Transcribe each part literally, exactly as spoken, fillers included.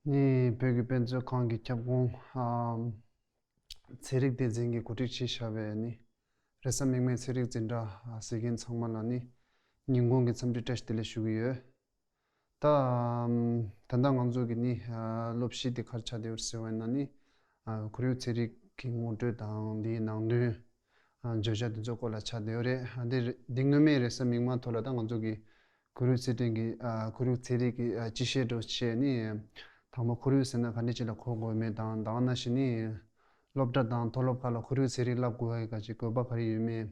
ནི་བོད་ཀྱི་དཔེ་མཛོད་ཁང་གི་ཁྱབ་ཁོངས་ཨམ་ཚན་རིག་སྡེ་ཚན་གྱི་གོ་སྒྲིག་བྱས་བཞག་པའི་ནི་རེས་གཟའ་མིག་དམར་ཚན་རིག་འཛིན་གྲྭ་ཨ་གཟིགས་མཁན་ཚང་མ་ལ་ནི་ཉིན་གུང་གི་འཚམས་འདྲི་བཀྲ་ཤིས་བདེ་ལེགས་ཞུ་གི་ཡོད། ད་ཨམ་ད་ལྟ་ང་ཚོ་གི་ནི་ཨ་སློབ་གཞི་དེ་ག་རེ་ཆགས་བསྡད་ཡོད་ཟེར་བ་ཡིན་ན་ནི་ཨ་ཁོར་ཡུག་ཚན་རིག་གི་ངོ་སྤྲོད་དང་དེའི་ནང་དོན་ཨ་བརྗོད་བྱ་དེ་ཚོ་སྐོར་ལ་ཆགས་བསྡད་ཡོད་རེད། ཨ་འདི་རེ་འདི་སྔོན་མའི་རེས་གཟའ་མིག་དམར་ཐོག་ལ་ད་ང་ཚོ་གི་ཁོར་ཡུག་ཚན་རིག་གི་ཨ་ཁོར་ཡུག་ཚན་རིག་གི་ཨ་སྤྱི་བཤད་འདྲ་བོ་བྱས་ནས་དང་པོ་ཁོར་ཡུག་ཟེར་ན་ག་འདྲ་ཅིག་ལ་གོ་དགོས་མེད་དང་། ད་ག་ནང་བཞིན་ནི་སློབ་གྲྭ་དང་མཐོ་སློབ་ཁག་ལ་ཁོར་ཡུག་ཚན་རིག་བསླབ་དགོས་པའི་ག་ཅིག་དགོས་པ་ག་རེ་ཡོད་མེད།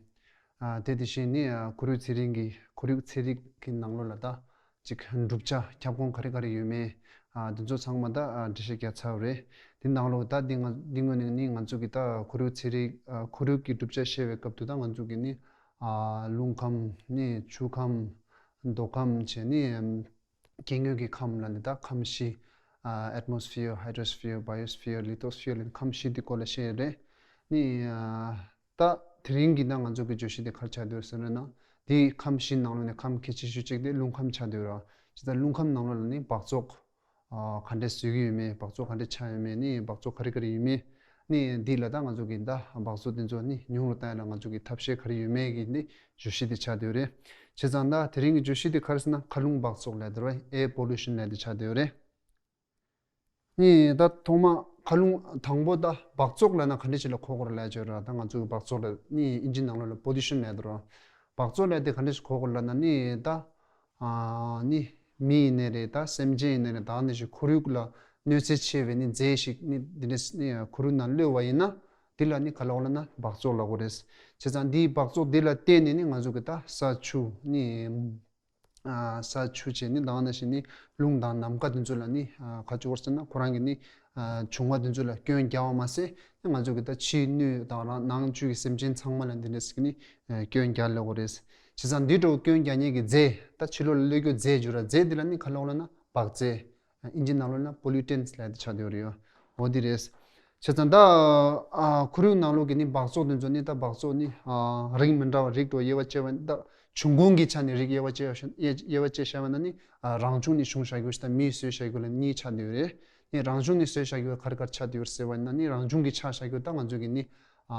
ཨ་དེ་དེ་བཞིན་ནི་ཨ་ཁོར་ཡུག་ཚན་རིག་གི་ཁོར་ཡུག་ཚན་རིག་གི་ནང་ལོགས་ལ་ད་ཅིག་བསྒྲུབ་བྱ་ཁྱབ་ཁོངས་ག་རེ་ག་རེ་ཡོད་མེད། ཨ་དེ་ཚོ་ཚང་མ་ད་ཨ་འགྲེལ་བཤད་རྒྱག་ཚར་བ་རེད། དེ་ནང་ལོགས་ད་འདི་ང་འདི་ངོས་ནས་ནི་ང་ཚོ་གི་ད་ཁོར་ཡུག་ཚན་རིག་ཨ་ཁོར་ཡུག་གི་བསྒྲུབ་བྱ་བཤད་པའི་སྐབས་དུ་ད་ང་ཚོ་གི་ནི་ཨ་རླུང་ཁམས་ནི་ཆུ་ཁམས་མདོ་ཁམས་བྱས་ནི་སྐྱེ་དངོས་ཀྱི་ཁམས་ལ་ནི་ད་ཁམས་བཞི། ཨ་atmosphere, hydrosphere, biosphere, lithosphere ལ་ནི་ཁམས་བཞི་འདི་སྐོར་ལ་བཤད་རེད། ནི་ཨ་ད་དེ་རིང་གི་ད་ང་ཚོ་གི་བརྗོད་གཞི་འདི་ག་རེ་ཆགས་འདུག་ཟེར་ན་ནི་འདི་ཁམས་བཞི་ནང་ལོགས་ནས་ཁམས་གལ་ཆེ་ཤོས་གཅིག་དེ་རླུང་ཁམས་ཆགས་འདུག་ར། ཇི་ལྟར་རླུང་ཁམས་ནང་ལོགས་ལ་ནི་སྦགས་བཙོག་ཨ་ག་འདྲས་བཟོས་ཀྱི་ཡོད་མེད། སྦགས་བཙོག་ག་འདྲས་ཆགས་ཡོད་མེད། ནི་སྦགས་བཙོག་ག་རེ་ག་རེ་ཡོད་མེད། ནི་འདི་ལ་ད་ང་ཚོ་གི་ད་སྦགས་བཙོག་དེ་ཚོ་ནི་ཉུང་རུ་བཏང་ཡ་ལ་ང་ཚོ་གི་ཐབས་ཤེས་ག་རེ་ཡོད་མེད་ཀྱི་ནི་བརྗོད་གཞི་དེ་ཆགས་བསྡད་ཡོད་རེད། བྱས་ཙང་ད་དེ་རིང་གི་བརྗོད་གཞི་དེ་ག་རེ་ཟེར་ན་མཁའ་རླུང་སྦགས་བཙོག་ལབ་དེ་རེད། air pollution ལབ་དེ་ཆགས་བསྡད་ཡོད་རེད། ནི་ད་ཐོག་མ་མཁའ་རླུང་དང་པོ་ད་སྦགས་བཙོག་ལབ་ན་ག་འདྲ་ཞིག་ལ་གོ་དགོས་རེད་ལབ་བྱས་ར། ད་ང་ཚོ་གི་སྦགས་བཙོག་ལ་ནི་ཨིན་ཇི་ནང་ལོགས་ལ་pollution ལབ་དེ་རེད། སྦགས་བཙོག་ལབ་དེ་ག་འདྲ་ཞིག་གོ་དགོས་རེད་ལབ་ན་ནི་ད་ཨ་ནི་མི་ཡིན་ནའི་རེད། ད་སེམས་ཅན་ཡིན་ནའི་རེད། ད་ནི་ཞིག་ཁོར་ཡུག་ལ་གནོད་འཚེ་ཆེ་བའི་ནི་རྫས་ཤིག་ནི་འདི་འདྲ་ནི་ཁོར་ཡུག་ནང་གློད་པ་ཡིན་ན་འདི་ལ་ནི་ག་ལབ་དགོས་ལབ་ན་སྦགས་བཙོག་ལབ་དགོས་རེད། བྱས་ཙང་འདིའི་སྦགས་བཙོག་འདི་ལ་བརྟེན་ནས་ནི་ང་ཚོ་གི་ད་ས་ཆུ་ནི་ཨ་ས་ཆུ་བྱས་ནི་ད་ག་ནང་བཞིན་ནི་རླུང་དང་ནམ་མཁའ་དེ་ཚོ་ལ་ནི་ཨ་ག་ཅིག་ཡོད་ཟེར་ན་ཁོ་རང་གི་ནི་ཨ་འབྱུང་བ་དེ་ཚོ་ལ་སྐྱོན་རྒྱག་པ་མ་ཟད་ནི་ང་ཚོ་གི་ད་ཕྱིའི་སྣོད་དང་རང་ནང་བཅུད་ཀྱི་སེམས་ཅན་ཚང་མ་ལ་འདི་འདྲ་ཞིག་ནི་ཨ་སྐྱོན་རྒྱག་ལབ་དགོས་རེད། བྱས་ཙང་འདི་འདྲ་བོ་སྐྱོན་རྒྱག་མཁན་གྱི་རྫས་ད་ཕྱི་ལོགས་ལ་གློད་རྒྱུ་རྫས་བརྗོད་ར། རྫས་འདི་ལ་ནི་ག་ལབ་དགོས་ལབ་ན་སྦགས་རྫས། ཨིན་ཇི་ནང་ལོགས་ན་pollutants ལབ་དེ་ཆགས་བསྡད་ཡོད་རེད་ཡ། འོ་འདི་རེད། བྱས་ཙང་ད་ཨ་ཁོར་ཡུག་ནང་ལོགས་ཀྱི་ནི་སྦགས་བཙོག་དེ་ཚོ་ནི་ད་སྦགས་བཙོག་ནི་ཨ་རིགས་མི་འདྲ་བ་རིགས་དྲུག་དབྱེ་བ་ཕྱེ་བ་ད་འབྱུང་ཁུངས་ཀྱི་ཆ་ནས་རིགས་དབྱེ་བ་ཕྱེ་བ་ཞིག་དབྱེ་དབྱེ་བ་ཕྱེ་བཞག་པ་ན་ནི་ཨ་རང་བྱུང་ནས་བྱུང་བཞག་རྒྱུ་ཞིག་དང་མིས་བཟོས་བཞག་རྒྱུ་ལ་གཉིས་ཆགས་བསྡད་ཡོད་རེད། ནི་རང་བྱུང་ནས་བཟོས་བཞག་རྒྱུ་ག་རེ་ག་རེ་ཆགས་བསྡད་ཡོད་ཟེར་བ་ཡིན་ན་ནི་རང་བྱུང་གི་ཆགས་བཞག་རྒྱུ་ད་ང་ཚོ་གི་ནི་ཨ་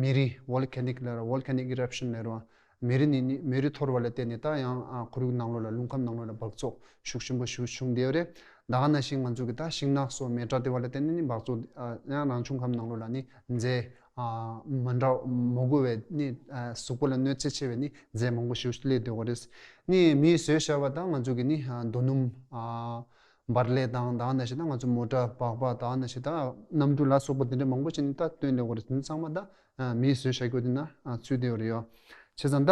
མེ་རི་volcanic ལབ་ར། volcanic eruption ལབ་ར། མེ་རི་ནི་ནི་མེ་རི་འཐོར་བ་ལ་བརྟེན་ནས་ད་ཡང་ཨ་ཁོར་ཡུག་ནང་ལོགས་ལ་རླུང་ཁམས་ནང་ལོགས་ལ་སྦགས་བཙོག་ཤུགས་ཆེན་པོ་ཞིག་བྱུང་བསྡད་ཡོད་རེད། ད་ག་ནང་བཞིན་ང་ཚོ་གི་ད་ཤིང་ནགས་སོགས་མེ་སྲེག་བྱས་པ་ལ་བརྟེན་ནས་ནི་སྦགས་བཙོག་ཨ་ཡང་རང་བྱུང་ཁམས་ནང་ལོགས་ལ་ནི་རྫས་ཨ་མི་འདྲ་མི་དགོས་པའི་ནི་ཨ་གཟུགས་པོ་ལ་གནོད་འཚེ་ཆེ་བའི་ནི་རྫས་མང་པོ་ཞིག་སླེབས་བསྡད་ཡོད་རེད། ནི་མིས་བཟོས་བཞག་པ་ད་ང་ཚོ་གི་ནི་ཨ་རྡོ་སྣུམ་ཨ་འབར་ཀླད་དང་ད་ག་ནང་བཞིན་ད་ང་ཚོ་མོ་ཊ་སྦག་སྦག་ད་ག་ནང་བཞིན་ད་གནམ་གྲུ་ལ་སོགས་པ་དེ་འདྲ་མང་པོ་ཞིག་ནི་ད་བཏོན་སླེབས་ཡོད་རེད། དེ་ཚང་མ་ད་ཨ་མིས་བཟོས་བཞག་རྒྱུ་དེ་ན་ཨ་ཚུད་བསྡད་ཡོད་རེད་ཡ། བྱས་ཙང་ད་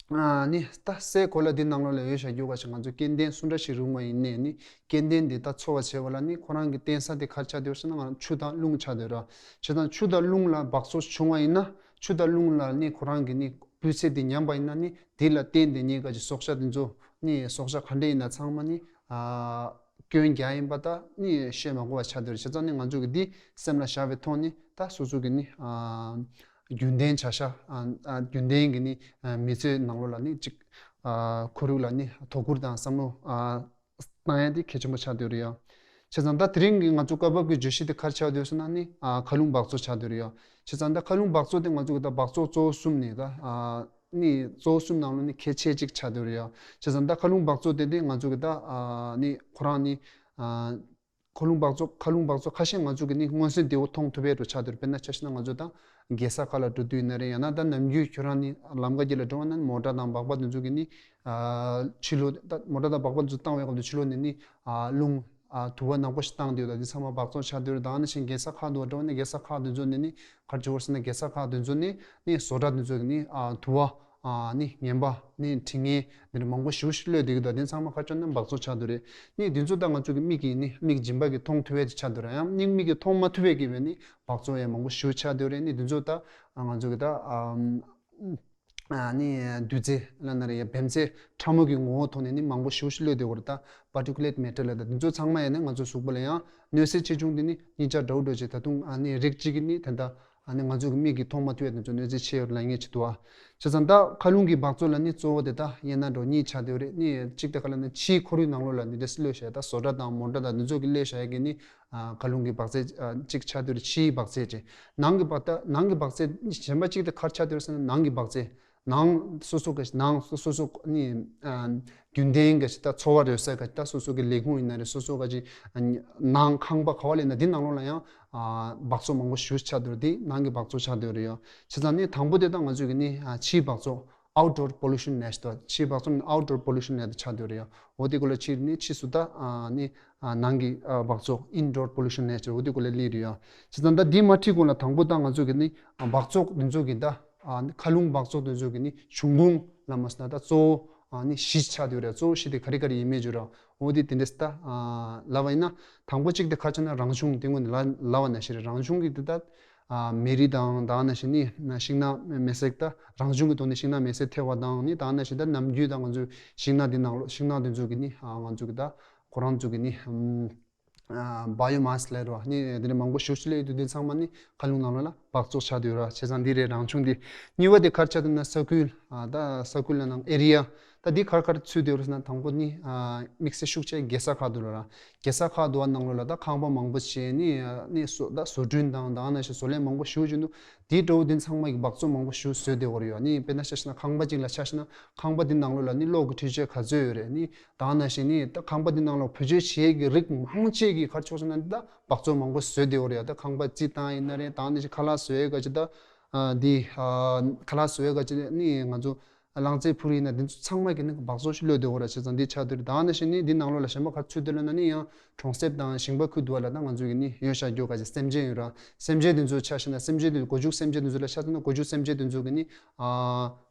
ཨ་ནི་ད་སའི་གོ་ལ་འདི་ནང་ལོགས་ལ་ཡོད་བཞག་རྒྱུ་ག་ཞིག་ང་ཚོ་སྐྱེ་ལྡན་སུ་འདྲ་ཞིག་རུང་བ་ཡིན་ནའི་ནི་སྐྱེ་ལྡན་འདི་ད་འཚོ་བ་བྱེད་པ་ལ་ནི་ཁོ་རང་གི་བརྟེན་ས་དེ་ག་རེ་ཆགས་བསྡད་ཡོད་ཟེར་ན་ང་རང་ཆུ་དང་རླུང་ཆགས་བསྡད་ཡོད་ར། བྱས་ཙང་ཆུ་དང་རླུང་ལ་སྦགས་བཙོག་བྱུང་བ་ཡིན་ན་ཆུ་དང་རླུང་ལ་ནི་ཁོ་རང་གི་ནི་སྤུས་ཚད་དེ་ཉམས་པ་ཡིན་ན་ནི་དེ་ལ་བརྟེན་ཏེ་ནི་ག་ཅིག་སྲོག་ཆགས་དེ་ཚོ་ནི་སྲོག་ཆགས་ག་འདྲ་ཡིན་ན་ཚང་མ་ནི་ཨ་སྐྱོན་རྒྱག་ཡིན་པ་ད་ནི་བཤད་མ་དགོས་པ་ཆགས་བསྡད་ཡོད་རེད། བྱས་ཙང་ནི་ང་ཚོ་གི་འདི་སེམས་ལ་བཞག་པའི་ཐོག་ནི་ད་སོ་སོ་གི་ནི་ཨ་རྒྱུན་ལྡན་བྱ་བཞག་ཨ་ཨ་རྒྱུན་ལྡན་གྱི་ནི་ཨ་མི་ཚེའི་ནང་ལོགས་ལ་ནི་ཅིག་ཨ་ཁོར་ཡུག་ལ་ནི་དོ་ཁུར་དང་བསམ་བློ་ཨ་བཏང་ཡ་དེ་གལ་ཆེན་པོ་ཆགས་བསྡད་ཡོད་རེད་ཡ། བྱས་ཙང་ད་དེ་རིང་གི་ང་ཚོ་སྐབས་བབ་ཀྱི་བརྗོད་གཞི་དེ་ག་རེ་ཆགས་བསྡད་ཡོད་ཟེར་ན་ནི་ཨ་མཁའ་རླུང་སྦགས་བཙོག་ཆགས་བསྡད་ཡོད་རེད་ཡ། བྱས་ཙང་ད་མཁའ་རླུང་སྦགས་བཙོག་དེ་ང་ཚོ་གི་ད་སྦགས་བཙོག་གཙོ་བོ་གསུམ་ནི་ད་ཨ་ནི་གཙོ་བོ་གསུམ་ནང་ལོགས་ནི་གལ་ཆེ་གཅིག་ཆགས་བསྡད་ཡོད་རེད་ཡ། བྱས་ཙང་ད་མཁའ་རླུང་སྦགས་བཙོག་དེ་དེ་ང་ཚོ་གི་ད་ཨ་ནི་ཁོ་རང་ནི་ཨ་མཁའ་རླུང་སྦགས་བཙོག་མཁའ་རླུང་སྦགས་བཙོག་ཁ་ཤས་ང་ཚོ་གི་ནི་མངོན་གསལ་དོད་པོ་མཐོང་ཐུབ་པའི་འདྲ་ཆགས་བསྡད་ཡོད་རེད། དཔེར་ན་ཆ་བཞག་ན་ང་ཚོ་ད་རྒྱལ་ས་ཁག་ལ་འགྲོ་དུས་ཡིན་ན་རེད། ཡང་ན་ད་ནམ་རྒྱུན་ཁྱོད་རང་ནི་ལམ་ཁ་དཀྱིལ་ལ་འགྲོ་བ་ན་མོ་ཊ་དང་སྦག་སྦག་དེ་ཚོ་གི་ནི་ཨ་ཕྱི་ལོགས་ད་མོ་ཊ་དང་སྦག་སྦག་དེ་ཚོ་བཏང་བའི་སྐབས་དུ་ཕྱི་ལོགས་ནས་ནི་ཨ་རླུང་ཨ་དུ་བ་ནག་པོ་ཞིག་བཏང་བསྡད་ཡོད། ད་འདི་ཚང་མ་སྦགས་བཙོག་ཆགས་བསྡད་ཡོད་རེད། ད་ནི་ཞིང་རྒྱལ་ས་ཁག་ཏུ་འགྲོ་བ་ན་རྒྱལ་ས་ཁག་དེ་ཚོ་ནས་ནི་ག་རེ་བྱེད་དགོས་ཟེར་ན་རྒྱལ་ས་ཁག་དེ་ཚོ་ནས་ནི་བཟོ་གྲྭ་དེ་ཚོ་གི་ནི་ཨ་དུ་བ་ཨ་ནི་ངན་པ་ནི་དྲི་ངན་འདི་འདྲ་མང་པོ་ཞེ་པོ་ཞིག་གློད་བསྡད་ཀྱི་འདུག་དེ་ཚང་མ་ག་རེ་བྱས་ན་སྦགས་བཙོག་ཆགས་བསྡད་ཡོད་རེད། ནི་དེ་ཚོ་ད་ང་ཚོ་གི་མིག་གིས་ནི་མིག་སྦྱིན་པ་གིས་མཐོང་ཐུབ་པ་ཅིག་ཆགས་བསྡད་ཡོད་རེད། ཡང་ནི་མིག་གིས་མཐོང་མ་ཐུབ་པའི་གི་བས་ནི་སྦགས་བཙོག་ཡང་མང་པོ་ཞེ་པོ་ཆགས་བསྡད་ཡོད་རེད། ནི་དེ་ཚོ་ད་ང་ཚོ་གི་ད་ཨ་ཨ་ནི་རྡུལ་རྫས་ལབ་ན་རེད་ཡ། བེམ་རྫས་ཕྲ་མོ་གི་ངོ་བོ་ཐོག་ནས་ནི་མང་པོ་ཞེ་པོ་ཞིག་གློད་བསྡད་ཡོད་རེད། ད་particulate matter ལབ་ད་དེ་ཚོ་ཚང་མ་ཡང་ནི་ང་ཚོ་གཟུགས་པོ་ལ་ཡང་གནོད་འཚེ་ཆེ་ཆུང་དེ་ནི་གཉིས་ཆ་འདྲ་བོ་འདྲ་བོ་ཅིག་ད་དུང་ཨ་ནི་རིགས་གཅིག་གི་ནི་ད་ལྟ་ ཨ་ནི་ང་ཚོ་གི་མིག་གིས་མཐོང་མ་ཐུབ་ཡ་དེ་ཚོ་གནོད་འཚེ་ཆེ་བ་ལབ་མཁན་ཅིག་འདུག་ཨ། བྱས་ཙང་ད་མཁའ་རླུང་གི་འབག་བཙོག་ལབ་ནི་གཙོ་བོ་དེ་ད་དབྱེ་ན་གྲངས་གཉིས་ཆགས་བསྡད་ཡོད་རེད། ནི་གཅིག་དེ་ག་ལབ་ན་ཕྱིའི་ཁོར་ཡུག་ནང་ལོགས་ལ་ནི་དེ་གློད་བཞག་ད་བཟོ་གྲྭ་དང་མོ་ཊ་དང་འདི་ཚོ་གི་གློད་བཞག་ཡ་གི་ནི་ཨ་མཁའ་རླུང་གི་འབག་རྫས་ཨ་གཅིག་ཆགས་བསྡད་ཡོད་རེད། ཕྱིའི་འབག་རྫས་ཅིག་ནང་གི་འབག་ད་ནང་གི་འབག་རྫས་གཞན་པ་གཅིག་དེ་ག་རེ་ཆགས་བསྡད་ཡོད་རེད་ཟེར་ན་ནང་གི་འབག་རྫས། ནང་སོ་སོ་ག་ནང་སོ་སོ་སོ་ནི་ཨ་རྒྱུན་ལྡན་ག་ཅིག་ད་འཚོ་བ་རོལ་ས་ག་ཅིག་ད་སོ་སོ་གི་ལས་ཁུངས་ཡིན་ན་རེད། སོ་སོ་ག་ཅིག་ཨ་ནང་ཁང་པ་ག་བ་ལས་ན་འདི་ནང་ལོགས་ལ་ཡང་ཨ་འབག་བཙོག་མང་པོ་ཞེ་པོ་ཆགས་བསྡད་ཡོད་རེད། འདི་ནང་གི་འབག་བཙོག་ཆགས་བསྡད་ཡོད་རེད་ཡ། བྱས་ཙང་ནི་དང་པོ་དེ་ད་ང་ཚོས་གི་ནི་ཨ་ཕྱིའི་འབག་བཙོག་outdoor pollution ནས་ད་ཕྱིའི་འབག་བཙོག་ནི་outdoor pollution ནས་ད་ཆགས་བསྡད་ཡོད་རེད་ཡ། འོ་དེ་གོ་ལ་ཕྱིར་ནི་ཕྱིས་སུ་ད་ཨ་ནི་ཨ་ནང་གི་ཨ་འབག་བཙོག་indoor pollution ནས་ད་འོ་དེ་གོ་ལ་སླེབས་རེད་ཡ། བྱས་ཙང་ད་འདི་མ་ཁྲིད་གོང་ལ་དང་པོ་ད་ང་ཚོས་གི་ནི་ཨ་འབག་བཙོག་འདི་ཚོ་གི་ད་ཨ་མཁའ་རླུང་འབག་བཙོག་དེ་ཚོ་གི་ནི་འབྱུང་ཁུངས་ལ་མ་སོང་ན་ད་གཙོ་བོ་ཨ་ནི་བཞི་ཆགས་བསྡད་ཡོད་རེད། གཙོ་བོ་བཞི་དེ་ག་རེ་ག་རེ་ཡིན་མེད་བརྗོད་ར། འོ་དེ་དེ་འདྲས་ད་ཨ་ལབ་པ་ཡིན་ན་དང་པོ་གཅིག་དེ་ག་རེ་ཆགས་ན་རང་བྱུང་དེ་སྔོན་ནས་ལབ་ལབ་པ་ནང་བཞིན་རེད། རང་བྱུང་གི་དེ་ད་ཨ་མེ་རི་དང་ད་ནང་བཞིན་ནི་ཤིང་ནགས་མེ་སྲེག་ད་རང་བྱུང་གི་ཐོག་ནས་ཤིང་ནགས་མེ་སྲེག་ཐེབས་པ་དང་ནི་ད་ནང་བཞིན་ད་ནམ་རྒྱུན་ད་ང་ཚོའི་ཤིང་ནགས་དེ་ནང་ལོགས་ཤིང་ནགས་དེ་ཚོ་གི་ནི་ཨ་ང་ཚོ་གི་ད་ཁོ་རང་ཚོ་གི་ནི་ཨམ། བ་ཡོ་མཱ་སི་ལབ་རོ་ནི་དེ་འདྲ་མང་པོ་ཞེ་པོ་ཅིག་སླེབས་འདུག་དེ་ཚང་མ་ནི་མཁའ་རླུང་ནང་ལོགས་ལ་འབག་བཙོག་ཆགས་བསྡད་ཡོད་ར། བྱས་ཙང་འདི་རེད་རང་བྱུང་དེ། གཉིས་པ་དེ་ག་རེ་ཆགས་འདུག་ན་ས་ཁུལ་ཨ་ད་ས་ཁུལ་ལ་ནང་ཨེ་རི་ཡ་ད་འདི་ག་རེ་ག་རེ་ཚུད་བསྡད་ཡོད་རེད་ཟེར་ན་དང་པོ་ནི་ཨ་དམིགས་བསལ་ཤུགས་ཆེ་རྒྱལ་ས་ཁག་འདུག་ལ་ར། རྒྱལ་ས་ཁག་འདུག་པ་ནང་ལོགས་ལ་ད་ཁང་པ་མང་པོ་བྱས་ནི་ནི་བཟོ་ད་བཟོ་སྐྲུན་དང་ད་ནང་བཞིན་བཟོ་ལས་མང་པོ་ཞེ་པོ་ཅིག་འདུག་དེའི་འགྲོ་བ་དེ་ཚང་མ་གི་འབག་བཙོག་མང་པོ་ཞེ་པོ་བཟོས་བསྡད་ཡོད་རེད་ཡ། ནི་དཔེར་ན་ཆ་བཞག་ན་ཁང་པ་གཅིག་ལ་ཆ་བཞག་ན་ཁང་པ་དེ་ནང་ལོགས་ལ་ནི་གློག་གི་འཕྲུལ་ཆས་ག་ཚོད་ཡོད་རེད། ནི་ད་ནང་བཞིན་ནི་ད་ཁང་པ་འདི་ནང་ལ་བེད་སྤྱོད་བྱེད་ཡས་ཀྱི་རིགས་མང་ཆེ་གིས་ག་རེ་ཆགས་སོང་ན་འདི་ད་འབག་བཙོག་མང་པོ་བཟོས་བསྡད་ཡོད་རེད་ཡ། ད་ཁང་པ་རྩི་སྟངས་ཡིན་ན་རེད། ད་ནང་བཞིན་ཁ་ལག་བཟོ་ཡས་ག་ཅིག་ད་ཨ་འདི་ཨ་ཁ་ལག་བཟོ་ཡས་ག་ཅིག་ནི་ང་ཚོ་རླངས་རྩལ་ཕུ་རུ་ཡིན་ན་འདི་ཚོ་ཚང་མ་གིས་ནི་འབག་བཙོག་ཞིག་གློད་བསྡད་ཡོད་རེད། བྱས་ཙང་འདི་ཆགས་བསྡད་རེད། ད་ནང་བཞིན་ནི་འདི་ནང་ལོགས་ལ་གཞན་པ་ག་རེ་ཚུད་བསྡད་ལབ་ན་ནི་ཡང་གྲོང་གསེབ་དང་ཞིང་པ་ཁུལ་འདུག་པ་ལ་ད་ང་ཚོ་གི་ནི་ཡོད་བཞག་རྒྱུ་ག་ཅིག་སེམས་ཅན་ཡོད་ར། སེམས་ཅན་འདི་ཚོ་ཆ་བཞག་ན་སེམས་ཅན་འདི་སྒོ་ཕྱུགས་སེམས་ཅན་འདི་ཚོ་ལ་ཆ་མཚོན་ན་སྒོ་ཕྱུགས་སེམས་ཅན་འདི་ཚོ་གི་ནི་ཨ་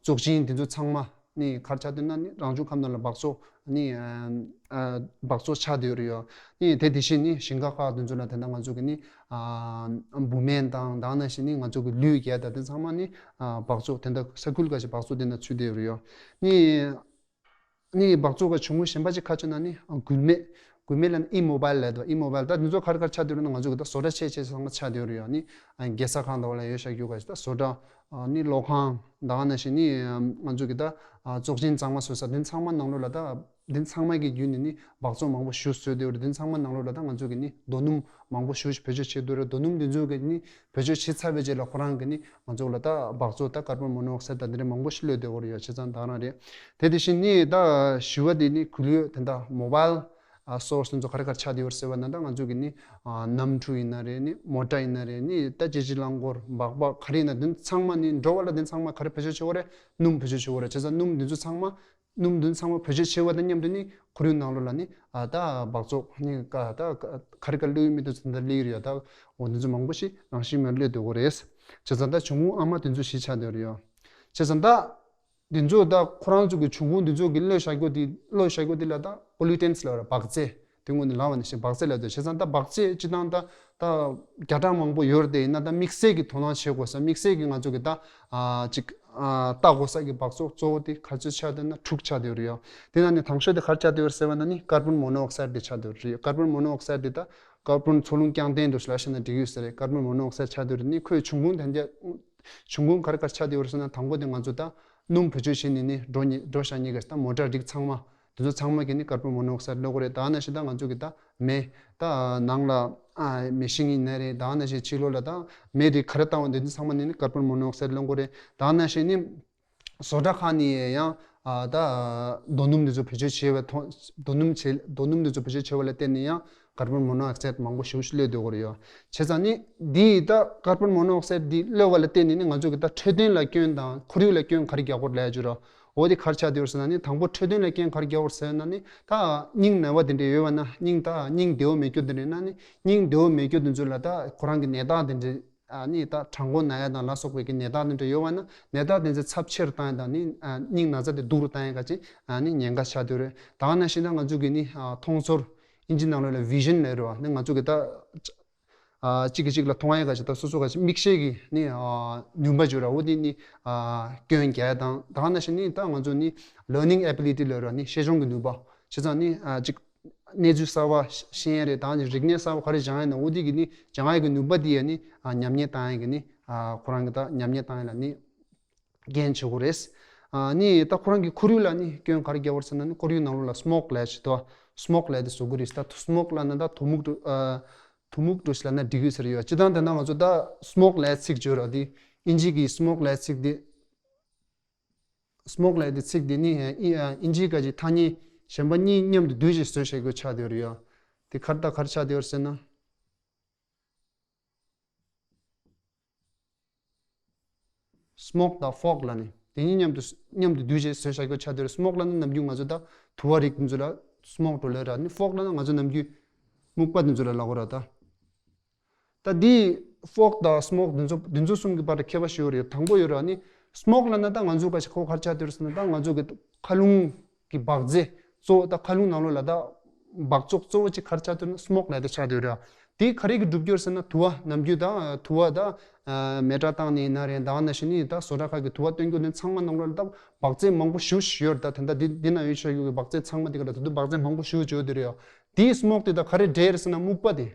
བཙོག་ཆེན་འདི་ཚོ་ཚང་མ་ནི་ག་རེ་ཆགས་འདུག་ན་ནི་རང་བྱུང་ཁམས་ནང་ལ་འབག་བཙོག་ནི་ཨ་ཨ་འབག་བཙོག་ཆགས་བསྡད་ཡོད་རེད་ཡ། ནི་དེ་དེ་བཞིན་ནི་ཞིང་ཁ་ཁག་དེ་ཚོ་ལ་དེ་འདྲ་ང་ཚོ་གི་ནི་ཨ་འབུ་སྨན་དང་ད་ནང་བཞིན་ནི་ང་ཚོ་གི་ལུད་རྒྱག་ད་དེ་ཚང་མ་ནི་ཨ་འབག་བཙོག་དེ་འདྲ་ས་ཁུལ་ཁག་ཅིག་འབག་བཙོག་དེ་འདྲ་ཚུད་བསྡད་ཡོད་རེད་ཡ། ནི་ནི་འབག་བཙོག་གི་འབྱུང་ཁུངས་གཞན་པ་ཅིག་ག་རེ་ཆགས་ན་ནི་ཨ་འགུལ་མེད། འགུལ་མེད་ལ་ནི་ཨི་མོ་བཱལ་ལབ་འདུག་ཨི་མོ་བཱལ་ད་འདི་ཚོ་ག་རེ་ག་རེ་ཆགས་བསྡད་ཡོད་རེད་ན་ང་ཚོ་གི་ད་བཟོ་གྲྭ་ཆེ་ཆེ་ཚང་མ་ཆགས་བསྡད་ཡོད་རེད་ཡ། ནི་ཨ་རྒྱལ་ས་ཁང་དང་བ་ལ་ཡོད་བཞག་རྒྱུ་ག་ཅིག་ད་བཟོ་གྲྭ་ཨ་ནི་གློག་ཁང་ད་ག་ནང་བཞིན་ནི་ཨ་ང་ཚོ་གི་ད་ཨ་བཙོག་ཆེན་གཙང་མ་བཟོ་ས་དེ་ཚང་མ་ནང་ལོགས་ལ་ད་དེ་ཚང་མ་གི་བརྒྱུད་ནས་ནི་འབག་བཙོག་མང་པོ་ཞེ་པོ་བཟོས་བསྡད་ཡོད་རེད། དེ་ཚང་མ་ནང་ལོགས་ལ་ད་ང་ཚོ་གི་ནི་རྡོ་སྣུམ་མང་པོ་ཞེ་པོ་ཞིག་བེད་སྤྱོད་བྱེད་བསྡད་ཡོད་རེད། རྡོ་སྣུམ་དེ་ཚོ་གི་ནི་བེད་སྤྱོད་བྱེད་ཚར་བའི་རྗེས་ལ་ཁོ་རང་གི་ནི་ང་ཚོ་ལ་ད་འབག་བཙོག་ད་ཀར་བོན་མོ་ནོ་ཨོག་སའིཌ་ད་དེ་འདྲ་མང་པོ་ཞིག་གློད་བསྡད་ཡོད་རེད་ཡ། བྱས་ཙང་ད་ག་རང་རེད། དེ་དེ་བཞིན་ནི་ད་བཞི་པ་དེ་ནི་འགུལ་ཡོད་དེ་འདྲ་མོ་བཱལ་ཨ་སོར་སི་དེ་ཚོ་ག་རེ་ག་རེ་ཆགས་བསྡད་ཡོད་རེད་ཟེར་བ་ན་ད་ང་ཚོ་གི་ནི་ཨ་གནམ་གྲུ་ཡིན་ན་རེད། ནི་མོ་ཊ་ཡིན་ན་རེད། ནི་ད་ཅི་ཅི་རླངས་འཁོར་སྦག་སྦག་ག་རེ་ཡིན་ན་དེ་ཚང་མ་ནི་འགྲོ་བ་ལ་དེ་ཚང་མ་ག་རེ་བེད་སྤྱོད་བྱེད་དགོས་རེད། སྣུམ་བེད་སྤྱོད་བྱེད་དགོས་རེད། བྱས་ཙང་སྣུམ་དེ་ཚོ་ཚང་མ་སྣུམ་དེ་ཚང་མ་བེད་སྤྱོད་བྱེད་པ་དང་མཉམ་དུ་ནི་ཁོར་ཡུག་ནང་ལོགས་ལ་ནི་ཨ་ད་འབག་བཙོག་ནི་ཀ་ད་ག་རེ་ག་གློད་ཡོད་མེད་དེ་ཚོ་ད་གློད་ཡོད་རེད་ཡ། ད་འོ་དེ་ཚོ་མང་པོ་ཞིག་རང་བཞིན་མེད་གློད་སྡོད་དགོས་རེད། བྱས་ཙང་ད་འབྱུང་ཁུངས་ཨ་མ་དེ་ཚོ་ཞིག་ཆགས་སྡོད་རེད་ཡ། བྱས་ཙང་ད་དེ་ཚོ་ད་ཁོ་རང་ཚོ་གི་འབྱུང་ཁུངས་དེ་ཚོ་གི་གློད་བཞག་རྒྱུ་དེ་གློད་བཞག་རྒྱུ་དེ་ལ་ད་པོ་ལུ་ཊན་སི་ལབ་ར་འབག་རྫས་དེ་སྔོན་ནས་ལབ་པ་ནང་བཞིན་འབག་རྫས་ལབ་དུས་བྱས་ཙང་ད་འབག་རྫས་སྤྱི་བཏང་ད་ད་བརྒྱ་ཕྲག་མང་པོ་ཡོད་རེད། དེ་ཡིན་ན་ད་དམིགས་བསལ་གྱི་དོ་སྣང་བྱེད་དགོས་ས་དམིགས་བསལ་གྱི་ང་ཚོ་གི་ད་ཨ་ཅིག་ཨ་ལྟ་དགོས་ས་གི་འབག་བཙོག་གཙོ་བོ་དེ་ག་ཚོད་ཆགས་བསྡད་ན་དྲུག་ཆགས་བསྡད་ཡོད་རེད་ཡ། དེ་ནང་ནས་དང་ཤོས་དེ་ག་རེ་ཆགས་བསྡད་ཡོད་རེད་ཟེར་བ་ན་ནི་ཀར་བོན་མོ་ནོ་ཨོག་སའིཌ་དེ་ཆགས་བསྡད་ཡོད་རེད། ཀར་བོན་མོ་ནོ་ཨོག་སའིཌ་དེ་ད་ཀར་བོན་འཚོ་རླུང་རྐྱང་ལྡན་དུ་ལབ་བྱས་ན་འགྲིག་ཡོད་ས་རེད། ཀར་བོན་མོ་ནོ་ཨོག་སའིཌ་ཆགས་བསྡད་ཡོད་རེད། ནི་ཁོའི་འབྱུང་ཁུངས་དེ་འདྲ་འབྱུང་ཁུངས་ག་རེ་ག་རེ་ཆགས་བསྡད་ཡོད་རེད་ཟེར་ན་དང་པོ་དེ་ང་ཚོ་ད་སྣུམ་བེད་སྤྱོད་བྱས་ནས་ནི་འགྲོ་ཉེ་འགྲོ་བཞག་ཉེ་གི་ད་མོ་ཊ་རིགས་ཚང་མ་དེ་ཚོ་ཚང་མ་གི་ནི་ཀར་བོན་མོ་ནོ་ཨོག་སའིཌ་གློད་དགོས་རེད། ད་ནང་བཞིན་ད་ང་ཚོ་གི་ད་མེ་ད་ནང་ལ་ཨ་མེ་ཤིང་ཡིན་ན་རེད། ད་ནང་བཞིན་ཕྱི་ལོགས་ལ་ད་མེ་དེ་ག་རེ་བཏང་བ་འདི་ཚོ་ཚང་མ་ནི་ནི་ཀར་བོན་མོ་ནོ་ཨོག་སའིཌ་གློད་དགོས་རེད། ད་ནང་བཞིན་ནི་བཟོ་གྲྭ་ཁག་ནས་ཡང་ཨ་ད་རྡོ་སྣུམ་འདི་ཚོ་བེད་སྤྱོད་བྱས་པའི་ཐོག་རྡོ་སྣུམ་བྱས་རྡོ་སྣུམ་འདི་ཚོ་བེད་སྤྱོད་བྱས་པ་ལ་བརྟེན་ནས་ཡང་ཀར་བོན་མོ་ནོ་ཨོག་སའིཌ་མང་པོ་ཞེ་པོ་ཞིག་གློད་སྡོད་ཀྱི་ཡོད་རེད་ཡ། བྱས་ཙང་ནི་འདི་ད་ཀར་བོན་མོ་ནོ་ཨོག་སའིཌ་འདི་གློད་པ་ལ་བརྟེན་ནས་ནི་ང་ཚོ་གི་ད་འཕྲོད་བསྟེན་ལ་སྐྱོན་དང་ཁོར་ཡུག་ལ་སྐྱོན་ག་རེ་རྒྱག་དགོས་ལབ་ཡ་ཅིག་ར། འོ་དེ་ག་རེ་ཆགས་བསྡད་ཡོད་ཟེར་ན་ནི་དང་པོ་འཕྲོད་བསྟེན་ལ་སྐྱོན་ག་རེ་རྒྱག་དགོས་ཟེར་ན་ནི་ད་སྙིང་ན་བ་དེ་འདྲ་ཡོད་པ་ན་སྙིང་ད་སྙིང་བདེ་བོ་མེད་རྒྱུ་དེ་འདྲ་ཡིན་ན་ནི་སྙིང་བདེ་བོ་མེད་རྒྱུ་དེ་ཚོ་ལ་ད་ཁོ་རང་གི་ནད་རྟགས་དེ་འདྲ་ཨ་ནི་ད་གྲང་མགོ་ན་ཡ་དང་ལ་སོགས་པའི་གི་ནད་རྟགས་དེ་འདྲ་ཡོད་པ་ན་ནད་རྟགས་དེ་ཚོ་ཚབས་ཆེར་བཏང་ཡ་དང་ནི་ཨ་སྙིང་ན་ཚ་དེ་སྡུག་རུ་བཏང་ཡ་ག་ཅིག་ཨ་ནི་ཉེན་ཁ་ཆགས་བསྡད་ཡོད་རེད། ད་ག་ནང་བཞིན་ད་ང་ཚོ་གི་ནི་ཨ་མཐོང་ཚོར་ཨིན་ཇི་ནང་ལོགས་ལ་བི་ཞན་ལབ་རེད་བ། ནི་ང་ཚོ་གི་ད་ཨ་གཅིག་གིས་གཅིག་ལ་མཐོང་ཡ་ག་ཅིག་ད་སོ་སོ་ག་ཅིག་མིག་ཤེལ་གི་ནི་ཨ་ནུས་པ་བརྗོད་ར་འོ་དེ་ནི་ཨ་སྐྱོན་རྒྱག་ཡ་དང་། ད་ག་ནང་བཞིན་ནི་ད་ང་ཚོ་ནི་ལར་ནིང་ཨེ་བི་ལི་ཊི་ལབ་ར་ནི་ཤེས་སྦྱོང་གི་ནུས་པ་བྱས་ཙང་ནི་ཨ་གཅིག་ གནས་ཚུལ་གསར་པ་ཤེས་ཡས་རེད། ད་ནི་རིག་གནས་གསར་པ་ག་རེ་སྦྱང་ཡས་ན་འོ་དེ་གི་ནི་སྦྱང་ཡས་གི་ནུས་པ་དེ་ཡ་ནི་ཉམས་ཉེས་བཏང་ཡས་གི་ནི་ཁོ་རང་གི་ད་ཉམས་ཉེས་བཏང་ཡས་ལ་ནི་འགན་ཆེ་གོ་རེད། ནི་ད་ཁོ་རང་གི་ཁོར་ཡུག་ལ་ནི་སྐྱོན་ག་རེ་རྒྱག་གོ་རེད་ཟེར་ན་ནི་ཁོར་ཡུག་ནང་ལོགས་ལ་སི་མོག་ལབ་ཡས་ཅིག་འདུག་སི་མོག་ལབ་ཡས་དེ་བཟོ་གི་རེད། ད་སི་མོག་ལབ་ན་ད་དུ་མུག་འགྲོ་དུ་མུག་འགྲོ་ཞིག་ལབ་ན་འགྲིག་གི་ཟེར་ཡོད། སྤྱིར་བཏང་དེ་ན་ང་ཚོ་ད་སི་མོག་ལབ་ཡས་ཚིག་བརྗོད་ར་དེ་ཨིན་ཇི་གི་སི་མོག་ལབ་ཡས་ཚིག་དེ། སི་མོག་ལབ་ཡས་དེ་ཚིག་དེ་ནི་ཨིན་ཨིན་ཇིའི་སྐད་ཀྱི་ཐ་སྙད་གཞན་པ་གཉིས་མཉམ་དུ་བསྡུས་ཤིང་བཟོས་བྱ་རྒྱུ་ཆགས་བསྡད་ཡོད་རེད་ཡ། དེ་ག་རེ་དང་ག་རེ་ཆགས་བསྡད་ཡོད་རེད་ཟེར་ན། སི་མོག་དང་ཕོག་ལབ་ནི་དེ་གཉིས་མཉམ་དུ་མཉམ་དུ་བསྡུས་བྱས་བཟོས་བྱ་རྒྱུ་ཆགས་བསྡད་ཡོད་རེད། སི་མོག་ལབ་ན་ནམ་རྒྱུན་ང་ཚོ་ད་དུ་བ་རིགས་དེ་ཚོ་ལ་སི་མོག་འགྲོ་ལོས་ར། ནི་ཕོག་ལབ་ན་ང་ཚོ་ནམ་རྒྱུན་སྨུག་པ་དེ་ཚོ་ལ་ལབ་གོ་ར་ད། ད་འདི་ཕོག་དང་སི་མོག་འདི་ཚོ་འདི་ཚོ་གསུམ་གྱི་བར་དུ་ཁྱད་པར་ཞིག་ཡོད་རེད། དང་པོ་ཡོད་ར་ནི་སི་མོག་ལབ་ན་ད་ང་ཚོ་ག་ཞིག་ཁོ་གར་ཆགས་དུས་ཟེར་ན་ད་ང་ཚོ་གི་མཁའ་རླུང་གི་འབག་རྫས་གཙོ་བོ་ད་མཁའ་རླུང་ནང་ལོགས་ལ་ད་འབག་བཙོག་གཙོ་བོ་གཅིག་གར་ཆགས་དུས་ན་སི་མོག་ལབ་དེ་ཆགས་དུས་ར། དེ་ག་རེ་གི་སྒྲུབ་རྒྱུ་ཟེར་ན་དུ་བ་ནམ་རྒྱུན་ད་དུ་བ་ད་མེ་སྲེག་བཏང་ནས་ཡིན་ན་རེད། ད་ནང་བཞིན་ནི་ད་བཟོ་གྲྭ་ཁག་གི་དུ་བ་བཏོན་རྒྱུ་ནི་ཚང་མ་ནང་ལོགས་ལ་ད་འབག་རྫས་མང་པོ་ཞེ་པོ་ཅིག་ཡོད་རེད། ད་ད་ལྟ་འདི་འདི་ན་ཡོད་ཆོག་རྒྱུ་གི་འབག་རྫས་ཚང་མ་དེ་ག་ད་དུ་འབག་རྫས་མང་པོ་ཞེ་པོ་ཅིག་ཡོད་དེ་རེད་ཡ། དེའི་སི་མོག་དེ་ད་ག་རེ་འདྲེས་རེད་ཟེར་ན་སྨུག་པ་དེ།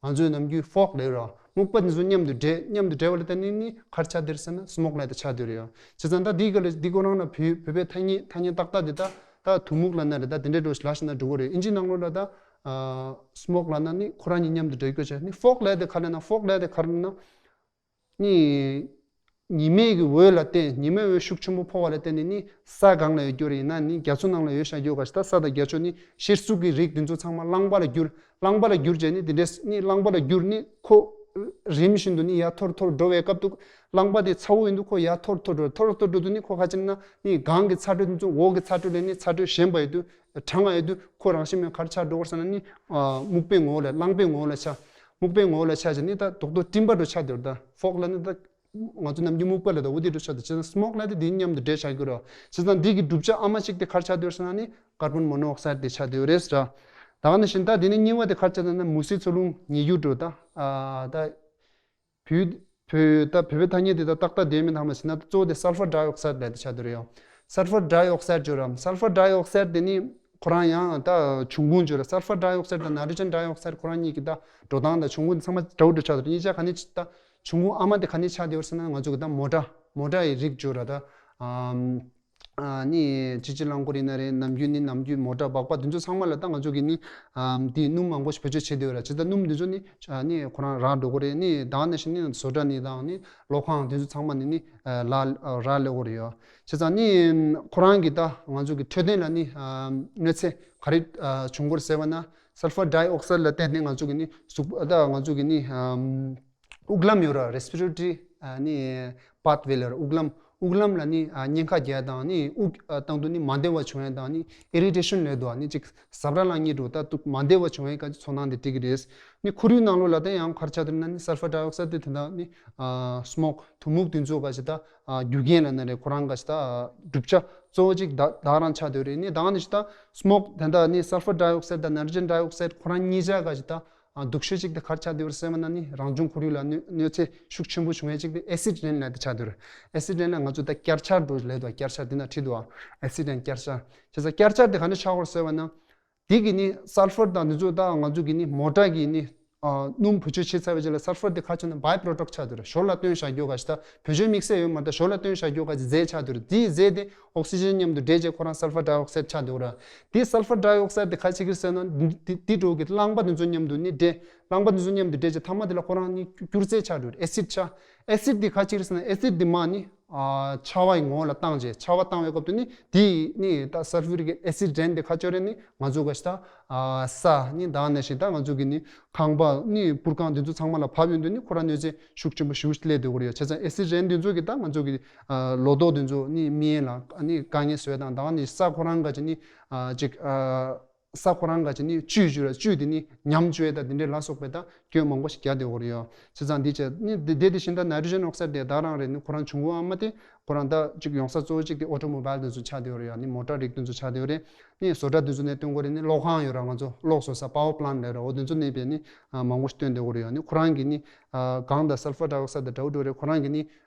ང་ཚོའི་ནམ་རྒྱུན་ཕོག་ལབ་ར། སྨུག་པ་འདི་ཚོ་མཉམ་དུ་འདྲེས་མཉམ་དུ་འདྲེས་པ་ལ་བརྟེན་ནས་ནི་གར་ཆགས་དེར་ཟེར་ན་སི་མོག་ལབ་དེ་ཆགས་དེ་རེད་ཡ། བྱས་ཙང་ད་འདི་ག་ལ་འདི་ཁོ་རང་ལ་བོད་བོད་པའི་ཐ་སྙད་ཐ་སྙད་ཏག་ཏག་དེ་ད་ད་དུ་མུག་ལབ་ན་རེད། ད་དེ་འདྲའི་འགྲོ་ལབ་ཤེས་ན་འགྲོ་གི་རེད། ཨིན་ཇི་ནང་ལོགས་ལ་ད་སི་མོག་ལབ་ན་ནི་ཁོ་རང་གཉིས་མཉམ་དུ་འདྲེས་དགོས་བྱས་ནི་ཕོག་ལབ་དེ་ག་ལབ་ན་ཕོག་ལབ་དེ་ག་རེ་ལབ་ན། ནི། ཉི་མའི་གི་འོད་ལ་བརྟེན་ཉི་མའི་འོད་ཤུགས་ཆེན་པོ་ཕོག་པ་ལ་བརྟེན་ནས་ནི་ས་སྒང་ལ་ཡོད་རྒྱུ་རེད། ཡིན་ན་ནི་རྒྱ་མཚོ་ནང་ལ་ཡོད་བཞག་རྒྱུ་ག་ཞིག་ད་ས་དང་རྒྱ་མཚོ་ནི་གཤེར་གཟུགས་ཀྱི་རིགས་དེ་ཚོ་ཚང་མ་རླངས་པ་ལ་གྱུར། རླངས་པ་ལ་གྱུར་བྱས་ནི་དེ་འདྲས་ནི་རླངས་པ་ལ་གྱུར་ནི་ཁོ་རིམ་བཞིན་དུ་ནི་ཡར་འཐོར་འཐོར་འགྲོ་བའི་སྐབས་དུ་རླངས་པ་དེ་ཚ་བོ་ཡིན་དུས་ཁོ་ཡར་འཐོར་འཐོར་འགྲོ་འཐོར་འཐོར་འགྲོ་དུས་ནི་ཁོ་ཁ་ཅིག་ན་ནི་སྒང་གི་ཚ་དྲོད་དེ་ཚོ་འོག་གི་ཚ་དྲོད་ལས་ནི་ཚ་དྲོད་ཞན་པ་ཡོད་དུས། གྲང་བ་ཡོད་དུས་ཁོ་རང་བཞིན་མེད་གར་ཆགས་འགྲོ་བར་ས་ན་ནི་སྨུག་པའི་ངོ་བོ་ལ་རླངས་པའི་ངོ་བོ་ལ་ཆགས། སྨུག་པའི་ངོ་བོ་ལ་ཆགས་ཀྱི་ནི་ད་རྡོག་རྡོག་སྤྲིན་པ་འགྲོ་ཆགས་དེ་རུ་ད་ཕོག་ལ་ནི་ད་ང་ཚོ་ནམ་རྒྱུན་སྨུག་པ་ལ་ད་འོ་དེ་འགྲོ་ཆགས་དེ་ཅི་ན་སྨོག་ལ་དེ་དེ་མཉམ་དུ་འདྲེས་ཆགས་ཀྱི་རོ། བྱས་ཙང་འདི་གི་གྲུབ་ཆ་ཨ་མ་གཅིག་དེ་གར་ཆགས་དེ་རུ་ས་ན་ནི་ཀར་བོན་མོ་ནོ་ཨོག་སའིད་དེ་ཆགས་དེ་རེད་ཟེར། ད་ག་ནང་བཞིན་ད་དེ་ནི་གཉིས་པ་དེ་གར་ཆགས་དེ་ན་མུ་ཟི་འཚོ་རླུང་ཉེ་རྒྱུ་འགྲོ་ད་ད། བོད་བོད་ད་བོད་པའི་ཐ་སྙད་དེ་ད་ཏག་ཏག་བསྡད་མིན་ཐང་མ་ཟིན་ན་གཙོ་བོ་དེ་སལ་ཕར་ཌའི་ཨོག་སའིད་ལབ་དེ་ཆགས་དེ་རེད་ཡོ། སལ་ཕར་ཌའི་ཨོག་སའིད་བརྗོད་རམ་སལ་ཕར་ཌའི་ཨོག་སའིད་དེ་ནི་ཁོ་རང་ཡང་ད་འབྱུང་ཁུངས་བརྗོད་ར། སལ་ཕར་ཌའི་ཨོག་སའིད་དང་ནའི་ཊྲོ་ཇེན་ཌའི་ཨོག་སའིད་ཁོ་རང་གཉིས་ཀྱི་ད་འགྲོ་སྟངས་དང་འབྱུང་ཁུངས་དེ་ཚང་མ་འདྲ་བོ་འདྲ་ཆགས་དེ་རེད། གཉིས་ཆ་ག་ནས་ད་འབྱུང་ཁུངས་ཨ་མ་དེ་ག་ནས་ཆགས་དེ་ཡོད་ཟེར་ན་ང་ཚོ་གི་ད་མོ་ཊ་མོ་ཊ་ཡི་རིགས་བརྗོད་ར་ད། ནི་སྤྱི་སྤྱི་རླངས་འཁོར་ཡིན་ན་རེད། ནམ་རྒྱུན་ནི་ནམ་རྒྱུན་མོ་ཊ་སྦག་སྦག་དེ་ཚོ་ཚང་མ་ལ་ད་ང་ཚོ་གི་ནི་དེ་སྣུམ་མང་པོ་ཞིག་བེད་སྤྱོད་བྱེད་བསྡད་ཡོད་ར། བྱས་ཙང་སྣུམ་དེ་ཚོ་ནི་ནི་ཁོ་རང་རག་འགྲོ་གི་རེད། ནི་ད་ག་ནང་བཞིན་ནི་བཟོ་གྲྭ་ནི་དང་ནི་གློག་ཁང་དེ་ཚོ་ཚང་མ་ནི་ནི་ལ་རག་ལས་གོ་རེད་ཡོ། བྱས་ཙང་ནི་ཁོ་རང་གི་ད་ང་ཚོ་གི་འཕྲོད་བསྟེན་ལ་ནི་གནོད་འཚེ་ག་རེ་བྱུང་གོ་རེད་ཟེར་བ་ན་སལ་ཕར་ཌའི་ཨོག་སའིད་ལ་བརྟེན་ནས་ང་ཚོ་གི་ནི་གཟུགས་ད་ང་ཚོ་གི་ནི། དབུགས་ལམ་ཡོད་ར། རེ་སི་པི་རེ་ཊོ་རི་ནི་པཱཐ་ཝེ་ལ་ར། དབུགས་ལམ་དབུགས་ལམ་ལ་ནི་ཨ་གཉན་ཁ་རྒྱག་དང་ནི་དབུགས་ཨ་བཏང་དུས་ནི་མ་བདེ་བ་བྱུང་ཡ་དང་ནི་ཨི་རི་ཊེ་ཤན་ལབ་འདུག་ནི་ཅིག་ཟབ་ར་ལངས་ཉེ་འགྲོ་ད་དུག་མ་བདེ་བ་བྱུང་ཡ་ག་ཚོར་སྣང་དེ་སྤྲད་ཀྱི་རེད། ནི་ཁོར་ཡུག་ནང་ལོགས་ལ་ད་ཡང་གར་ཆགས་དུས་ན་ནི་སལ་ཕར་ཌའི་ཨོག་སའིད་དེ་དེ་འདྲ་ནི་ཨ་སི་མོག་དུ་མུག་དེ་ཚོ་ག་ཞིག་ད་ཨ་རྒྱུ་རྐྱེན་ལ་ན་རེད། ཁོ་རང་ག་ཞིག་ད་ཨ་གྲུབ་ཆ་གཙོ་བོ་ཅིག་ད་ད་རང་ཆགས་དུས་རེད། ནི་ད་ནི་ཞིག་ད་སི་མོག་དེ་འདྲ་ནི་སལ་ཕར་ཌའི་ཨོག་སའིད་དང་ནའི་ཊྲོ་ཇེན་ཌའི་ཨོག་སའིད་ཁོ་རང་གཉིས་ཆ་ག་ཞིག་ད། ཨ་སྡུག་ཤོས་གཅིག་དེ་ག་རེ་ཆགས་བསྡད་ཡོད་རེད་ཟེར་བ་ན་ནི་རང་བྱུང་ཁོར་ཡུག་ལ་གནོད་གནོད་འཚེ་ཤུགས་ཆེན་པོ་བྱུང་ཡས་གཅིག་དེ་ཨེ་སིད་རེན་ལབ་དེ་ཆགས་བསྡད་ཡོད་རེད། ཨེ་སིད་རེན་ལ་ང་ཚོ་ད་བསྐྱར་ཆར་འགྲོ་ལབ་འདུག་བསྐྱར་ཆར་དེ་ན་བྲིས་འདུག་ཨེ་སིད་རེན་བསྐྱར་ཆར། བྱས་ཙང་བསྐྱར་ཆར་དེ་ག་ནས་ཆགས་ཡོད་རེད་ཟེར་བ་ན། དེ་གི་ནི་སལ་ཕར་དང་དེ་ཚོ་ད་ང་ཚོ་གི་ནི་མོ་ཊ་གི་ནི་ཨ་སྣུམ་བེད་སྤྱོད་བྱས་ཚར་བའི་རྗེས་ལ་སལ་ཕར་དེ་ག་ཆགས་ན་བའི་པྲོ་ཌག་ཆགས་བསྡད་ཡོད་རེད། ཞོར་ལ་བཏོན་བཞག་རྒྱུ་ག་ཞིག་ད་བེད་སྤྱོད་དམིགས་བསལ་ཡོད་མ་རེད། ད་ཞོར་ལ་བཏོན་བཞག་རྒྱུ་ག་ཅིག་རྫས་ཆགས་བསྡད་ཡོད་རེད། དེའི་རྫས་དེ་ཨོག་སི་ཇན་མཉམ་དུ་འདྲེས་བྱས་ཁོ་རང་སལ་ཕར་ཌའི་ཨོག་སའིད་ཆགས་བསྡད་ཡོད་རེད། དེ་སལ་ཕར་ཌའི་ཨོག་སའིད་དེ་ག་ཅིག་རེད་ཟེར་ན་འདི་འདི་འདྲ་གི་རླངས་པ་དེ་ཚོ་མཉམ་དུ་ནི་འདྲེས། རླངས་པ་དེ་ཚོ་མཉམ་དུ་འདྲེས་བྱས་ཐ་མ་དེ་ལ་ཁོ་རང་ནི་སྐྱུར་རྫས་ཆགས་འགྲོ་རེད། ཨེ་སིད་ཆགས། ཨེ་སིད་དེ་ག་ཅིག་རེད་ཟེར་ན་ཨེ་སིད་དེ་མ་ནི་ཨ་ཆར་པའི་ངོ་བོ་ལ་བཏང་རྗེས་ཆར་པ་བཏང་བའི་སྐབས་དུ་ནི་དེ་ནི་ད་སལ་ཕུ་རིག་ཨེ་སིད་རེད། དེ་ག་ཅོ་རེད་ནི་ང་ཚོ་ག་ཞིག་ད་ཨ་ས་ནི་ད་ནས་ཞིག་ད་ང་ཚོ་གི་ནི་ཁང་པ་ནི་པུར་ཁང་དེ་ཚོ་ཚང་མ་ལ་བབས་ཡོང་དུས་ནི་ཁོ་རང་གནོད་འཚེ་ཤུགས་ཆེན་པོ་ཞིག་སླེབས་སྡོད་ཀྱི་རེད། བྱས་ཙང་ཨེ་སིད་རེད་དེ་ཚོ་གི་ད་ང་ཚོ་གི་ཨ་ལོ་ཏོག་དེ་ཚོ་ནི་མི་ཡན་ལ་ནི་དཀའ་ངལ་བཟོས་དང་ད་ནི་ས་ཁོ་རང་ག་ཅིག་ནི་ཨ་ཅིག་ཨ། ས་ཁོ་རང་ག་ཅིག་ནི་བཅུད་བཅུད་ར་བཅུད་དེ་ནི་ཉམས་བཅོས་དང་དེ་འདྲའི་ལ་སོགས་པའི་ད་སྐྱོན་མང་པོ་ཞིག་རྒྱག་བསྡད་ཡོད་རེད་ཡོ། བྱས་ཙང་འདི་བྱས་ནི་དེ་དེ་དེ་བཞིན་ད་ནའི་ཊྲོ་ཇན་ཨོག་སའིད་དེ་ད་རང་རེད། ནི་ཁོ་རང་འབྱུང་ཁུངས་ཨ་མ་དེ་ཁོ་རང་ད་ཅིག་ཡོང་ས་གཙོ་བོ་གཅིག་དེ་ཨོ་ཊོ་མོ་བྷལ་དེ་ཚོ་ཆགས་བསྡད་ཡོད་རེད་ཡོ། ནི་མོ་ཊ་རིགས་དེ་ཚོ་ཆགས་བསྡད་ཡོད་རེད། ནི་བཟོ་གྲྭ་དེ་ཚོ་ནས་སྟོན་གོ་རེད། ནི་གློག་ཁང་ཡོད་ར་ང་ཚོ་གློག་བཟོ་ས་པ་ཝར་པ་ལན་ཊ་ལབ་ར་འོ་དེ་ཚོ་ནས་བས་ནི་མང་པོ་ཞིག་སྟོན་བསྡད་ཡོད་རེད་ཡོ། ནི་ཁོ་རང་གི་ནི་གངས་དང་སལ་ཕར་ཌའི་ཨོག་སའིད་དང་འདྲ་བོ་འདྲ་བོ་རེད། ཁོ་རང་གི་ནི་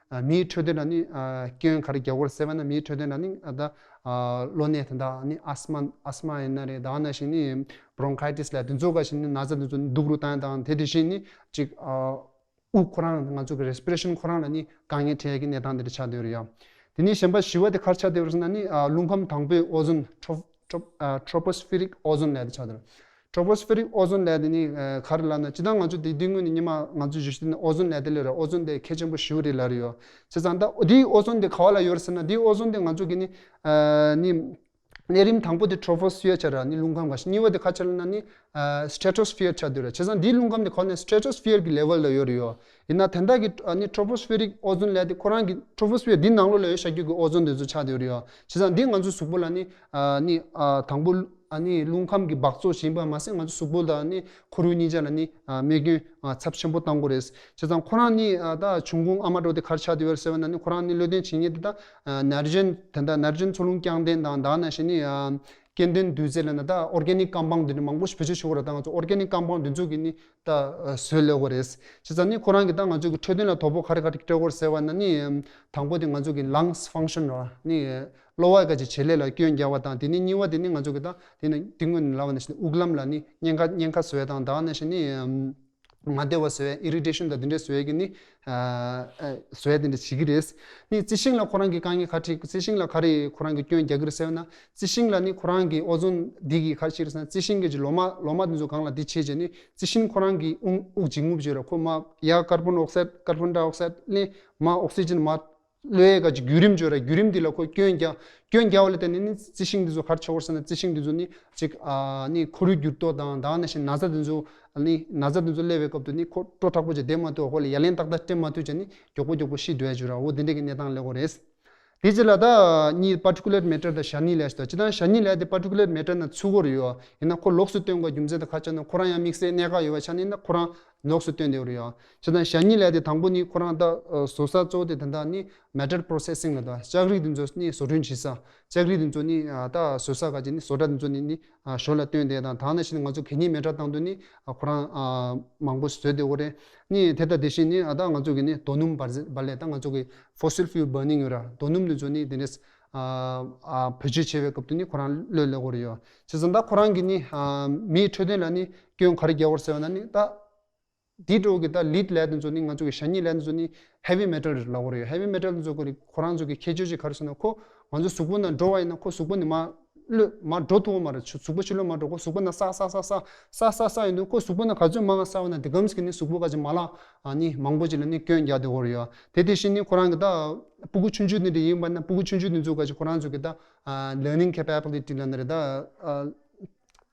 མིའི་འཕྲོད་བསྟེན་ལ་ནི་སྐྱོན་ག་རེ་རྒྱག་གོ་རེད་ཟེར་བ་ན་མིའི་འཕྲོད་བསྟེན་ལ་ནི་ད། གློ་ནད་དེ་འདྲ་ནི་ཨ་སྨ་ཨ་སྨ་ཡིན་ན་རེད། ད་ནང་བཞིན་ནི་bronchitis་ལབ་དེ་ཚོ་ག་ཞིག་ནི་ན་ཚ་དེ་ཚོ་ནི་སྡུག་རུ་བཏང་དང་། དེ་དེ་བཞིན་ནི་ཅིག་དབུགས་ཁོ་རང་ང་ཚོ་གི་respiration་ཁོ་རང་ལ་ནི་དཀའ་ངལ་འཕྲད་ཡ་གི་གནས་སྟངས་དེ་འདྲ་ཆགས་བསྡད་ཡོད་རེད་ཡ། དེ་ནས་གཞན་པ་བཞི་པ་དེ་ག་རེ་ཆགས་བསྡད་ཡོད་རེད་ཟེར་ན་ནི་རླུང་ཁམས་དང་པོའི་ཨོ་ཛོན་ཊོ་ཊོ་tropospheric ozone་ལབ་དེ་ཆགས་བསྡད་ཡོད་རེད། tropospheric ozone་ལབ་དེ་ནི་ག་རེ་ལབ་ན། སྤྱིར་བཏང་ང་ཚོ་དེ་དེ་སྔོན་ནས་སྔོན་མ་ང་ཚོ་ཞུ་ཞུ་ནས་ཨོ་ཛོན་ལབ་དེ་ལས་རེད། ཨོ་ཛོན་དེ་གལ་ཆེན་པོ་ཞེ་པོ་རེད་ལབ་རེད་ཡ། བྱས་ཙང་ད་དེའི་ཨོ་ཛོན་དེ་ག་བ་ལ་ཡོད་རེད་ཟེར་ན། དེའི་ཨོ་ཛོན་དེ་ང་ཚོ་གི་ནི་ནི་གནས་རིམ་དང་པོ་དེ་troposphere་ཆགས་ར་ནི་རླུང་ཁམས་ག་ཞིག་གཉིས་པ་དེ་ག་ཆགས་ལབ་ན་ནི་stratosphere་ཆགས་བསྡད་ཡོད་རེད། བྱས་ཙང་འདིའི་རླུང་ཁམས་དེ་ག་ནས་stratosphere་གི་level་ལ་ཡོད་རེད་ཡ། ཡིན་ན་དེ་འདྲ་གི་ནི་tropospheric ozone་ལབ་དེ་ཁོ་རང་གི་troposphere་འདི་ནང་ལོགས་ལ་ཡོད་བཞག་རྒྱུ་གི་ཨོ་ཛོན་དེ་ཚོ་ཆགས་བསྡད་ཡོད་རེད་ཡ། བྱས་ཙང་འདི་ང་ཚོ་གཟུགས་པོ་ལ་ནི་ནི་དང་པོ་ཨ་ནི་རླུང་ཁམས་ཀྱི་སྦགས་བཙོག་ཞིག་ཡིན་པ་མ་ཟད། ང་ཚོ་གཟུགས་པོ་དང་ནི་ཁོར་ཡུག་གཉིས་ཆ་ལ་ནི་རྨས་སྐྱོན་ཚབས་ཆེན་པོ་བཏང་གི་རེད། བྱས་ཙང་ཁོ་རང་ནི་ད་འབྱུང་ཁུངས་ཨ་མ་འདྲ་དེ་ག་རེ་ཆགས་བསྡད་ཡོད་རེད་ཟེར་བ་ན་ནི། ཁོ་རང་ནི་གློ་རྡུལ་འབྱིན་མཁན་དེ་ད་nitrogen་དེ་འདྲ་nitrogen་འཚོ་རླུང་རྐྱང་ལྡན་དང་། ད་ནང་བཞིན་ནི་སྐྱེ་ལྡན་འདུས་རྫས་ལབ་ན་ད་organic compound་དེ་འདྲ་མང་པོ་ཞིག་བེད་སྤྱོད་བྱེད་ཀྱི་ཡོད་རེད། ད་ང་ཚོ་organic compound་དེ་ཚོ་གི་ནི་ད་བཟོས་ལས་ཀྱི་རེད། བྱས་ཙང་ནི་ཁོ་རང་གི་ད་ང་ཚོ་གི་འཕྲོད་བསྟེན་ལ་དོ་ཕོག་ག་རེ་ག་རེ་སྤྲད་ཀྱི་ཡོད་རེད་ཟེར་བ་ན་ནི། དང་པོ་དེ་ང་ཚོ་གི་lungs function་ར་ནི་གློ་བ་ག་ཅིག་བྱེད་ལས་ལ་སྐྱོན་རྒྱག་པ་དང་། དེ་ནས་གཉིས་པ་དེ་ནི་ང་ཚོ་གི་ད་དེ་ནི་དེ་སྔོན་ནས་ལབ་པ་ནང་བཞིན་དབུགས་ལམ་ལ་ནི་གཉན་ཁ་གཉན་ཁ་བཟོ་ཡ་དང་། ད་ནང་བཞིན་ནི་མ་བདེ་བ་བཟོ་ཡ་irritation་དང་དེ་འདྲ་བཟོ་ཡ་གི་ནི་བཟོ་ཡ་དེ་འདྲ་བྱེད་ཀྱི་རེད། ནི་རྩི་ཤིང་ལ་ཁོ་རང་གི་དཀའ་ངལ་ག་རེ། རྩི་ཤིང་ལ་ག་རེ་ཁོ་རང་གི་སྐྱོན་རྒྱག་གི་རེད་ཟེར་ན། རྩི་ཤིང་ལ་ནི་ཁོ་རང་གི་ཨོ་ཛོན་འདི་གི་ག་རེ་བྱེད་ཀྱི་རེད་ཟེར་ན། རྩི་ཤིང་གི་ལོ་མ་ལོ་མ་དེ་ཚོ་སྒང་ལ་འདི་བྱས་རྗེས་ནི་རྩི་ཤིང་ཁོ་རང་གི་དབུགས་དབུགས་འབྱིན་རྔུབ་བྱེད་ར། ཁོ་མ་ཡ་carbon oxide carbon dioxide་ལས་མ་oxygen་མ་གློད་ཡས་ག་ཅིག་བརྒྱུད་རིམ་བྱོས་ར། བརྒྱུད་རིམ་འདི་ལ་ཁོ་སྐྱོན་རྒྱག་སྐྱོན་རྒྱག་པ་ལ་བརྟེན་ནས་ནི་རྩི་ཤིང་འདི་ཚོ་ག་རེ་བྱེད་ཀྱི་ཡོད་རེད་ཟེར་ན། རྩི་ཤིང་འདི་ཚོ་ནི་ཅིག་ཨ་ནི་ཁོར་ཡུག་འགྱུར་ལྡོག་དང་། ད་ནང་བཞིན་ན་ཚ་འདི་ཚོ་ནི་ན་ཚ་འདི་ཚོ་སླེབས་པའི་སྐབས་དུ་ནི་ཁོ་སྤྲོ་དྲག་པོ་ཅིག་བསྡད་མ་ཐུབ། ཁོ་ལ་ཡ་ལན་ཏག་ཏག་སྤྲད་མ་ཐུབ་བྱས་ནི་མགྱོགས་པོ་མགྱོགས་པོ་ཤི་འགྲོ་ཡ་བྱོས་ར། འོ་དེ་འདྲ་གི་གནས་སྟངས་སླེབས་ཀྱི་ཡོད་རེད། དེ་རྗེས་ལ་ད་གཉིས་particulate matter་དང་ཞ་སྙི་ལབ་ཞིག་དང་། སྤྱིར་བཏང་ཞ་སྙི་ལབ་དེ་particulate matter་ནང་ཚུད་ཀྱི་ཡོད་རེད་ཡ། ཡིན་ན་ཁོ་ལོགས་སུ་བཏོན་དགོས་རྒྱུ་མཚན་དེ་ག་རེ་ཆགས་ན། ཁོ་རང་ཡང་དམིགས་བསལ་གནད་འགག་ཡོད་པ་ཆགས་ནས་ན་ཁོ་རང་ལོགས་སུ་བཏོན་བསྡད་ཡོད་རེད་ཡ། བྱས་ཙང་ཞ་སྙི་ལབ་དེ་དང་པོ་ནི་ཁོ་རང་ད་ཨ་བཟོ་ས་གཙོ་བོ་དེ་ད་ལྟ་ནི་metal processing་ལ་ད་ལྕགས་རིགས་དེ་ཚོ་ནི་བཟོ་སྐྲུན་བྱེད་ས། ལྕགས་རིགས་དེ་ཚོ་ནི་ཨ་ད་བཟོ་ས་ག་ཅིག་ནི་བཟོ་གྲྭ་དེ་ཚོ་ནི་ནི་ཨ་ཞོར་ལ་བཏོན་བསྡད་དང་། ད་ནང་བཞིན་ང་ཚོ་གད་སྙིགས་མེ་དྲ་བཏང་དུས་ནི་ཨ་ཁོ་རང་ཨ་མང་པོ་བཟོས་བསྡད་ཡོད་རེད། ནི་དེ་ད་དེ་བཞིན་ནི་ཨ་ད་ང་ཚོ་གི་ནི་རྡོ་སྣུམ་འབར་འཛིང་འབར་ལས། ད་ང་ཚོ་གི་fossil fuel burning་ཡོད་ར། རྡོ་སྣུམ་དེ་ཚོ་ནི་དེ་ནས་ཨ་ཨ་བེད་སྤྱོད་བྱེད་པའི་སྐབས་དུ་ནི་ཁོ་རང་གློད་སླེབས་ཀྱི་ཡོད་རེད་ཡ། བྱས་ཙང་ད་ཁོ་རང་གི་ནི་ཨ་མིའི་འཕྲོད་བསྟེན་ལ་ནི་སྐྱོན་ག་རེ་རྒྱག་གི་ཡོད་རེད་ཟེར་བ་ན་ནི་ད། འདི་འདྲ་བོ་གི་ད་lead་ལབ་དེ་ཚོ་ནི་ང་ཚོ་གི་ཞ་སྙི་ལབ་དེ་ཚོ་ནི་heavy metal་རེད་ལབ་ཀྱི་ཡོད་རེད་ཡ། heavy metal་དེ་ཚོ་གི་ཁོ་རང་ཚོ་གི་ཁྱད་ཆོས་ཅིག་ག་རེ་ཟེར་ན། ཁོ་ང་ཚོ་གཟུགས་པོ་ནང་འགྲོ་བ་ཡིན་ན་ཁོ་གཟུགས་པོ་ནས་མར་གློད་མར་འགྲོ་ཐུབ་ཀྱི་མ་རེད། ཆུ་གཟུགས་པོ་ཕྱི་ལོགས་མར་འགྲོ། ཁོ་གཟུགས་པོ་ནང་ས་ས་ས་ས་ས་ས་ས་ཡིན་དུས་ཁོ་གཟུགས་པོ་ནང་ག་ཚོད་མང་ང་ས་བ་ན་དེ་གམ་ཞིག་གི་ནི་གཟུགས་པོ་ག་ཅིག་མ་ལག་ཨ་ནི་མང་པོ་ཅིག་ལ་ནི་སྐྱོན་རྒྱག་བསྡད་ཀྱི་ཡོད་རེད་ཡ། དེ་དེ་བཞིན་ནི་ཁོ་རང་གི་ད་ཕྲུ་གུ་ཆུང་ཆུང་དེ་འདྲ་ཡིན་པ་ན་ཕྲུ་གུ་ཆུང་ཆུང་དེ་ཚོ་ག་ཅིག་ཁོ་རང་ཚོ་གི་ད་ཨ་learning capability་ལབ་ན་རེད་ད། ཨ་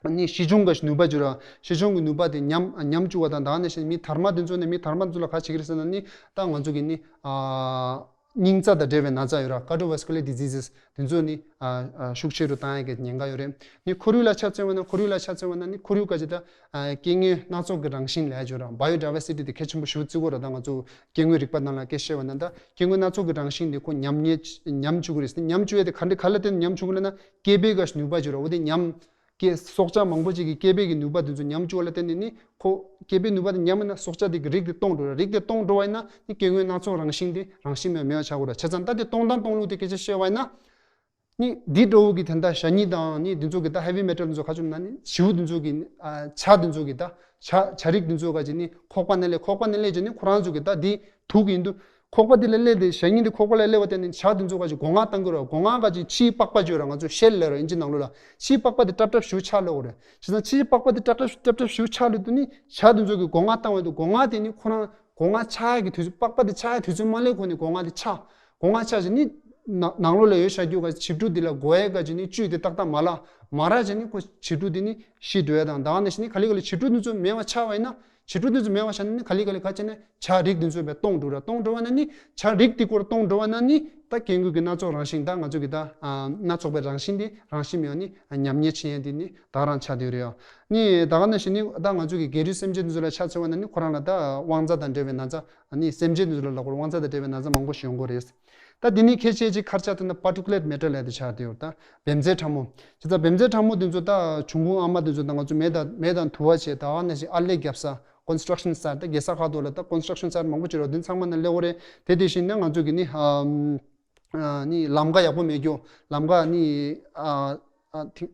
ནི་ཤེས་སྦྱོང་གི་ནུས་པ་བྱོས་ར། ཤེས་སྦྱོང་གི་ནུས་པ་དེ་ཉམས་ཉམས་བཅུག་པ་དང་། ད་ནང་བཞིན་མི་དར་མ་དེ་ཚོ་ནི་མི་དར་མ་དེ་ཚོ་ལ་ག་རེ་བྱེད་ཀྱི་རེད་ཟེར་ན་ནི། ད་ང་ཚོ་གི་ནི་ཨ་སྙིང་རྩ་དང་འབྲེལ་བའི་ན་ཚ་ཡོད་ར། cardiovascular diseases་དེ་ཚོ་ནི་ཨ་ཨ་ཤུགས་ཆེ་རུ་བཏང་ཡ་གི་ཉེན་ཁ་ཡོད་རེད། ནི་ཁོར་ཡུག་ལ་ཆ་མཚོན་པ་ན་ཁོར་ཡུག་ལ་ཆ་མཚོན་པ་ན་ནི་ཁོར་ཡུག་ག་ཅིག་ད་ཨ་སྐྱེ་དངོས་སྣ་ཚོགས་ཀྱི་རང་བཞིན་ལབ་ཡ་ཡོད་ར། biodiversity་དེ་གལ་ཆེན་པོ་ཞེ་པོ་བརྩི་གི་ཡོད་ར། ད་ང་ཚོ་སྐྱེ་དངོས་རིག་པ་ནང་ལ་སྐད་བཤད་པ་ན་ད་སྐྱེ་དངོས་སྣ་ཚོགས་ཀྱི་རང་བཞིན་དེ་ཁོ་ཉམས་ཉེས་ཉམས་བཅུག་གི་རེད། ཉམས་བཅུག་ཡ་དེ་ག་འདྲ་ག་ལ་བརྟེན་ཉམས་བཅུག་གི་རེད་ན། སྐྱེ་འཕེལ་གི་ནུས་པ་བྱོས་ར། འོ་དེ་ཉམས། སྐྱེ་སྲོག་ཆགས་མང་པོ་ཅིག་གི་སྐྱེ་འཕེལ་གྱི་ནུས་པ་དེ་ཚོ་ཉམས་བཅུག་པ་ལ་བརྟེན་ནས་ནི་ཁོ་སྐྱེ་འཕེལ་ནུས་པ་དེ་ཉམས་ན་སྲོག་ཆགས་དེ་གི་རིགས་དེ་སྟོངས་འགྲོ་ར། རིགས་དེ་སྟོངས་འགྲོ་བ་ཡིན་ན་ནི་སྐྱེ་དངོས་སྣ་ཚོགས་རང་བཞིན་དེ་རང་བཞིན་མེད་མེད་པ་ཆགས་ཀྱི་ཡོད་ར། བྱས་ཙང་ད་དེ་སྟོང་དང་སྟོང་ལུགས་དེ་སྐད་ཆ་བཤད་པ་ཡིན་ན། ནི་འདི་འདྲ་བོ་གི་དེ་འདྲ་ཞ་སྙི་དང་ནི་འདི་ཚོ་གི་ད་heavy metal་འདི་ཚོ་ག་ཚོད་ན་ནི་བྱིའུ་འདི་ཚོ་གི་ཨ་བྱ་འདི་ཚོ་གི་ད་བྱ་བྱ་རིགས་འདི་ཚོ་ག་ཅིག་ནི་ཁོག་པ་ནང་སླེབས། ཁོག་པ་ནང་སླེབས་རྗེས་ནི་ཁོ་རང་ཚོ་གི་ད་འདི་དུག་ཡིན་དུས། ཁོག་པ་འདི་ལ་སླེབས་ཏེ་ཞ་སྙི་འདི་ཁོག་པ་ལ་སླེབས་པ་དེ་ནི་བྱ་འདི་ཚོ་ག་ཅིག་སྒོ་ང་གཏོང་གི་རེད། སྒོ་ང་ག་ཅིག་ཕྱིའི་པགས་པ་བརྗོད་ར། ང་ཚོ་shell་ལབ་ར་ཨིན་ཇི་ནང་ལོགས་ལ། ཕྱིའི་པགས་པ་དེ་ཏྲབ་ཏྲབ་ཞིག་ཆགས་ལབ་དགོས་རེད། བྱས་ཙང་ཕྱིའི་པགས་པ་དེ་ཏྲབ་ཏྲབ་ཏྲབ་ཏྲབ་ཞིག་ཆགས་ལབ་དུས་ནི་བྱ་འདི་ཚོ་གི་སྒོ་ང་བཏང་བ་དེ། སྒོ་ང་དེ་ནི་ཁོ་རང་སྒོ་ང་ཆགས་ཡ་གི་དུས་ཚོད། པགས་པ་དེ་ཆགས་ཡ་དུས་ཚོད་མ་སླེབས་གོང་ནས་སྒོ་ང་དེ་ཆགས། སྒོ་ང་ཆགས་བྱས་ནི་ནང་ནང་ལོགས་ལ་ཡོད་བཞག་རྒྱུ་ག་བྱིས་ཕྲུག་འདི་ལ་འགོ་ཡ་ག་ཅིག་ནི་བཅུད་དེ་ཏག་ཏག་མ་ལག་མ་རག་བྱས་ནི་ཁོ་བྱིས་ཕྲུག་འདི་ནི་ཤི་འགྲོ་ཡ་དང་། ད་ག་ནང་བཞིན་ནི་ག་ལེ་ག་ལེ་བྱིས་ཕྲུག་འདི་ཚོ་མེད་པ་ཆགས་པ་ཡིན་ན། བྱིས་ཕྲུག་འདི་ཚོ་མེད་པ་ཆགས་ན་ནི་ག་ལེ་ག་ལེ་ག་བྱས་ནས་བྱ་རིགས་འདི་ཚོ་བས་སྟོངས་འགྲོ་ར། སྟོངས་འགྲོ་བ་ན་ནི་བྱ་རིགས་འདི་སྐོར་སྟོངས་འགྲོ་བ་ན་ནི་ད་སྐྱེ་དངོས་ཀྱི་སྣ་ཚོགས་རང་བཞིན། ད་ང་ཚོ་གི་ད་ཨ་སྣ་ཚོགས་པའི་རང་བཞིན་འདི་རང་བཞིན་མེད་པ་ནི་ཉམས་ཉེས་ཕྱིན་ཡ་འདི་ནི་ད་ག་རང་ཆགས་བསྡད་ཡོད་རེད་ཡ། ནི་ད་ག་ནང་བཞིན་ནི་ད་ང་ཚོ་གི་སྒལ་རུས་སེམས་ཅན་འདི་ཚོ་ལ་ཆ་མཚོན་པ་ན་ནི་ཁོ་རང་ལ་ད་དབང་རྩ་དང་འབྲེལ་བའི་ན་ཚ། ནི་སེམས་ཅན་འདི་ཚོ་ལ་ལབ་དགོས་རེད། དབང་རྩ་དང་འབྲེལ་བའི་ན་ཚ་མང་པོ་ཞིག་ཡོང་གི་རེད། ད་འདི་ནི་ཁྱད་ཆོས་ཅིག་ག་རེ་ཆགས་འདུག་ན་particulate matter་ལབ་དེ་ཆགས་བསྡད་ཡོད། ད་བེམ་རྫས་ཕྲ་མོ། བྱས་ཙང་བེམ་རྫས་ཕྲ་མོ་འདི་ཚོ་ད་འབྱུང་ཁུངས་ཨ་མ་འདི་ཚོ་ད་ང་ཚོ་མེ་དང་མེ་དང་དུ་བ་བྱས། ད་ག་ནང་བཞིན་ཨར་ལས་རྒྱབ་ས་construction site། ད་རྒྱལ་ས་ཁག་ཏུ་ལ་ད་construction site་མང་པོ་ཅིག་ཡོད་ར། འདི་ཚང་མ་ནང་སླེབས་ཀྱི་རེད། དེ་དེ་བཞིན་ནི་ང་ཚོ་གི་ནི་ཨམ་ ཨ་ནི་ལམ་ཁ་ཡག་པོ་མེད་རྒྱུ། ལམ་ཁ་ནི་ཨ་ཨ་ཐི་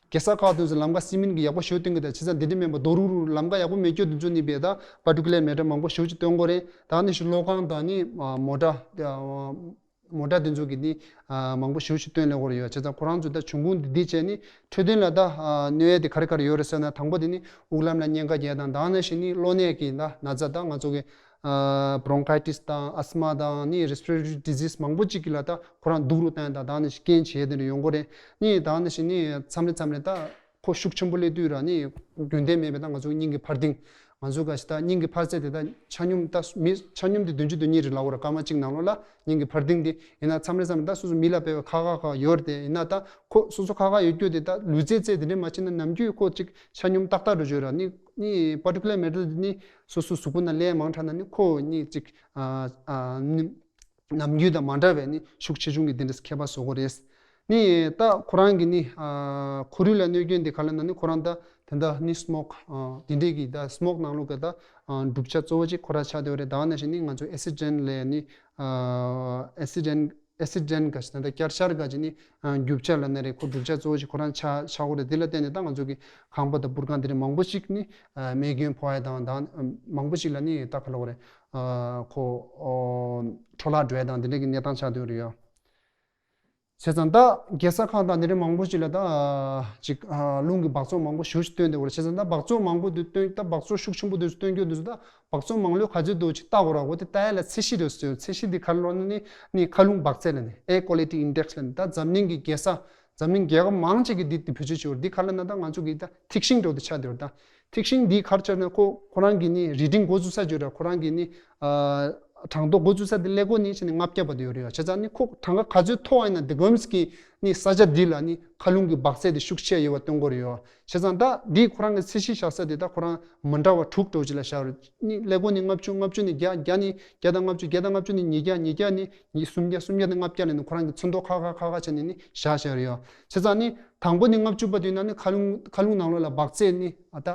རྒྱལ་ས་ཁག་དེ་ཚོ་ལམ་ཁ་སི་མིན་གྱི་ཡག་པོ་ཞེ་པོ་སྟོན་གྱི། ད་བྱས་ཙང་འདི་འདྲ་མིན་པ་རྡོ་རུག་རུག་ལམ་ཁ་ཡག་པོ་མེད་རྒྱུ་དེ་ཚོ་ནི་བས་ད་particulate matter མང་པོ་ཞེ་པོ་ཅིག་སྟོན་གྱི་རེད། ད་ནི་ཞིག་གློག་ཁང་དང་ནི་ཨ་མོ་ཊ་ཨ་མོ་ཊ་དེ་ཚོ་གི་ནི་ཨ་མང་པོ་ཞེ་པོ་ཅིག་སྟོན་སླེབས་ཀྱི་ཡོད། བྱས་ཙང་ཁོ་རང་ཚོ་ད་འབྱུང་ཁུངས་འདི་འདི་བྱས་ནི་འཕྲོད་བསྟེན་ལ་ད་ཨ་གནོད་ཡས་དེ་ག་རེ་ག་རེ་ཡོད་རེད་ཟེར་ན། དང་པོ་དེ་ནི་དབུགས་ལམ་ལ་ཉེན་ཁ་རྒྱག་དང་། ད་ནི་ཞིག་ནི་གློ་ནད་ཀྱི་ད་ན་ཚ་ད་ང་ཚོ་གི་ཨ་bronchitis དང་asthma དང་ནི་respiratory disease མང་པོ་ཅིག་གི་ལ་ད་ཁོ་རང་སྡུག་རུ་བཏང་ཡས་དང་། ད་ནི་ཞིག་རྐྱེན་བྱས་དེ་འདྲ་ཡོང་གི་རེད། ནི་ད་ནི་ཞིག་ནི་མཚམས་རེ་མཚམས་རེ་ད་ཁོ་ཤུགས་ཆེན་པོ་སླེབས་དུས་ར་ནི་རྒྱུན་ལྡན་མེད་པའི་ད་ང་ཚོ་སྙིང་གི་འཕར་ལྡིང་། ང་ཚོ་ག་ཞིག་ད་སྙིང་གི་འཕར་ཚད་དེ་ད་ཆ་སྙོམས་ད་མི་ཆ་སྙོམས་དེ་བདུན་ཅུ་དོན་གཉིས་རེད་ལབ་དགོས་ར། སྐར་མ་གཅིག་ནང་ལོགས་ལ་སྙིང་གི་འཕར་ལྡིང་དེ། ཡིན་ན་མཚམས་རེ་མཚམས་རེ་ད་སོ་སོ་མི་ལ་དཔེ་ཁག་ཁག་ཁག་ཡོད་རེད་དེ། ཡིན་ན་ད་ཁོ་སོ་སོ་ཁག་ཁག་ཡོད་རྒྱུ་དེ་ད་ལུས་རྩལ་རྩལ་དེ་འདྲ་མ་བྱས་ན་ནམ་རྒྱུན་ཁོ་ཅིག་ཆ་སྙོམས་ཏག་ཏག་འགྲོ་བརྗོད་ར། ནི་ནི་particulate matter དེ་ནི་སོ་སོ་གཟུགས་པོ་ནང་སླེབས་མང་དྲགས་ན་ནི་ཁོ་ནི་ཅིག་ཨ་ཨ་ནི་ནམ་རྒྱུན་དང་མ་འདྲ་བའི་ནི་ཤུགས་ཆེ་ཆུང་གི་དེ་འདྲ་ཁྱད་པར་བཟོ་གི་རེད། ནི་ད་ཁོ་རང་གི་ནི་ཨ་ཁོར་ཡུག་ལ་གནོད་སྐྱོན་དེ་ག་ལ་ན་ནི་ཁོ་རང་ད་དེ་འདྲ་ནི་smoke ཨ་དེ་འདྲས་ཀྱི་ད་smoke ནང་ལོགས་ཀྱི་ད་ཨ་གྲུབ་ཆ་གཙོ་བོ་གཅིག་ཁོ་རང་ཆགས་བསྡད་ཡོད་རེད། ད་ནང་བཞིན་ནི་ང་ཚོ་acid rain ལས་ནི་ཨ་acid rain acid rain ག་ཞིག་ད་ལྟ་བསྐྱར་ཤར་ག་ཅིག་ནི་ཨ་རྒྱུ་ཆ་ལ་ན་རེ་ཁོ་གྲུབ་ཆ་གཙོ་བོ་ཞིག་ཁོ་རང་ཆགས་ཆགས་ཀྱི་རེད། དེ་ལ་བརྟེན་ནས་ད་ང་ཚོ་གི་ཁང་པ་དང་སྤུར་ཁང་དེ་འདྲ་མང་པོ་ཞིག་ནི་ཨ་རྨས་སྐྱོན་ཕོག་ཡ་དང་། ད་མང་པོ་ཞིག་ལ་ནི་ད་ག་ལབ་དགོས་རེད། ཨ་ཁོ་ཨོ་འཕྲོ་བརླག་འགྲོ་ཡ་དང་དེ་འདྲ་གི་གནས་སྟངས་ཆགས་བསྡད་ཡོད་རེད་ཡ། བྱས་ཙང་ད་རྒྱལ་ས་ཁག་དང་དེ་འདྲ་མང་པོ་ཞིག་ལ་ད་ཨ་ཅིག་ཨ་རླུང་གི་འབག་བཙོག་མང་པོ་ཞེ་པོ་ཞིག་བཏོན་བསྡད་ཡོད་རེད། བྱས་ཙང་ད་འབག་བཙོག་མང་པོ་དེ་བཏོན། ད་འབག་བཙོག་ཤུགས་ཆེན་པོ་དེ་ཚོ་བཏོན་རྒྱུ་དེ་ཚོ་ད་འབག་བཙོག་མང་ལོས་ག་ཚོད་འདུག་ཅིག་ལྟ་དགོས་ར། འོ་དེ་ལྟ་ཡ་ལ་ཚད་གཞི་རེད་ཟེར། ཚད་གཞི་འདི་ག་རེ་ལབ་ན་ནི་ནི་མཁའ་རླུང་འབག་ཚད་ལ་ནི་air quality index ལ་ནི་ད་འཛམ་གླིང་གི་རྒྱལ་ས་འཛམ་གླིང་རྒྱལ་ཁབ་མང་ཆེ་གི་འདི་འདི་བེད་སྤྱོད་བྱེད་ཡོད་རེད། འདི་ག་རེ་ལབ་ན་ད་ང་ཚོ་གི་ད་ཐིག་ཤིང་འདྲ་བོ་དེ་ཆགས་བསྡད་ཡོད་རེད། ད་ཐིག་ཤིང་འདི་ག་རེ་ཆགས་ན་ཁོ་ཁོ་རང་གི་ནི་reading འགོ་བཙུགས་ས་བརྗོད་ར། ཁོ་རང་གི་ནི་ཨ་གྲངས་ཐོ་འགོ་བཙུགས་ས་དེ་ཀླད་ཀོར་ནས་བྱས་ནས་ལྔ་བརྒྱ་བར་དུ་ཡོད་རེད་ཡ། བྱས་ཙང་ནི་ཁོ་གྲངས་ཀ་ག་ཚོད་མཐོ་བ་ཡིན་ན་དེ་གོམས་ཀྱི་ནི་ས་ཆ་འདི་ལ་ནི་མཁའ་རླུང་གི་འབག་ཚད་དེ་ཤུགས་ཆེ་ཡོད་པ་སྟོན་གྱི་ཡོད་རེད་ཡ། བྱས་ཙང་ད་འདི་ཁོ་རང་གི་ཚད་གཞི་བཞག་ས་དེ་ད་ཁོ་རང་མི་འདྲ་བ་དྲུག་འདྲ་བོ་ཅིག་ལ་བཞག་རེད། ནི་ཀླད་ཀོར་ནི་ལྔ་བཅུ། ལྔ་བཅུ་ནི་བརྒྱ། བརྒྱ་ནི་བརྒྱ་དང་ལྔ་བཅུ། བརྒྱ་དང་ལྔ་བཅུ་ནི་ཉིས་བརྒྱ། ཉིས་བརྒྱ་ནི་ཉི་སུམ་བརྒྱ། སུམ་བརྒྱ་ནི་ལྔ་བརྒྱ་ལ་ནི་ཁོ་རང་གི་ཚོན་མདོག་ཁག་ཁག་ཁག་ཁག་བྱས་ནས་ནི་བཞག་བཞག་རེད་ཡ། བྱས་ཙང་ནི་དང་པོ་ནི་ལྔ་བཅུ་བར་དུ་ཡིན་ན་ནི་མཁའ་རླུང་མཁའ་རླུང་ནང་ལོགས་ལ་འབག་ཚད་ནི་ཨ་ད་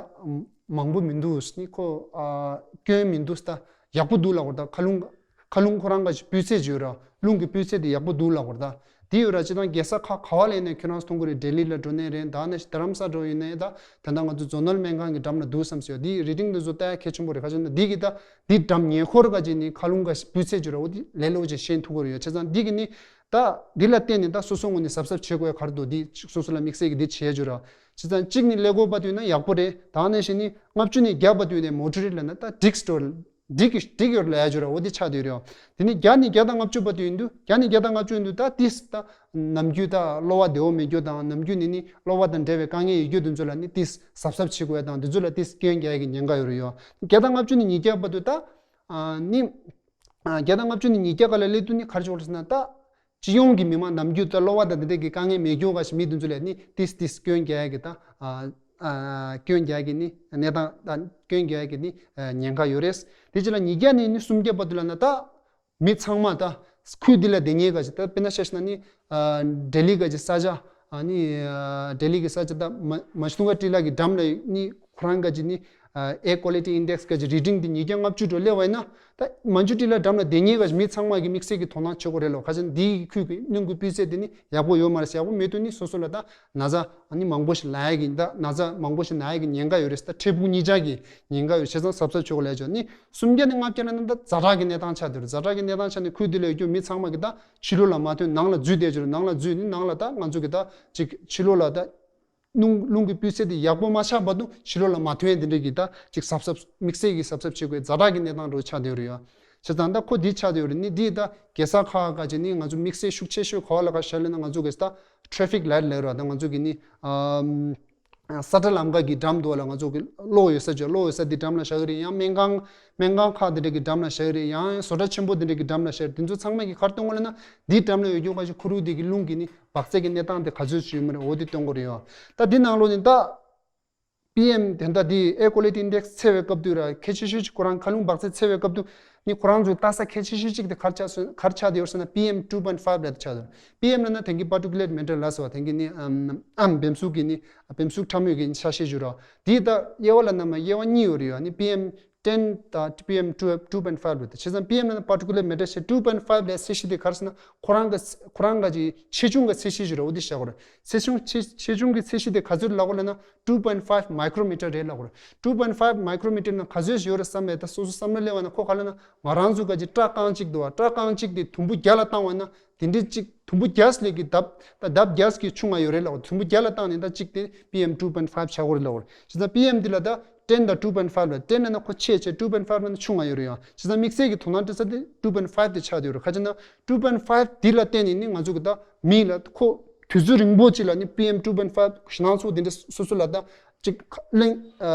མང་པོ་མི་འདུག་ནི་ཁོ་ཨ་སྐྱོན་མི་འདུག་ད་ཡག་པོ་འདུག་ལབ་དགོས་རེད། ད་མཁའ་རླུང་མཁའ་རླུང་ཁོ་རང་ག་ཅིག་སྤུས་ཚད་ཅིག་ཡོད་ར། རླུང་གི་སྤུས་ཚད་དེ་ཡག་པོ་འདུག་ལབ་དགོས་རེད། ད་དེ་ཡོད་ར། སྤྱིར་བཏང་རྒྱལ་ས་ཁག་ག་བ་ལ་ཡིན་ན་ཁྱོད་རང་ཚོ་མཐོང་གི་རེད། ལྡི་ལི་ལ་འགྲོ་ནའི་རེད། ད་ནི་རྡ་རམ་ས་ལ་འགྲོ་ཡིན་ནའི་ད་ད་ལྟ་ང་ཚོ་ཛོ་ནལ་སྨན་ཁང་གི་འགྲམ་ལ་འདུག་བསམ་ཟེར་ཡ། དེ་reading དེ་ཚོ་ལྟ་ཡ་གལ་ཆེན་པོ་རེད། ག་ཅིག་ན་འདི་གི་ད་འདི་འགྲམ་ཉེ་འཁོར་ག་ཅིག་ནི་མཁའ་རླུང་ག་སྤུས་ཚད་ཅིག་ཡོད་ར། འོ་དེ་ལས་སླ་པོ་ཅིག་ཤེས་ཐུབ་ཀྱི་རེད་ཡ། བྱས་ཙང་འདི་གི་ནི་ད་འདི་ལ་བརྟེན་ནས་ད་སོ་སོ་ངོས་ནས་གཟབ་གཟབ་བྱེད་དགོས་ཡ་ག་རེ་འདུག་འདི་སོ་སོ་ལ་དམིགས་བསལ་གྱི་འདི་བྱེད་རྒྱུ་ར། བྱས་ཙང་གཅིག་ནི་ཀླད་ཀོར་བར་དུ་ཡིན་ན་ཡག་པོ་རེད། ད་ནང་བཞིན་ནི་ལྔ་བཅུ་ནས་བརྒྱ་བར་དུ་ཡིན་ནའི་moderate ལབ་ན་ད་འགྲིག་འགྲོ། འགྲིག་གི་འགྲིག་ཡོད་ལབ་ཡ་ཅིག་ཡོད་ར། འོ་དེ་ཆགས་བསྡད་ཡོད་རེད། དེ་ནས་བརྒྱ་ནས་བརྒྱ་དང་ལྔ་བཅུ་བར་དུ་ཡིན་དུས། བརྒྱ་ནས་བརྒྱ་དང་ལྔ་བཅུ་ཡིན་དུས་ད་ཏིས་ད་ནམ་རྒྱུན་ད་གློ་བ་བདེ་བོ་མེད་རྒྱུ་དང་། ནམ་རྒྱུན་ནས་ནི་གློ་བ་དང་འབྲེལ་བའི་དཀའ་ངལ་ཡོད་རྒྱུ་དེ་ཚོ་ལ་ནི་ཏིས་གཟབ་གཟབ་བྱེད་དགོས་ཡ་དང་། དེ་ཚོ་ལ་ཏིས་སྐྱོན་རྒྱག་ཡ་གི་ཉེན་ཁ་ཡོད་རེད་ཡ། བརྒྱ་དང་ལྔ་བཅུ་ནས་ཉིས་བརྒྱ་བར་དུ་ད་ཨ་ནི་ཨ་བརྒྱ་དང་ལྔ་བཅུ་ནས་ཉིས་བརྒྱ་ག་ལ་སླེབས་དུས་ནི་ག་རེ་བྱེད་དགོས་རེད་ཟེར་ན་ད། སྤྱི་ཡོངས་ཀྱི་མི་མང་ནམ་རྒྱུན་ད་གློ་བ་དང་དེ་འདྲས་ཀྱི་དཀའ་ངལ་མེད་རྒྱུ་ག་ཞིག་མི་དེ་ཚོ་ལ་ནི་ཏིས་ཏིས་སྐྱོན་རྒྱག་ཡ་གི་ད་ཨ་ཨ་སྐྱོན་རྒྱག་ཡ་གི་ནི་གནས་སྟངས་ད་སྐྱོན་རྒྱག་ཡ་གི་ནི་ཨ་ཉེན་ཁ་ཡོད་རེད། དེ་རྗེས་ལ་ཉིས་བརྒྱ་ནས་ནི་སུམ་བརྒྱ་བར་དུ་ལ་ན་ད་མི་ཚང་མ་ད་ཁུལ་འདི་ལ་བསྡད་མཁན་ག་ཞིག་ད་དཔེར་ན་ཆ་བཞག་ན་ནི་ཨ་ལྡི་ལི་ག་ཅིག་ས་ཆ་ཨ་ནི་ཨ་ལྡི་ལི་གི་ས་ཆ་ད་མ་མ་ཤི་ཏུང་ག་ཊི་ལ་གི་འགྲམ་ལ་ནི་ཁོ་རང་ག་ཅིག་ནི་ཨ་air quality index ག་ཅིག་reading དེ་ཉིས་བརྒྱ་ལྔ་བཅུ་འགྲོ་སླེབས་པ་ཡིན་ན། ད་མ་ཤི་ཏུང་ཊི་ལ་འགྲམ་ལ་བསྡད་མཁན་ག་ཅིག་མི་ཚང་མ་གི་དམིགས་བསལ་གྱི་དོ་སྣང་བྱེད་དགོས་རེད་ལོ། ག་ཅིག་འདིའི་ཁུལ་གྱི་རླུང་གི་སྤུས་ཚད་དེ་ནི་ཡག་པོ་ཡོད་མ་རེད་ཟེར། ཡག་པོ་མེད་དུས་ནི་སོ་སོ་ལ་ད་ན་ཚ་ཨ་ནི་མང་པོ་ཞིག་ལབ་ཡ་གི་ད་ན་ཚ་མང་པོ་ཞིག་ན་ཡ་གི་ཉེན་ཁ་ཡོད་རེད་ཟེར། ད་འཕྲལ་ཕུགས་གཉིས་ཆ་གི་ཉེན་ཁ་ཡོད། བྱས་ཙང་གཟབ་གཟབ་བྱེད་དགོས་ལབ་ཡ་ཅིག་ནི། སུམ་བརྒྱ་ནས་ལྔ་བརྒྱ་ལ་ནི་ད་ཛ་དྲག་གི་གནས་སྟངས་ཆགས་བསྡད་རེད། ཛ་དྲག་གི་གནས་སྟངས་ཆགས་ནས་ཁུལ་འདི་ལ་ཡོད་རྒྱུ་མི་ཚང་མ་གི་ད་ཕྱི་ལོགས་ལ་མ་ཐོན། ནང་ལ་འཛུལ་བསྡད་རྒྱུ་རེད། ནང་ལ་འཛུལ་ནི་ནང་ལ་ད་ང་ཚོ་གི་ད་ཅིག་ཕྱི་ལོགས་ལ་ད་རླུང་རླུང་གི་སྤུས་ཚད་དེ་ཡག་པོ་མ་ཆགས་བར་དུ་ཕྱི་ལོགས་ལ་མ་ཐོན་ཡ་དེ་འདྲ་གི་ད་ཅིག་གཟབ་གཟབ་དམིགས་བསལ་གྱི་གཟབ་གཟབ་བྱེད་དགོས། ཛ་དྲག་གི་གནས་སྟངས་འདྲ་བོ་ཆགས་བསྡད་ཡོད་རེད་ཡ། བྱས་ཙང་ད་ཁོ་འདི་ཆགས་བསྡད་ཡོད་རེད། ནི་འདི་ད་རྒྱལ་ས་ཁག་ཁག་ཅིག་ནི་ང་ཚོ་དམིགས་བསལ་ཤུགས་ཆེ་ཤོས་ག་བ་ལ་ག་བཞག་ལབ་ན། ང་ཚོ་གི་ད་traffic light ལབ་ར། ད་ང་ཚོ་གི་ནི་ཨམ། ས་ཁྲ་ལམ་ཁ་གི་འགྲམ་དུ་ལ་ང་ཚོ་གི་གློག་ཡོད་ས་ཅིག་གློག་ཡོད་ས་དེ་འགྲམ་ལ་བཞག་གི་རེད། ཡང་སྨན་ཁང་སྨན་ཁང་ཁག་དེ་འདྲ་གི་འགྲམ་ལ་བཞག་གི་རེད། ཡང་བཟོ་གྲྭ་ཆེན་པོ་དེ་འདྲ་གི་འགྲམ་ལ་བཞག་གི་རེད། དེ་ཚོ་ཚང་མ་གི་ག་རེ་སྟོན་གྱི་ལབ་ན། འདིའི་འགྲམ་ལ་ཡོད་རྒྱུ་ག་ཞིག་ཁོར་ཡུག་དེ་གི་རླུང་གི་ནི་འབག་ཚད་ཀྱི་གནས་སྟངས་དེ་ག་ཚོད་ཅིག་ཡོད་མ་རེད། འོ་དེ་སྟོན་གྱི་རེད་ཡ། ད་འདི་ནང་ལོགས་ནས་ད་པི་ཨེམ་དེ་འདྲ་དེ་air quality index འཚོལ་བའི་སྐབས་དུས་ར་གལ་ཆེ་ཤོས་ཅིག་ཁོ་རང་མཁའ་རླུང་འབག་ཚད་འཚོལ་བའི་སྐབས་དུ་ནི་ཁོ་རང་ཚོས་ལྟ་ས་གལ་ཆེ་ཤོས་ཅིག་དེ་ག་རེ་ཆགས་སོང་། ག་རེ་ཆགས་བསྡད་ཡོད་ཟེར་ན་པི་ཨེམ་two point five ལབ་དེ་ཆགས་འདུག་པི་ཨེམ་ལབ་ན་དེང་གི་particulate matter ལབ་སོ། དེང་གི་ནི་ཨམ་ཨམ་བེམ་གཟུགས་ཀྱི་ནི་བེམ་གཟུགས་ཕྲ་མོའི་གི་ཆ་ཤས་ཅིག་ར། དེ་ད་དབྱེ་བ་ལབ་ན་མ་དབྱེ་བ་གཉིས་ཡོད་རེད་ཡ། ནི་པི་ཨེམ་ ten དང་པི་ཨེམ་two two point five ལ་དེ་བྱས་ཙང་པི་ཨེམ་ལ་ན་particulate matter བྱས། two point five ལ་ཚད་གཞི་དེ་ག་རེ་ཟེར་ན་ཁོ་རང་གི་ཁོ་རང་གི་ཆེ་ཆུང་གི་ཚད་གཞི་ཞིག་རེད། འོ་དེ་བཞག་དགོས་རེད། ཆེ་ཆུང་ཆེ་ཆེ་ཆུང་གི་ཚད་གཞི་དེ་ག་ཚོད་ལབ་དགོས་ལབ་ན་two point five micrometer རེད་ལབ་དགོས་རེད། two point five micrometer ན་ག་ཚོད་ཡོད་རེད་བསམ་ཡས་ད་སོ་སོ་བསམ་བློ་སླེབས་པ་ན་ཁོ་ག་ལབ་ན་ང་རང་ཚོ་ག་ཅིག་སྐྲ་རྐང་གཅིག་འདུག་བ། སྐྲ་རྐང་གཅིག་དེ་དུམ་བུ་བརྒྱ་ལ་བཏང་བ་ན་དེ་འདྲའི་གཅིག་དུམ་བུ་བརྒྱ་ལས་ཀྱི་ལྡབ་ད་ལྡབ་བརྒྱ་གི་ཆུང་ང་ཡོད་རེད་ལབ་དགོས། དུམ་བུ་བརྒྱ་ལ་བཏང་ནས་ད་གཅིག་དེ་པི་ཨེམ་two point five ཆགས་དགོས་རེད་ལབ་དགོས་རེད། བྱས་ཙང་པི་ཨེམ་འདི་ལ་ད་ten དང་two point five ལ། ten ལ་ན་ཁོ་ཆེ་ཆེ། two point five ལ་ན་ཆུང་ང་ཡོད་རེད་ཡ། བྱས་ཙང་དམིགས་བསལ་གྱི་དོ་སྣང་སྤྲད་ས་དེ་two point five དེ་ཆགས་བསྡད་ཡོད་རེད། ག་ཅི་ན་two point five འདི་ལ་བརྟེན་ནས་ནི་ང་ཚོ་གི་ད་མི་ལ་ཁོ་དུས་ཚོད་རིང་པོ་ཅིག་ལ་ནི་པི་ཨེམ་two point five ཞེད་སྣང་ཚོགས་དེ་འདྲ་སོ་སོ་ལ་ད་ཅིག་གླེང་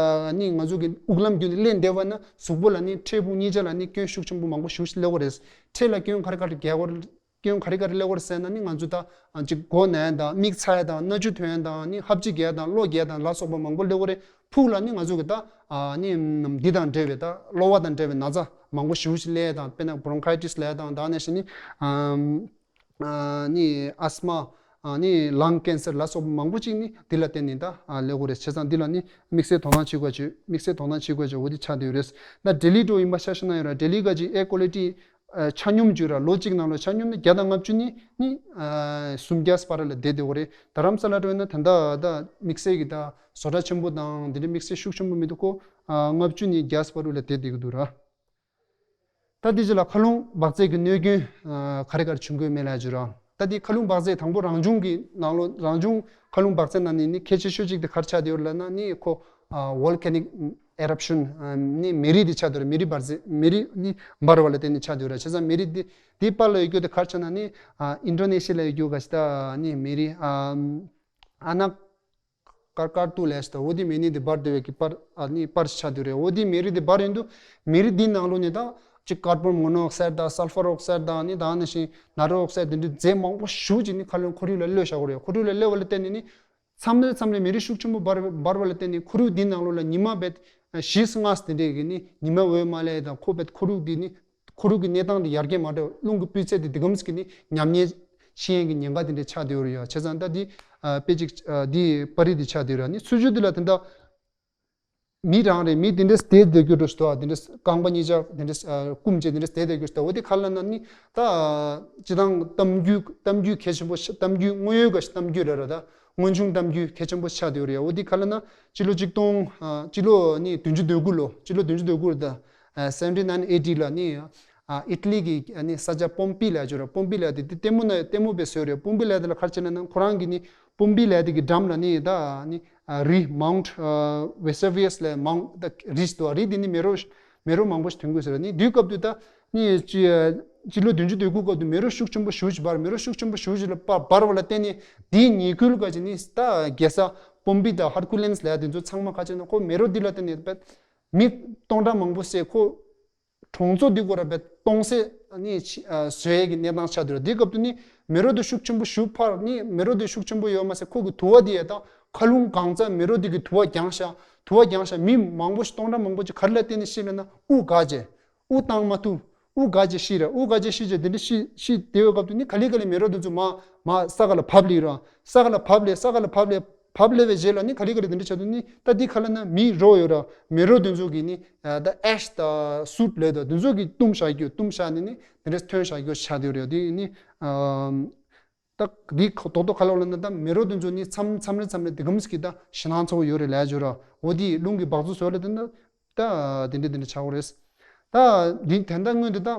ནི་ང་ཚོ་གི་དབུགས་ལམ་བརྒྱུད་ནས་སླེབས་བསྡད་པ་ན་གཟུགས་པོ་ལ་ནི་འཕྲལ་ཕུགས་གཉིས་ཆ་ལ་ནི་སྐྱོན་ཤུགས་ཆེན་པོ་མང་པོ་ཞེ་པོ་ཅིག་སླེབས་ཀྱི་རེད། འཕྲལ་ལ་སྐྱོན་ག་རེ་ག་རེ་རྒྱག་དགོས་རེད། སྐྱོན་ག་རེ་ག་རེ་སླེབས་ཀྱི་རེད་ཟེར་ན་ནི་ང་ཚོ་ད་ཅིག་མགོ་ན་ཡ་དང་མིག་ཚ་ཡ་དང་སྣ་ཆུ་ཐོན་ཡ་དང་ནི་ཧབ་སྦྲིད་རྒྱག་ཡ་དང་གློ་རྒྱག་ཡ་དང་ལ་སོགས་པ་མང་པོ་སླེབས་ཀྱི་རེད། ཕུགས་ལ་ནི་ང་ཚོ་གི་ད་ནི་འདི་དང་འབྲེལ་བའི་ད་གློ་བ་དང་འབྲེལ་བའི་ན་ཚ་མང་པོ་ཞེ་པོ་ཅིག་སླེབས་ཡ་དང་དཔེར་ན་bronchitis ལབ་ཡ་དང་ད་ནང་བཞིན་ནི་ནི་asthma ནི་lung cancer ལ་སོགས་པ་མང་པོ་ཅིག་ནི་འདི་ལ་བརྟེན་ནས་ད་སླེབས་ཀྱི་རེད། བྱས་ཙང་འདི་ལ་ནི་དམིགས་བསལ་དོ་སྣང་བྱེད་དགོས་ཅིག་དམིགས་བསལ་དོ་སྣང་བྱེད་དགོས་ཅིག་འོ་འདི་ཆགས་བསྡད་ཡོད་རེད། ད་ལྡི་ལི་འགྲོ་ཡིན་པ་ཆ་བཞག་ན་ཡོད་ར། ལྡི་ལི་ག་ཅིག་air quality ཆ་སྙོམས་བརྗོད་ར། ལོ་གཅིག་ནང་ལོ་ཆ་སྙོམས་ནི་བརྒྱ་དང་ལྔ་བཅུ་ནི་ནི་སུམ་བརྒྱ་བར་ལ་བསྡད་བསྡད་ཡོད་རེད། རྡ་རམ་ས་ལ་འགྲོ་ཡིན་ན་ད་ལྟ་ད་དམིགས་བསལ་གྱི་ད་བཟོ་གྲྭ་ཆེན་པོ་དང་འདི་འདྲ་དམིགས་བསལ་ཤུགས་ཆེན་པོ་མི་འདུག་གོ། ལྔ་བཅུ་ནི་བརྒྱ་བར་ལ་བསྡད་བསྡད་ཀྱི་འདུག་ར། ད་དེ་རྗེས་ལ་མཁའ་རླུང་འབག་རྫས་ཀྱི་གནོད་སྐྱོན་ག་རེ་ག་རེ་བྱུང་གི་ཡོད་མེད་ལ་བརྗོད་ར། ད་དེ་མཁའ་རླུང་འབག་རྫས་དང་པོ་རང་བྱུང་གི་ནང་ལོ་རང་བྱུང་མཁའ་རླུང་འབག་རྫས་ནང་ནས་ནི་གལ་ཆེ་ཤོས་གཅིག་དེ་ག་རེ་ཆགས་བསྡད་ཡོད་ལབ་ན་ནི་ཁོ་volcanic eruption ནི་མེ་རི་དེ་ཆགས་བསྡད་ཡོད་རེད། མེ་རི་འབར་རྫས་མེ་རི་ནི་འབར་བ་ལ་བརྟེན་ནས་ཆགས་བསྡད་ཡོད་རེད། བྱས་ཙང་མེ་རི་དེ་དེའི་བར་ལ་ཡོད་རྒྱུ་དེ་ག་རེ་ཆགས་ན་ནི་ཨིན་ཌོ་ནེ་ཤི་ཡ་ལ་ཡོད་རྒྱུ་ག་ཞིག་ད་ནི་མེ་རི་ཨ་ན་ཀར་ཀར་ཏུ་ལས་ཤི་ད་འོ་དེ་མེ་ནི་དེ་འབར་བསྡད་པའི་གི་པར་ཨ་ནི་པར་ཞིག་ཆགས་བསྡད་ཡོད་རེད། འོ་དེ་མེ་རི་དེ་འབར་ཡོང་དུས་མེ་རི་དེའི་ནང་ལོགས་ནས་ད་ཅིག་carbon monoxide དང་sulfur oxide དང་ནི་ད་ནང་བཞིན་nitrous oxide དེ་འདྲའི་རྫས་མང་པོ་ཞེ་པོ་ཅིག་ནི་མཁའ་རླུང་ཁོར་ཡུག་ལ་གློད་བཞག་གི་རེད། ཁོར་ཡུག་ལ་གློད་པ་ལ་བརྟེན་ནས་ནི་མཚམས་རེ་མཚམས་རེ་མེ་རི་ཤུགས་ཆེན་པོ་འབར་འབར་བ་ལ་བརྟེན་ནས་ཁོར་ཡུག་དེའི་ནང་ལོགས་ལ་ཉི་མ་བས་བཞི་ལྔ་དེ་འདྲས་ཀྱི་ནི་ཉི་མ་འོད་མ་སླེབས་དང་ཁོ་བས་ཁོར་ཡུག་དེ་ནི་ཁོར་ཡུག་གི་གནས་སྟངས་དེ་ཡར་རྒྱས་མ་འགྲོ། རླུང་གི་སྤུས་ཚད་དེ་དེ་གམ་ཟིག་གི་ནི་ཉམས་ཉེས་ཤི་ཡས་ཀྱི་ཉེན་ཁ་དེ་འདྲས་ཆགས་བསྡད་ཡོད་རེད་ཡ། བྱས་ཙང་ད་དེ་ཨ་དཔེ་ཅིག་ཨ་དེ་པར་རིས་དེ་ཆགས་བསྡད་ཡོད་རེད། ནི་ཚུལ་ཆུ་དེ་ལ་དེ་འདྲ་མི་རང་རེད། མི་དེ་འདྲས་བསྡད་བསྡད་རྒྱུ་འགྲོ་ཞིག་འདུག་ཨ། དེ་འདྲས་རྐང་པ་གཉིས་ཆ་དེ་འདྲས་ཨ་བསྐུམ་བྱས་དེ་འདྲས་བསྡད་བསྡད་རྒྱུ་ཞིག་འདུག་འོ་དེ་ག་ལ་ན་ནི་ད་སྤྱི་བཏང་གཏམ་རྒྱུད་གཏམ་རྒྱུད་གལ་ཆེན་པོ་ཞིག་གཏམ་རྒྱུད་དངོས་ཡོད་ག་ཞིག་གཏམ་རྒྱུད་རེད་ར། ད་དངོས་བྱུང་གཏམ་རྒྱུད་གལ་ཆེན་པོ་ཆགས་བསྡད་ཡོད་རེད། འོ་དེ་ག་ལ་ན་སྤྱི་ལོ་གཅིག་སྟོང་ཨ་སྤྱི་ལོ་ནི་བདུན་ཅུ་དོན་དགུ་ལོ་སྤྱི་ལོ་བདུན་ཅུ་དོན་དགུ་ལོ་ད་seventeen eighty ལ་ནི་ཨ་ཨི་ཊ་ལི་གི་ཨ་ནི་ས་ཆ་པོམ་པི་ལ་ཡོད་རེད། པོམ་པི་ལ་དེ་དེ་ལྟད་མོ་ན་ལྟད་མོ་བས་བཟོས་རེད། པོམ་པི་ལ་དེ་ལ་ག་རེ་བྱས་ན་ན་ཁོ་རང་གི་ནི་པོམ་པི་ལ་དེ་གི་འགྲམ་ལ་ནི་ད་ནི་ཨ་རི་Mount Vesuvius ལ་Mount ད་རི་ཞིག་འདུག་རི་དེ་ནི་མེ་རོ་མེ་རོ་མང་པོ་ཞིག་ཐོན་གྱི་ཡོད་ཟེར་རེད། ནི་དུས་སྐབས་དུས་ད་ནི་སྤྱི་སྤྱི་ལོ་བདུན་ཅུ་དོན་དགུ་སྐབས་དུ་མེ་རོ་ཤུགས་ཆེན་པོ་ཞེ་པོ་ཅིག་འབར། མེ་རོ་ཤུགས་ཆེན་པོ་ཞེ་པོ་ཅིག་ལ་འབར་བ་ལ་བརྟེན་ནས་དེའི་ཉེ་ཁུལ་ག་ཅིག་ནི་ད་རྒྱལ་ས་པོམ་པི་དང་ཧར་ཀུ་ལེན་སི་ལ་དེ་ཚོ་ཚང་མ་ག་ཅིག་ན་ཁོ་མེ་རོ་འདི་ལ་བརྟེན་ནས་མི་སྟོང་ཕྲག་མང་པོ་བསད། ཁོ་གྲོང་ཚོ་འདི་སྐོར་ར་བས་སྟོང་ཟད་ནི་ཕྱི་ཨ་བཟོ་ཡས་ཀྱི་གནས་སྟངས་ཆགས་འདུག་ར། དེ་སྐབས་དུ་ནི་མེ་རོ་དེ་ཤུགས་ཆེན་པོ་ཞེ་པོ་འཕར། ནི་མེ་རོ་དེ་ཤུགས་ཆེན་པོ་ཡོད་མ་ཟད་ཁོ་གི་དུ་བ་དེ་ཡ་ད་མཁའ་རླུང་གང་ཙམ་མེ་རོ་དེ་གི་དུ་བ་རྒྱང་ཤག་དུ་བ་རྒྱང་ཤག་མི་མང་པོ་ཞིག་སྟོང་ཕྲག་མང་པོ་ཅིག་ག་རེ་ལ་བརྟེན་ནས་ཤི་ལབ་ན་དབུགས་འགག་བྱས། དབུགས་བཏང་མ་ཐུབ། དབུགས་འགག་བྱས་ཤི་ར། དབུགས་འགག་བྱས་ཤི་བྱས་དེ་འདྲ་ཤི་ཤི་དེ་བའི་སྐབས་དུ་ནི་ག་ལེ་ག་ལེ་མེ་རོ་དེ་ཚོ་མ་མ་ས་ག་ལ་བབས་ལེ་ར། ས་ག་ལ་བབས་ལེ་ས་ག་ལ་བབས་ལེ་བབས་ལེ་བའི་རྗེས་ལ་ནི་ག་ལེ་ག་ལེ་དེ་འདྲ་ཆགས་དུས་ནི་ད་འདི་ག་ལ་ན་མི་རོ་ཡོད་ར། མེ་རོ་དེ་ཚོ་གི་ནི་ད་ཨེཤ་དང་སུད་ལས་དང་དེ་ཚོ་གི་བཏུམ་བཞག་རྒྱུ་བཏུམ་བཞག་ནི་ནི་དེ་འདྲ་ཐོན་བཞག་རྒྱུ་ཆགས་དེ་རེད། དེ་ནི་ད་འདི་རྡོག་རྡོག་ག་ལ་ལ་ན་ད་མེ་རོ་དེ་ཚོ་ནི་མཚམས་མཚམས་རེ་མཚམས་རེ་དེ་གམ་ཟིག་གི་ད་ཞེད་སྣང་ཚ་བོ་ཡོད་རེད་ལས་ཡོད་ར། འོ་དེ་རླུང་གི་འབག་བཙོག་བཟོ་ལ་དེ་ན་ད་དེ་འདྲ་དེ་འདྲ་ཆགས་ཡོད་རེད། ད་འདི་དེ་འདྲ་སྔོན་དེ་ད།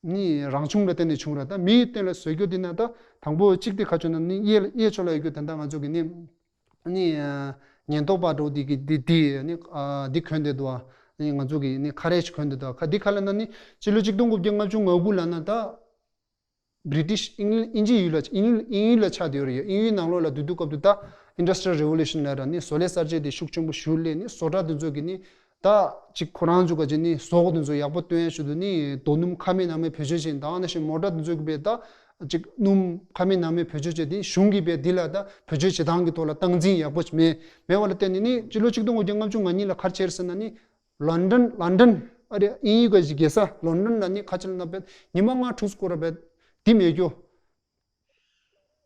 ནི་རང་བྱུང་ལ་བརྟེན་ནས་བྱུང་ར། ད་མིའི་སྟེང་ལ་བཟོ་རྒྱུ་འདི་ན་ད་དང་པོ་གཅིག་དེ་ཁ་ཆོད་ན་ནི་གཡས་གཡས་ཕྱོགས་ལ་ཡོད་རྒྱུ་དེ་འདྲ་ང་ཚོ་གི་ནི་ནི་ཉེན་རྟོག་པ་འགྲོ་འདི་གི་འདི་འདི་ནི་འདི་གོན་བསྡད་འདུག་ནི་ང་ཚོ་གི་ནི་ཁ་རས་ཅིག་གོན་བསྡད་འདུག་ཁ་འདི་ཁ་ལ་ན་ནི་སྤྱི་ལོ་གཅིག་སྟོང་དགུ་བརྒྱ་ལྔ་བཅུ་ང་དགུ་ལ་ན་ད་བྷི་རི་ཊིཤ་ཨིང་ལི་དབྱིན་ཇི་ཡུལ་ལ་ཨིང་ཨིང་ཡུལ་ལ་ཆགས་བསྡད་ཡོད་རེད། ཡ་དབྱིན་ཡུལ་ནང་ལོགས་ལ་སྡོད་དུས་སྐབས་དུ་ད་Industrial Revolution ལ་ར་ནི་བཟོ་ལས་གསར་བརྗེ་དེ་ཤུགས་ཆེན་པོ་ཞུ་ལས་ནི་བཟོ་གྲྭ་དེ་ཚོ་གི་ནི། ད་ཅིག་ཁོ་རང་ཚོ་ག་ཅིག་ནི་བཟོ་བཀོད་དེ་ཚོ་ཡག་པོ་སྟོན་ཡ་ཞུ་དུས་ནི་རྡོ་སྣུམ་ཁ་མེད་ནང་མེད་བེད་སྤྱོད་བྱེད་དང་ནང་བཞིན་མོ་ཊ་དེ་ཚོ་གི་བས་ད་ཅིག་སྣུམ་ཁ་མེད་ནང་མེད་བེད་སྤྱོད་བྱེད་དེ་གཞུང་གི་བས་འདི་ལ་ད་བེད་སྤྱོད་བྱེད་སྟངས་ཀྱི་ཐོག་ལ་སྟངས་འཛིན་ཡག་པོ་ཅིག་མེད་མེད་པ་ལ་བརྟེན་ནས་ནི་སྤྱི་ལོ་གཅིག་སྟོང་དགུ་བརྒྱ་ལྔ་བཅུ་ང་གཉིས་ལ་ག་རེ་བྱས་ཟེར་ན་ནི་ལོན་ཌོན་ལོན་ཌོན་ཨ་རེ་དབྱིན་ཡུལ་ག་ཅིག་རྒྱལ་ས་ལོན་ཌོན་ལ་ནི་ཁ་ཆེ་ལ་ན་བས་ཉི་མ་ལྔ་དྲུག་སྐོར་ར་བས་དེ་མེད་རྒྱུ།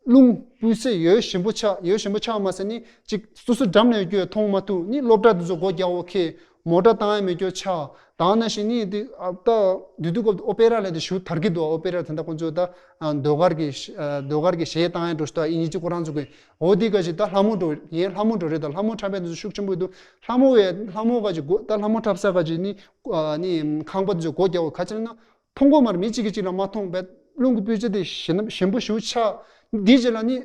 རླུང་སྤུས་ཚད་ཡོད་ཞན་པོ་ཆགས་ཡོད་ཞན་པོ་ཆགས་མ་ཟད་ནི་གཅིག་སོ་སོ་འགྲམ་ནས་ཡོད་རྒྱུ་མཐོང་མ་ཐུབ་ནི་སློབ་གྲྭ་དེ་ཚོ་སྒོ་རྒྱག་འོ་ཁེ་ མོ་ཊ་བཏང་ཡ་མེད་སྐྱོ་ཆགས། ད་ནང་བཞིན་ནི་དེ་ཨ་ད་དུས་དུས་སྐབས་ཨོ་པེ་ར་ལས་དེ་ཞུ་དར་གྱི་འདུག་ཨོ་པེ་ར་དེ་འདྲ་ཁོང་ཚོ་ད་ཨ་ཟློས་གར་གྱི་ཨ་ཟློས་གར་གྱི་གཞས་བཏང་ཡ་འགྲོ་ཞུ་ད་ཨིན་ཇི་ཁོ་རང་ཚོ་གི་འོ་དེ་ག་ཞིག་ད་ལྷ་མོ་འགྲོ་ཡན་ལྷ་མོ་འགྲོ་རེད། ད་ལྷ་མོ་འཁྲབ་པའི་དེ་ཚོ་ཤུགས་ཆེན་པོ་འདུག་ལྷ་མོ་བས་ལྷ་མོ་ག་ཞིག་གོ་ད་ལྷ་མོ་འཁྲབ་ས་ག་ཞིག་ནི་ཨ་ནི་ཁང་པ་དེ་ཚོ་སྒོ་རྒྱག་འོ་ག་ཅིག་ན། མཐོང་གོ་མར་མི་གཅིག་གིས་གཅིག་ལ་མ་མཐོང་བས་རླུང་གི་སྤུས་ཚད་དེ་ཞན་ཞན་པོ་ཞེ་པོ་ཆགས། འདིའི་རྗེས་ལ་ནི་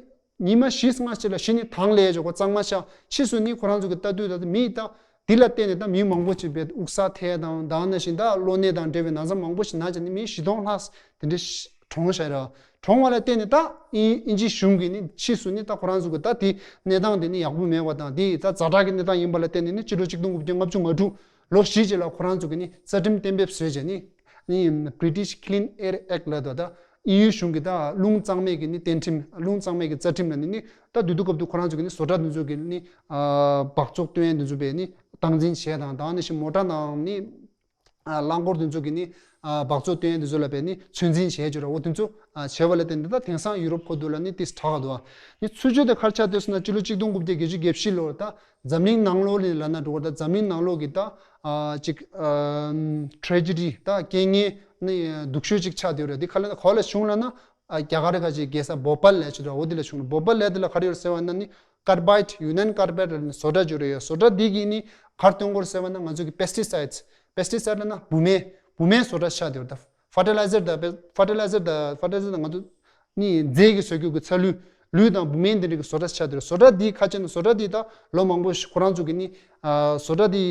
ཉི་མ་བཞི་ལྔ་ཅིག་ལ་གཞི་ནི་དྭངས་ལས་འཇོག་པ་གཙང་མ་ཆགས། ཕྱིས་སུ་ནི་ཁོ་རང་ཚོ་གི་ལྟ་དུས་ད་མི་ད་འདི་ལ་བརྟེན་ནས་ད་མི་མང་པོ་ཅིག་བས་དབུགས་ས་ཐལ་དང་ད་ནང་བཞིན་ད་གློ་ནད་དང་འབྲེལ་བའི་ན་ཚ་མང་པོ་ཞིག་ན་ཅིག་ནི་མི་བཞི་སྟོང་ལྷག་དེ་འདྲ་གྲོངས་ཤག་ར། གྲོངས་པ་ལ་བརྟེན་ནས་ད་ཨིན་ཨིན་ཇིའི་གཞུང་གིས་ནི་ཕྱིས་སུ་ནི་ད་ཁོ་རང་ཚོ་གི་ད་དེ་གནས་སྟངས་དེ་ནི་ཡག་པོ་མེད་པ་དང་དེ་ད་ཛ་དྲག་གི་གནས་སྟངས་ཡིན་པ་ལ་བརྟེན་ནས་ནི་སྤྱི་ལོ་གཅིག་སྟོང་དགུ་བརྒྱ་ལྔ་བཅུ་ང་དྲུག་ལོ་བཞི་རྗེས་ལ་ཁོ་རང་ཚོ་གི་ནི་རྩ་ཁྲིམས་གཏན་འབེབས་བཟོས་བྱས་ནི། ནི་British Clean Air Act ལབ་འདུག་ད་དབྱིན་ཡུལ་གཞུང་གི་ད་རླུང་གཙང་མའི་གི་ནི་བསྟན་ཁྲིམས་རླུང་གཙང་མའི་གི་རྩ་ཁྲིམས་ལ་ནི་ནི་ད་དུས་དུས་སྐབས་དུ་ཁོ་རང་ཚོ་གི་ནི་བཟོ་གྲྭ་འདི་ཚོ་གི་ནི་ཨ་སྦགས་བཙོག་སྟོན་ཡ་འདི་ཚོ་བས་ནི་སྟངས་འཛིན་བྱས་དང་ད་ནི་ཞིག་མོ་ཊ་ནང་ནི་ཨ་རླངས་འཁོར་འདི་ཚོ་གི་ནི་ཨ་སྦགས་བཙོག་སྟོན་ཡ་འདི་ཚོ་ལ་བས་ནི་ཚོད་འཛིན་བྱས་བྱོས་ར་འོ་འདི་ཚོ་ཨ་བྱས་པ་ལ་བརྟེན་ཏེ་ད་དེང་སང་ཡུ་རོབ་ཁོ་དུ་ལ་ནི་ཏིས་དྲག་ག་འདུག་ནི་ཚུལ་ཆོས་དེ་ཁར་ཆགས་དུས་སུ་ན་སྤྱི་ལོ་གཅིག་སྟོང་དགུ་བརྒྱ་བརྒྱད་ཅུ་གྱ་བཞི་ལོར་ད་འཛམ་གླིང་ནང་ལོགས་ལ་ལ་ན་འགྲོ་བར་ད་འཛམ་གླིང་ནང་ལོགས་ཀྱི་ད་ཨ་ཅིག་ཨ་tragedy ད་རྐྱེན་ངན་ནི་སྡུག་ཤོས་ཅིག་ཆགས་བསྡད་ཡོད་རེད། འདི་ག་ལ་ག་ལ་བྱུང་ལ་ན་ཨ་རྒྱ་གར་ག་ཅིག་རྒྱལ་ས་བོ་པལ་ལ་ཆུ་ད་འོ་འདི་ལ་བྱུང་རེད། བོ་པལ་ལ་འདི་ལ་ག་རེ་ཡོད་ཟེར་བ་ན་ནི་ཀར་བའིཊ་ཡུ་ནན་ཀར་བའིཊ་ལ་ནི་བཟོ་གྲྭ་ཅིག་ཡོད་རེད། བཟོ་གྲྭ་འདི་གིས་ནི་གར་སྟོན་སྐོར་ཟེར་བ་ན་ང་ཚོ་གི་pesticides pesticides ལ་ན་བུད་མེད་བུད་མེད་བཟོ་གྲྭ་ཆགས་བསྡད་ཡོད་རེད། ད་ཕར་ཊི་ལའི་ཛར་དང་ཕར་ཊི་ལའི་ཛར་དང་ཕར་ཊི་ལའི་ཛར་དང་ང་ཚོ་ནི་རྫས་ཀྱི་བཟོ་རྒྱུ་གི་ཚ་ལུད་ལུད་དང་བུད་མེད་འདི་འདྲ་གི་བཟོ་གྲྭ་ཆགས་བསྡད་རེད། བཟོ་གྲྭ་འདི་ཁ་ཆེ་ན་བཟོ་གྲྭ་འདི་ད་ལོ་མང་པོ་ཞིག་ཁོ་རང་ཚོ་གི་ནི་ཨ་བཟོ་གྲྭ་འདི་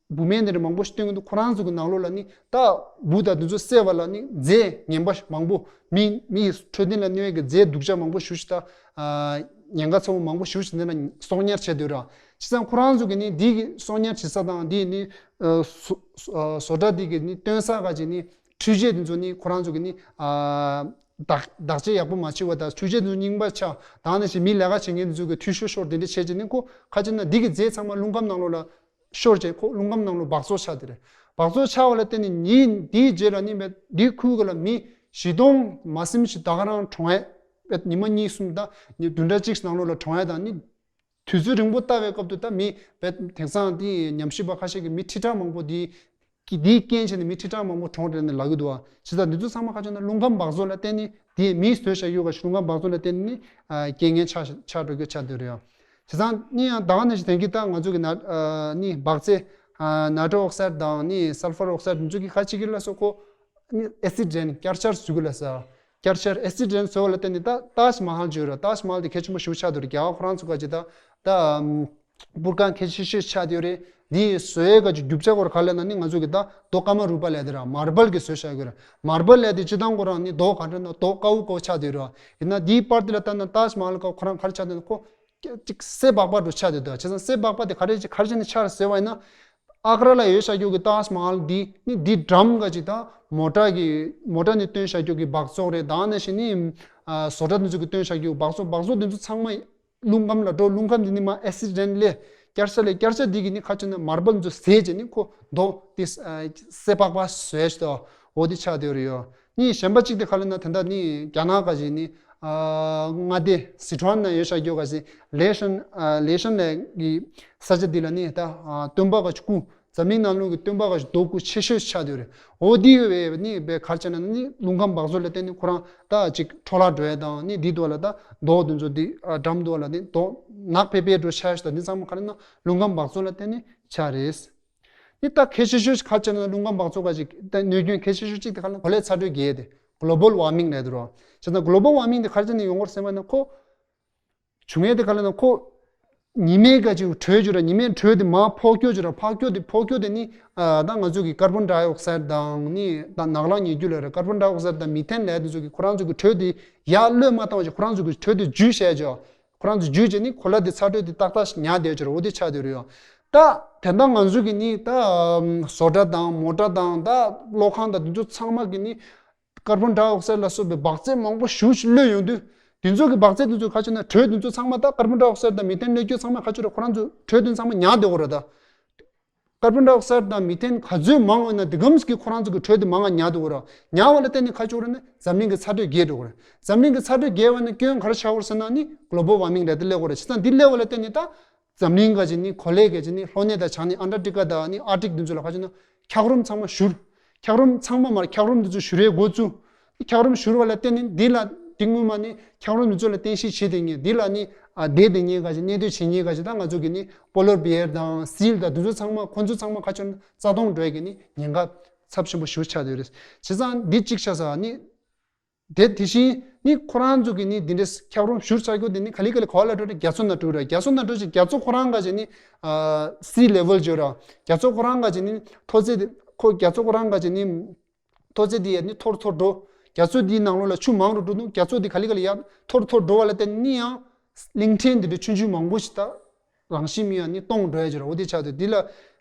བུད་མེད་འདི་འདྲ་མང་པོ་ཞིག་སྟོན་གི་འདུག་ཁོ་རང་ཚོ་གི་ནང་ལོགས་ལ་ནི་ད་འབུ་དང་འདི་ཚོ་བསད་པ་ལ་ནི་རྫས་ངན་པ་མང་པོ་མི་མི་ཡི་འཕྲོད་བསྟེན་ལ་གནོད་ཡས་ཀྱི་རྫས་སྡུག་ཅག་མང་པོ་ཞིག་ཞིག་ད་ཨ་ཉེན་ཁ་ཚ་པོ་མང་པོ་ཞིག་ཞིག་འདི་ལ་གསོག་ཉར་བྱས་བསྡད་ར། བྱས་ཙང་ཁོ་རང་ཚོ་གི་ནི་འདི་གི་གསོག་ཉར་བྱེད་ས་དང་འདི་ནི་ཨ་བཟོ་ཨ་བཟོ་གྲྭ་འདི་གི་ནི་སྟོན་ས་ག་ཅིག་ནི་འཕྲུལ་ཆས་འདི་ཚོ་ནི་ཁོ་རང་ཚོ་གི་ནི་ཨ་བདག་བདག་གཅེས་ཡག་པོ་མ་བྱས་པ་དང་འཕྲུལ་ཆས་འདི་ཚོ་རྙིང་པ་ཆགས་དང་ནང་བཞིན་མི་ལས་ཀ་བྱེད་མཁན་འདི་ཚོ་གི་འཐུས་ཤོར་ཤོར་དེ་འདྲ་བྱས་ཅིག་ནི་ཁོ་ཁ་ཅིག་ན་འདི་གི་རྫས་ཚང་མ་རླུང་ཁམས་ནང་ལོགས་ལ་ཤོར་བྱས་ཁོ་རླུང་ཁམས་ནང་ལོགས་སྦགས་བཙོག་ཆགས་དེ་རེད། སྦགས་བཙོག་ཆགས་པ་ལ་བརྟེན་ནས་ཉིན་འདིའི་རྗེས་ལ་ནི་མེད་འདི་ཁུལ་ག་ལ་མི་བཞི་སྟོང་མ་ཟིན་ཞིག་ད་ག་རང་གྲོངས་ཡས་ཉི་མ་གཉིས་གསུམ་དང་ཉི་བདུན་ཕྲག་གཅིག་ནང་ལོགས་ལ་གྲོངས་ཡས་དང་ནི་དུས་ཚོད་རིང་པོ་ལྟ་བའི་སྐབས་དུ་ད་མི་བས་དེང་སང་དེ་ཉམས་ཞིབ་པ་ཁ་ཤས་ཀྱིས་མི་ཁྲི་ཕྲག་མང་པོ་དེ་གི་དེའི་རྐྱེན་བྱས་ནས་མི་ཁྲི་ཕྲག་མང་པོ་གྲོངས་རེད་ནས་ལབ་ཀྱི་འདུག་བ། བྱས་ཙང་འདི་ཚོ་ཚང་མ་ཁ་ཆེ་ན་རླུང་ཁམས་སྦགས་བཙོག་ལ་བརྟེན་ནས་དེ་མིས་བཟོས་བཞག་ཡོད་ག་རླུང་ཁམས་སྦགས་བཙོག་ལ་བརྟེན་ནས་ཨ་རྐྱེན་ངན་ཆགས་ཆགས་འགྲོ་རྒྱུ་ཆགས་བསྡད་རེད། བྱས་ཙང་ནི་ཡང་ད་ག་ནང་བཞིན་དེང་གི་ད་ང་ཚོ་གི་ན་ཨ་ནི་སྦགས་རྫས་ཨ་ནའི་ཊྲོ་ཨོག་སའིཌ་དང་ནི་སལ་ཕར་ཨོག་སའིཌ་འདི་ཚོ་གི་ཁ་ཅིག་གི་ལ་སོགས་ཁོ་ནི་ཨེ་སིཌ་འདྲེན་བསྐྱར་ཆར་བཟོ་གི་ལ་ས། བསྐྱར་ཆར་ཨེ་སིཌ་འདྲེན་བཟོ་བ་ལ་བརྟེན་ནས་ད་ཏཱཇ་མ་ཧལ་བརྗོད་ར། ཏཱཇ་མ་ཧལ་དེ་གལ་ཆེན་པོ་ཞེ་པོ་ཆགས་འདུག་རེད། རྒྱ་གར་ཁོ་རང་ཚོ་ག་ཅིག་ད་ད་ཨམ་སྤུར་ཁང་གལ་ཆེ་ཤོས་ཆགས་བསྡད་ཡོད་རེད། འདི་བཟོ་ཡས་ག་ཅིག་རྒྱུ་ཆ་སྐོར་ག་ལ་ན་ནི་ང་ཚོ་གི་ད་རྡོ་ཀ་མ་རུ་པ་ལས་དེ་ར་མར་བལ་གི་བཟོས་བཞག་ཡོད་ར། མར་བལ་ལས་དེ་སྤྱི་བཏང་ཁོ་རང་ནི་རྡོ་ག་འདྲ་ན་རྡོ་དཀར་པོ་དཀར་པོ་ཆགས་བསྡད་ཡོད་ར། ཡིན་ན་འདིའི་པར་འདི་ལ་ལྟ་ན་ཏཱཇ་མ་ཧལ་ཁ་ཁོ་རང་ག་རེ་ཆགས་བསྡད་ན་ཁོ་ཅིག་སེ་སྦག་པ་འདྲ་ཆགས་བསྡད་འདུག་བྱས་ཙང་སེ་སྦག་པ་དེ་ག་རེ་ཅིག་ག་རེ་བྱས་ནས་ཆགས་ཟེར་བ་ཡིན་ན། ཨ་ཀ་ར་ལ་ཡོད་བཞག་རྒྱུ་གི་ཏཱཇ་མ་ཧལ་འདི་ནི་འདི་ཌམ་ག་ཅིག་དང་མོ་ཊ་གི་མོ་ཊ་ནི་བཏོན་བཞག་རྒྱུ་གི་སྦགས་བཙོག་རེད། དང་ནང་བཞིན་ནི་ཨ་བཟོ་གྲྭ་འདི་ཚོ་གི་བཏོན་བཞག་རྒྱུ་སྦགས་བཙོག་སྦགས་བཙོག་འདི་ཚོ་ཚང་མ་རླུང་ཁམས་ལ་འགྲོ། རླུང་ཁམས་འདི་ནི་མ་ཨེ་སིཌ་འདྲེན་ལས་བསྐྱར་ས་ལས་བསྐྱར་ས་འདི་གི་ནི་ཁ་ཆེ་ན་མར་བལ་འདི་ཚོ་ཟས་བྱས་ནི་ཁོ་རྡོ་འདི་ཨ་སེ་སྦག་པ་བཟོས་ཤི་ཏོ། འོ་འདི་ཆགས་བསྡད་ཡོད་རེད་ཡོ། ནི་གཞན་པ་གཅིག་དེ་ག་ལ་ན་དེ་འདྲ་ནི་རྒྱ་ནག་ག་ཅིག་ནི་ཨ་མངའ་སྡེ་སི་ཁྲོན་ན་ཡོད་བཞག་རྒྱུ་ག་ཅིག་ལེ་ཤན་ཨ་ལེ་ཤན་ལས་ཀྱི་ས་ཆ་འདི་ལ་ནི་ད་ཨ་སྟོན་པ་ག་ཅིག་སྐུ་འཛམ་གླིང་ནང་ལོགས་ཀྱི་སྟོན་པ་ག་ཅིག་རྡོ་སྐུ་ཆེ་ཤོས་ཆགས་བསྡད་ཡོད་རེད། འོ་འདི་ཡོད་པའི་ནི་བའི་ག་རེ་ཆགས་ན་ནི་རླུང་ཁམས་སྦགས་བཙོག་ལ་བརྟེན་ནས་ཁོ་རང་ད་ཅིག་འཕྲོ་བརླག་འགྲོ་ཡ་དང་ནི་འདི་དུ་བ་ལ་ད་རྡོ་འདི་ཚོ་འདི་ཨ་ཌམ་དུ་བ་ལ་ནི་རྡོ་ནག་ཕེ་ཕེ་འགྲོ་ཆགས་ཤི་ད་འདི་ཚང་མ་ག་རེ་ན་རླུང་ཁམས་སྦགས་བཙོག་ལ་བརྟེན་ནས་ཆགས་རེད། འདི་ད་གལ་ཆེ་ཤོས་ཤིག་ག་རེ་ཆགས་ན་རླུང་ཁམས་སྦགས་བཙོག་ག་ཅིག་ད་གནོད་སྐྱོན་གལ་ཆེ་ཤོས་གཅིག་དེ་ག་ལ་གོ་ལའི་ཚ་དྲོད་རྒྱས་ཏེ་གོ་ལོ་བལ་ཝར་མིང་ལབ་དུ་རོ། བྱས་ཙང་གོ་ལོ་བལ་ཝར་མིང་དེ་ག་རེ་ཆགས་ནས་ཡོང་གོ་རེད་ཟེར་བ་ན་ཁོ་བྱུང་ཡས་དེ་ག་ལ་ན་ཁོ་ཉི་མའི་ག་ཅིག་དྲོད་ཅིག་ར་ཉི་མའི་དྲོད་དེ་མར་ཕོ་སྐྱོ་ཅིག་ར་ཕ་སྐྱོ་དེ་ཕོ་སྐྱོ་དེ་ནི་ཨ་ད་ང་ཚོ་གི་ཀར་བོན་ཌའི་ཨོག་སའིཌ་དང་ནི་ད་ནག་ལང་ཉེ་རྒྱུ་ལ་ར་ཀར་བོན་ཌའི་ཨོག་སའིཌ་དང་མི་ཐེན་ལབ་དེ་ཚོ་གི་ཁོ་རང་ཚོ་གི་དྲོད་དེ་ཡར་གློད་མ་བཏང་བ་ཞིག་ཁོ་རང་ཚོ་གི་དྲོད་དེ་འཇུ་བྱས་ཅོ། ཁོ་རང་ཚོ་འཇུས་བྱས་ནི་གོ་ལ་དེ་ཚ་དྲོད་དེ་ཏག་ཏག་ཞིག་ཉར་བསྡད་ཡོད་ཅོ་ར། འོ་དེ་ཆགས་བསྡད་ཡོད་རེད་ཡོ། ད་དེ་འདྲ་ང་ཚོ་གི་ནི་ད་ཨམ་བཟོ་གྲྭ་དང་མོ་ཊ་དང་ད་གློག་ཁང་དང་དེ་ཚོ་ཚང་མ་གི་ནི་ཀར་བོན་ཌའི་ཨོག་སའིཌ་ལ་སོགས་པའི་སྦགས་རྫས་མང་པོ་ཞེ་པོ་ཅིག་གློད་ཡོང་དུས་དེ་ཚོ་གི་སྦགས་རྫས་དེ་ཚོ་ག་རེ་ཆགས་ན་དྲོད་དེ་ཚོ་ཚང་མ་ད་ཀར་བོན་ཌའི་ཨོག་སའིཌ་དང་མི་ཐེན་གློད་སྐྱོད་ཚང་མ་ག་ཅིག་ར་ཁོ་རང་ཚོ་དྲོད་དེ་ཚང་མ་ཉར་བསྡད་ཡོད་རེད་ད། ཀར་བོན་ཌའི་ཨོག་སའིཌ་དང་མི་ཐེན་ག་ཚོད་མང་བ་ན་དེ་གམ་ཞིག་གིས་ཁོ་རང་ཚོ་གི་དྲོད་དེ་མང་བ་ཉར་འདུག་ར། ཉར་བ་ལ་བརྟེན་ནས་ག་ཅིག་རེད་ན་འཛམ་གླིང་གི་ཚ་དྲོད་རྒྱས་འགྲོ་གི་རེད། འཛམ་གླིང་གི་ཚ་དྲོད་རྒྱས་པ་ན་སྐྱོན་ག་རེ་ཆགས་ཡོད་རེད་ཟེར་ན་ནི་གོ་ལོ་བལ་ཝར་མིང་རེད་དེ་སླེབས་ཡོད་རེད། བྱས་ཙང་འདི་སླེབས་པ་ལ་བརྟེན་ནས་ད་ འཛམ་གླིང་ག་ཅིག་ནི་གོ་ལའི་ག་ཅིག་ནི་ལྷོ་ནས་དང་བྱང་ནས་ཨན་ཊར་ཀི་ཊི་ཀ་དང་ནི་ཨར་ཀ་ཊིག་འདི་ཚོ་ལ་ག་ཅིག་ན་འཁྱགས་རོམ་ཚང་མ་བཞུར། འཁྱགས་རོམ་ཚང་མ་མར་འཁྱགས་རོམ་འདི་ཚོ་བཞུར་ཡའི་འགོ་བཙུགས། འཁྱགས་རོམ་བཞུར་བ་ལ་བརྟེན་ནས་འདི་ལ་འདི་སྔོན་མ་ནི་འཁྱགས་རོམ་འདི་ཚོ་ལ་རྟེན་གཞི་བྱེད་དེ་ངེས་འདི་ལ་ནི་ཨ་བསྡད་དེ་ངེས་ག་ཅིག་གནས་སྡོད་བྱེད་ངེས་ག་ཅིག་ད་ང་ཚོ་གི་ནི་པོ་ལར་བེར་དང་སིལ་དང་འདི་ཚོ་ཚང་མ་ཁོ་ཚོ་ཚང་མ་ག་ཅིག་ན་རྩ་སྟོངས་འགྲོ་ཡ་གི་ནི་ཉེན་ཁ་ཚབས་ཆེན་པོ་ཞེ་པོ་ཆགས་བསྡད་ཡོད་རེད། བྱས་ཙང་འདི་གཅིག་ཆགས་ས་ནི། དེ་དེ་བཞིན་ནི་ཁོ་རང་ཚོ་གི་ནི་འདི་འདྲའི་འཁྱགས་རོམ་བཞུར་ཚར་རྒྱུ་དེ་ནི་ག་ལེ་ག་ལེ་ག་བ་ལ་འགྲོ་རེད། རྒྱ་མཚོ་ནང་འགྲོ་རེད། རྒྱ་མཚོ་ནང་འགྲོ་ཅིག་རྒྱ་མཚོ་ཁོ་རང་ག་ཅིག་ནི་ཨ་སི་ལེ་ཝལ་བརྗོད་ར། རྒྱ་མཚོ་ཁོ་རང་ག་ཅིག་ནི་མཐོ་ཚད་དེ་ཁོ་རྒྱ་མཚོ་ཁོ་རང་ག་ཅིག་ནི་མཐོ་ཚད་དེ་ཡ་ནི་མཐོར་མཐོར་འགྲོ། རྒྱ་མཚོ་དེའི་ནང་ལོགས་ལ་ཆུ་མང་རུ་འགྲོ་འདུག་རྒྱ་མཚོ་དེ་ག་ལེ་ག་ལེ་ཡ་མཐོར་མཐོར་འགྲོ་བ་ལ་བརྟེན་ནི་ཡང་གླིང་ཕྲན་འདི་འདྲའི་ཆུང་ཆུང་མང་པོ་ཞིག་ད། རང་བཞིན་མི་ཡང་ནི་སྟོངས་འགྲོ་ཡ་ཅིག་ར། འོ་དེ་ཆགས་དུས་འདི་ལ་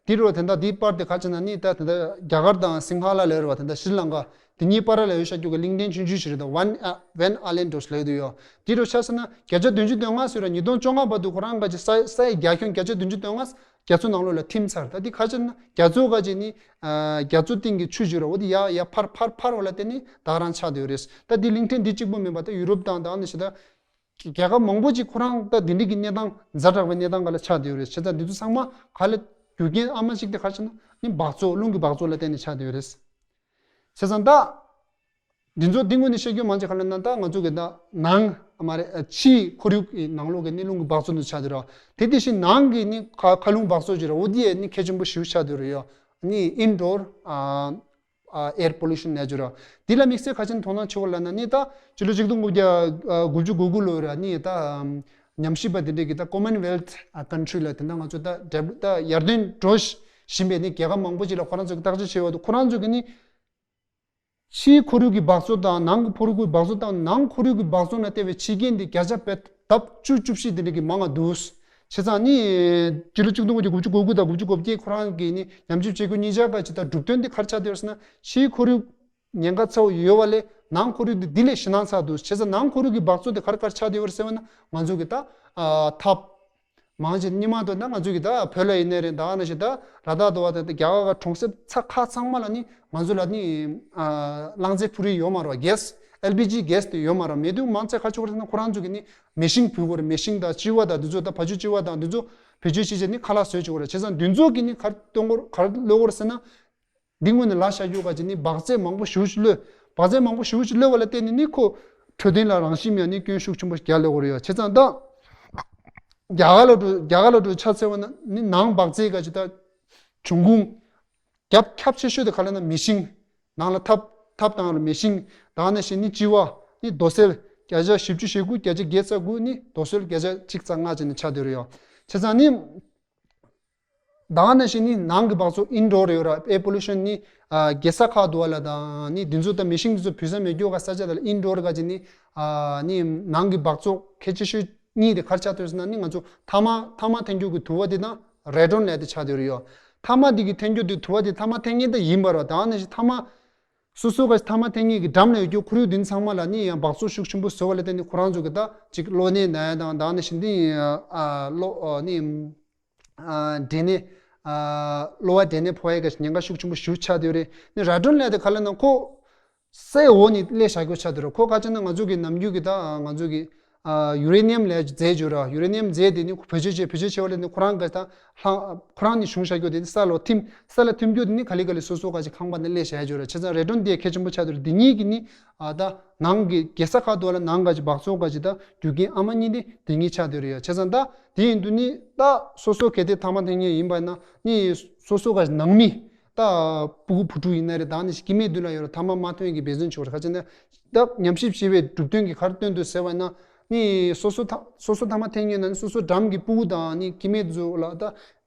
འདི་རུ་དེ་འདྲ་འདི་པར་དེ་ག་ཅིག་ན་ནི་ད་དེ་འདྲ་རྒྱ་གར་དང་སིང་ཧ་ལ་ལ་རུ་བ་དེ་འདྲ་ཤྲི་ལང་ཀ་དེ་གཉིས་བར་ལ་ཡོད་ཤག་རྒྱུ་གི་གླིང་ཕྲན་ཆུང་ཆུང་ཞིག་རེད། ད་ཝན་ཨ་ཝན་ཨ་ལན་འགྲོ་ཞིག་ལ་ཡོད་དུ་ཡོད། འདི་རུ་ཆ་ས་ན་བརྒྱ་ཆ་བདུན་ཅུ་དོན་ལྔ་ཟེར་ར་ཉིས་སྟོང་བཅོ་ལྔ་བར་དུ་ཁོ་རང་ག་ཅིག་ས་ས་ཡི་རྒྱ་ཁྱོན་བརྒྱ་ཆ་བདུན་ཅུ་དོན་ལྔ་རྒྱ་མཚོ་ནང་ལོགས་ལ་ཐིམ་ཚར། ད་འདི་ག་ཅིག་ན་རྒྱ་མཚོ་ག་ཅིག་ནི་ཨ་རྒྱ་མཚོ་སྟེང་གི་ཆུ་ཞིག་ར། འོ་དེ་ཡ་ཡ་ཕར་ཕར་ཕར་བ་ལ་བརྟེན་ནི་ད་རང་ཆགས་དུ་ཡོད་རེད། ད་འདི་གླིང་ཕྲན་འདི་གཅིག་པོ་མིན་པ་ད་ཡུ་རོབ་དང་ད་ནི་ཞེ་ད། རྒྱལ་ཁབ་མང་པོ་ཅིག་ཁོ་རང་ད་འདི་འདྲ་གི་གནས་སྟངས་ཛ་དྲག་པའི་གནས་སྟངས་སྒང་ལ་ཆགས་བསྡད་ཡོད་རེད། བྱས་ཙང་འདི་ཚོ་ཚང་མ་ག་ལ་རྒྱུ་རྐྱེན་ཨ་མ་གཅིག་དེ་ག་རེ་ཟེར་ན་ནི་འབག་བཙོག་རླུང་གི་འབག་བཙོག་ལ་བརྟེན་ནས་ཆགས་བསྡད་ཡོད་རེད། བྱས་ཙང་ད་འདི་ཚོ་འདི་ངོས་ནས་བཤད་རྒྱུ་མང་ཆེ་ག་ལ་ན་ད་ང་ཚོ་གི་ད་ནང་ཨ་མ་རེད་ཕྱིའི་ཁོར་ཡུག་གི་ནང་ལོགས་ཀྱི་ནི་རླུང་གི་འབག་བཙོག་འདི་ཆགས་བསྡད་རེད། དེ་དེ་བཞིན་ནང་གི་ནི་མཁའ་མཁའ་རླུང་འབག་བཙོག་ཅིག་རེད། འོ་འདི་ཡས་ནི་གལ་ཆེན་པོ་ཞེ་པོ་ཆགས་བསྡད་རེད་ཡོད། ནི་ཨིན་ཌོར་ཨ། ཨ་air pollution ལབ་ཀྱི་རེད། འདི་ལ་དམིགས་བསལ་ག་ཅིག་དོ་སྣང་ཆེ་བོ་ལབ་ན་ནི་ད་སྤྱི་ལོ་ཆིག་སྟོང་དགུ་བརྒྱ་དགུ་བཅུ་གོ་དགུ་ལོ་ར་ནི་ད་ཉམས་ཞིབ་པ་དེ་འདྲས་ཀྱི་ད་Commonwealth country ལ་དེ་འདྲ་ང་ཚོ་ད་ད་ཡར་ཐོན་འགྲོ་བཞིན་པའི་ནི་རྒྱལ་ཁབ་མང་པོ་ཅིག་ལ་ཁོ་རང་ཚོ་གི་བརྟག་དཔྱད་བྱས་པ་དུ་ཁོ་རང་ཚོ་གི་ནི་ཕྱིའི་ཁོར་ཡུག་གི་འབག་བཙོག་དང་ནང་གི་ཁོར་ཡུག་གི་འབག་བཙོག་དང་ནང་ཁོར་ཡུག་གི་འབག་བཙོག་ན་ལྟ་བའི་ཕྱི་རྐྱེན་དེ་བརྒྱ་ཆ་བརྒྱ་ལྡབ་བཅུ་བཅུ་བཞི་དེ་འདྲས་ཀྱི་མང་ང་འདུག་བྱས་ཙང་ནི་སྤྱི་ལོ་ཆིག་སྟོང་དགུ་བརྒྱ་དགུ་བཅུ་གོ་དགུ་དང་དགུ་བཅུ་གོ་བརྒྱད་ཁོ་རང་གི་ནི་ཉམས་ཞིབ་བྱེད་སྒོ་གཉིས་ཆ་ག་ཅིག་དང་གྲུབ་དོན་འདི་ག་རེ་ཆགས་བསྡད་ཡོད་ཟེར་ན་ཕྱིའི་ཁོར་ཡུག་ཉེན་ཁ་ཚ་བོ་ཡོད་པ་ལས་ནང་ཁོར་ཡུག་འདི་འདི་ལས་ཞེད་སྣང་ཚ་འདུག་བྱས་ཙང་ནང་ཁོར་ཡུག་གི་འབག་བཙོག་འདི་ག་རེ་ག་རེ་ཆགས་བསྡད་ཡོད་ཟེར་བ་ན་ང་ཚོ་གི་ད་ཨ་ཐབ་མང་ཆེ་སྔོན་མ་དུ་ད་ང་ཚོ་གི་ད་བོད་ལ་ཡིན་ནའི་རེད། ད་ནང་བཞིན་ད་ལ་དྭགས་དུ་བ་དང་རྒྱ་གར་ག་གྲོང་གསེབ་ཚ་ཁག་ཚང་མ་ལ་ནི་ང་ཚོ་ལ་ནི་ཨ་རླངས་རྫས་འཕུར་ཡུལ་ཡོད་མ་རེད་པ། གེ་སི་ཨེལ་པི་ཇི་གེ་སི་དེ་ཡོད་མ་རེད་པ། མེད་དུས་མང་ཆེ་ག་ཅིག་ཡོད་རེད་ཟེར་ན་ཁོ་རང་ཚོ་གི་ནི་མེ་ཤིང་ཕུ་དགོས་རེད། མེ་ཤིང་དང་ལྕི་བ་དང་འདི་ཚོ་ད་བ་ཕྱུགས་ལྕི་བ་དང་འདི་ཚོ་བེད་སྤྱོད་བྱེད་བྱས་ནི་ཁ་ལག་བཟོས་བྱེད་དགོས་རེད། བྱས་ཙང་འདི་ཚོ་གི་ནི་ག་རེ་གཏོང་དགོས་ག་རེ་གློད་དགོས་རེད་ཟེར་ན། འདི་སྔོན་ནས་ལ་ཤ་རྒྱུ་ག་ཅིག་ནི་འབག་རྫས་མང་པོ་ཞེ་པོ་ཅིག་གློད། འབག་རྫས་མང་པོ་ཞེ་པོ་ཅིག་གློད་པ་ལ་བརྟེན་ནས་ནི་ཁོ་འཕྲོད་བསྟེན་ལ་རང་བཞིན་ཡང་ནི་སྐྱོན་ཤུགས་ཆེན་པོ་རྒྱག་སླེབས་ཀྱི་ཡོད་རེད་ཡ། བྱས་ཙང་ད་རྒྱ་གར་ལ་འགྲོ་རྒྱ་གར་ལ་འགྲོ་ཆ་འཚལ་བ་ན་ནི་ནང་འབག་རྫས་ག་ཅིག་ད་འབྱུང་ཁུངས་རྒྱབ་ཁྱབ་ཆེ་ཤོས་དེ་ག་ལ་ན་མེ་ཤིང་ནང་ལ་ཐབ་ཐབ་དང་ལ་མེ་ཤིང་དང་ནང་བཞིན་ནི་ལྕི་བ་ནི་རྡོ་སོལ་བརྒྱ་ཆ་བཞི་བཅུ་ཞེ་དགུ་བརྒྱ་ཆ་བརྒྱད་ཙམ་དགུ་ནི་རྡོ་སོལ་བརྒྱ་ཆ་གཅིག་ཙམ་ལྔ་ཅིག་ནི་ཆགས་བསྡད་ཡོད་རེད་ཡ། བྱས་ཙང་ནི། ད་ག་ནང་བཞིན་ནི་ནང་གི་འབག་བཙོག་ཨིན་ཌོར་ཡོད་ར། air pollution ནི་ཨ་རྒྱལ་ས་ཁག་འདུག་བ་ལ་དང་ནི་འདི་ཚོ་ད་མེ་ཤིང་འདི་ཚོ་བུད་ས་མེད་རྒྱུ་ག་ས་ཆ་དེ་ལ་ཨིན་ཌོར་ག་ཅིག་ནི་ཨ་ནི་ནང་གི་འབག་བཙོག་གལ་ཆེ་ཤོས་གཉིས་དེ་ག་རེ་ཆགས་བསྡད་ཡོད་ཟེར་ན་ནི་ང་ཚོ་ཐ་མག་ཐ་མག་འཐེན་རྒྱུ་གི་དུ་བ་དེ་དང་རེ་ཌོན་ལབ་དེ་ཆགས་བསྡད་ཡོད་རེད་ཡ། ཐ་མག་འདི་གི་འཐེན་རྒྱུ་དེ་དུ་བ་དེ་ཐ་མག་འཐེན་མཁན་ད་ཡིན་པ་ར། ད་ག་ནང་བཞིན་ཐ་མག་སོ་སོ་ག་ཐ་མག་འཐེན་མཁན་གྱི་འགྲམ་ལ་ཡོད་རྒྱུ་ཁོར་ཡུག་འདི་ཚང་མ་ལ་ནི་ཡང་འབག་བཙོག་ཤུགས་ཆེན་པོ་བཟོ་བ་ལ་བརྟེན་ནས་ཁོ་རང་ཚོ་གི་ད་ཅིག་གློ་ནད་ན་ཡ་དང་ད་ག་ནང་བཞིན་འདི་ཨ་གློ་ཨ་ནི། ཨ་འབྲས་ནད། ཨ་གློ་བ་འབྲས་ནད་ཕོག་ཡས་ཀྱི་ཉེན་ཁ་ཤུགས་ཆེན་པོ་ཞེ་པོ་ཆགས་བསྡད་ཡོད་རེད། ནི་རེ་ཌོན་ལབ་དེ་ག་ལ་ན་ཁོ་སའི་འོག་ནས་སླེབས་བཞག་རྒྱུ་ཆགས་བསྡད་ཡོད་རེད། ཁོ་ག་ཅིག་ན་ང་ཚོ་གི་ནམ་རྒྱུན་གྱི་ད་ང་ཚོ་གི་ཨ་ཡུ་རེ་ནི་ཡམ་ལབ་རྫས་བརྗོད་ར། ཡུ་རེ་ནི་ཡམ་རྫས་དེ་ནི་བེད་སྤྱོད་བྱས་བེད་སྤྱོད་བྱས་པ་ལས་ནི་ཁོ་རང་གི་ད་ལྷང་ཁོ་རང་ནི་ཞུང་བཞག་རྒྱུ་དེ་ནི་ས་ལ་ཐིམ། ས་ལ་ཐིམ་རྒྱུ་དེ་ནི་ག་ལེ་ག་ལེ་སོ་སོ་ག་ཅིག་ཁང་པ་ནས་སླེབས་བཞག་རྒྱུ་ར། བྱས་ཙང་རེ་ཌོན་དེ་གལ་ཆེན་པོ་ཆགས་བསྡད་ཡོད་རེད། དེ་གཉིས་ཀྱི་ནི་ཨ་ད་ནང་གི་རྒྱལ་ས་ཁག་ཏུ་ལ་ནང་ག་ཅིག་འབག་བཙོག་ག་ཅིག་ད་རྒྱུ་རྐྱེན་ཨ་མ་གཉིས་དེ་དེ་གཉིས་ཆགས་བསྡད་ཡོད་རེད་ཡ། བྱས་ཙང་ད་དེ་ཡིན་དུས་ནི་ད་སོ་སོ་གལ་ཏེ་ཐ་མག་འཐེན་མཁན་ཡིན་པ་ན་ནི་སོ་སོ་ག་ནང་མི་ད་ཕྲུ་གུ་བུ་ཕྲུག་ཡིན་ན་རེད། ད་ནི་སྐྱེ་དམན་མདུན་ལ་ཡོད་ར། ཐ་མག་མ་འཐེན་གྱི་འབད་བརྩོན་བྱེད་ར། ག་ཅིག་ན་ད་ཉམས་ཞིབ་བྱས་པའི་གྲུབ་དོན་གྱིས་ག་རེ་སྟོན་འདུག་ཟེར་བ་ན་ནི་སོ་སོ་ཐ་སོ་སོ་ཐ་མག་འཐེན་མཁན་ན་ནི་སོ་སོ་འགྲམ་གྱི་ཕྲུ་གུ་དང་ནི་སྐྱེ་དམན་ཚོ་ལ་ད་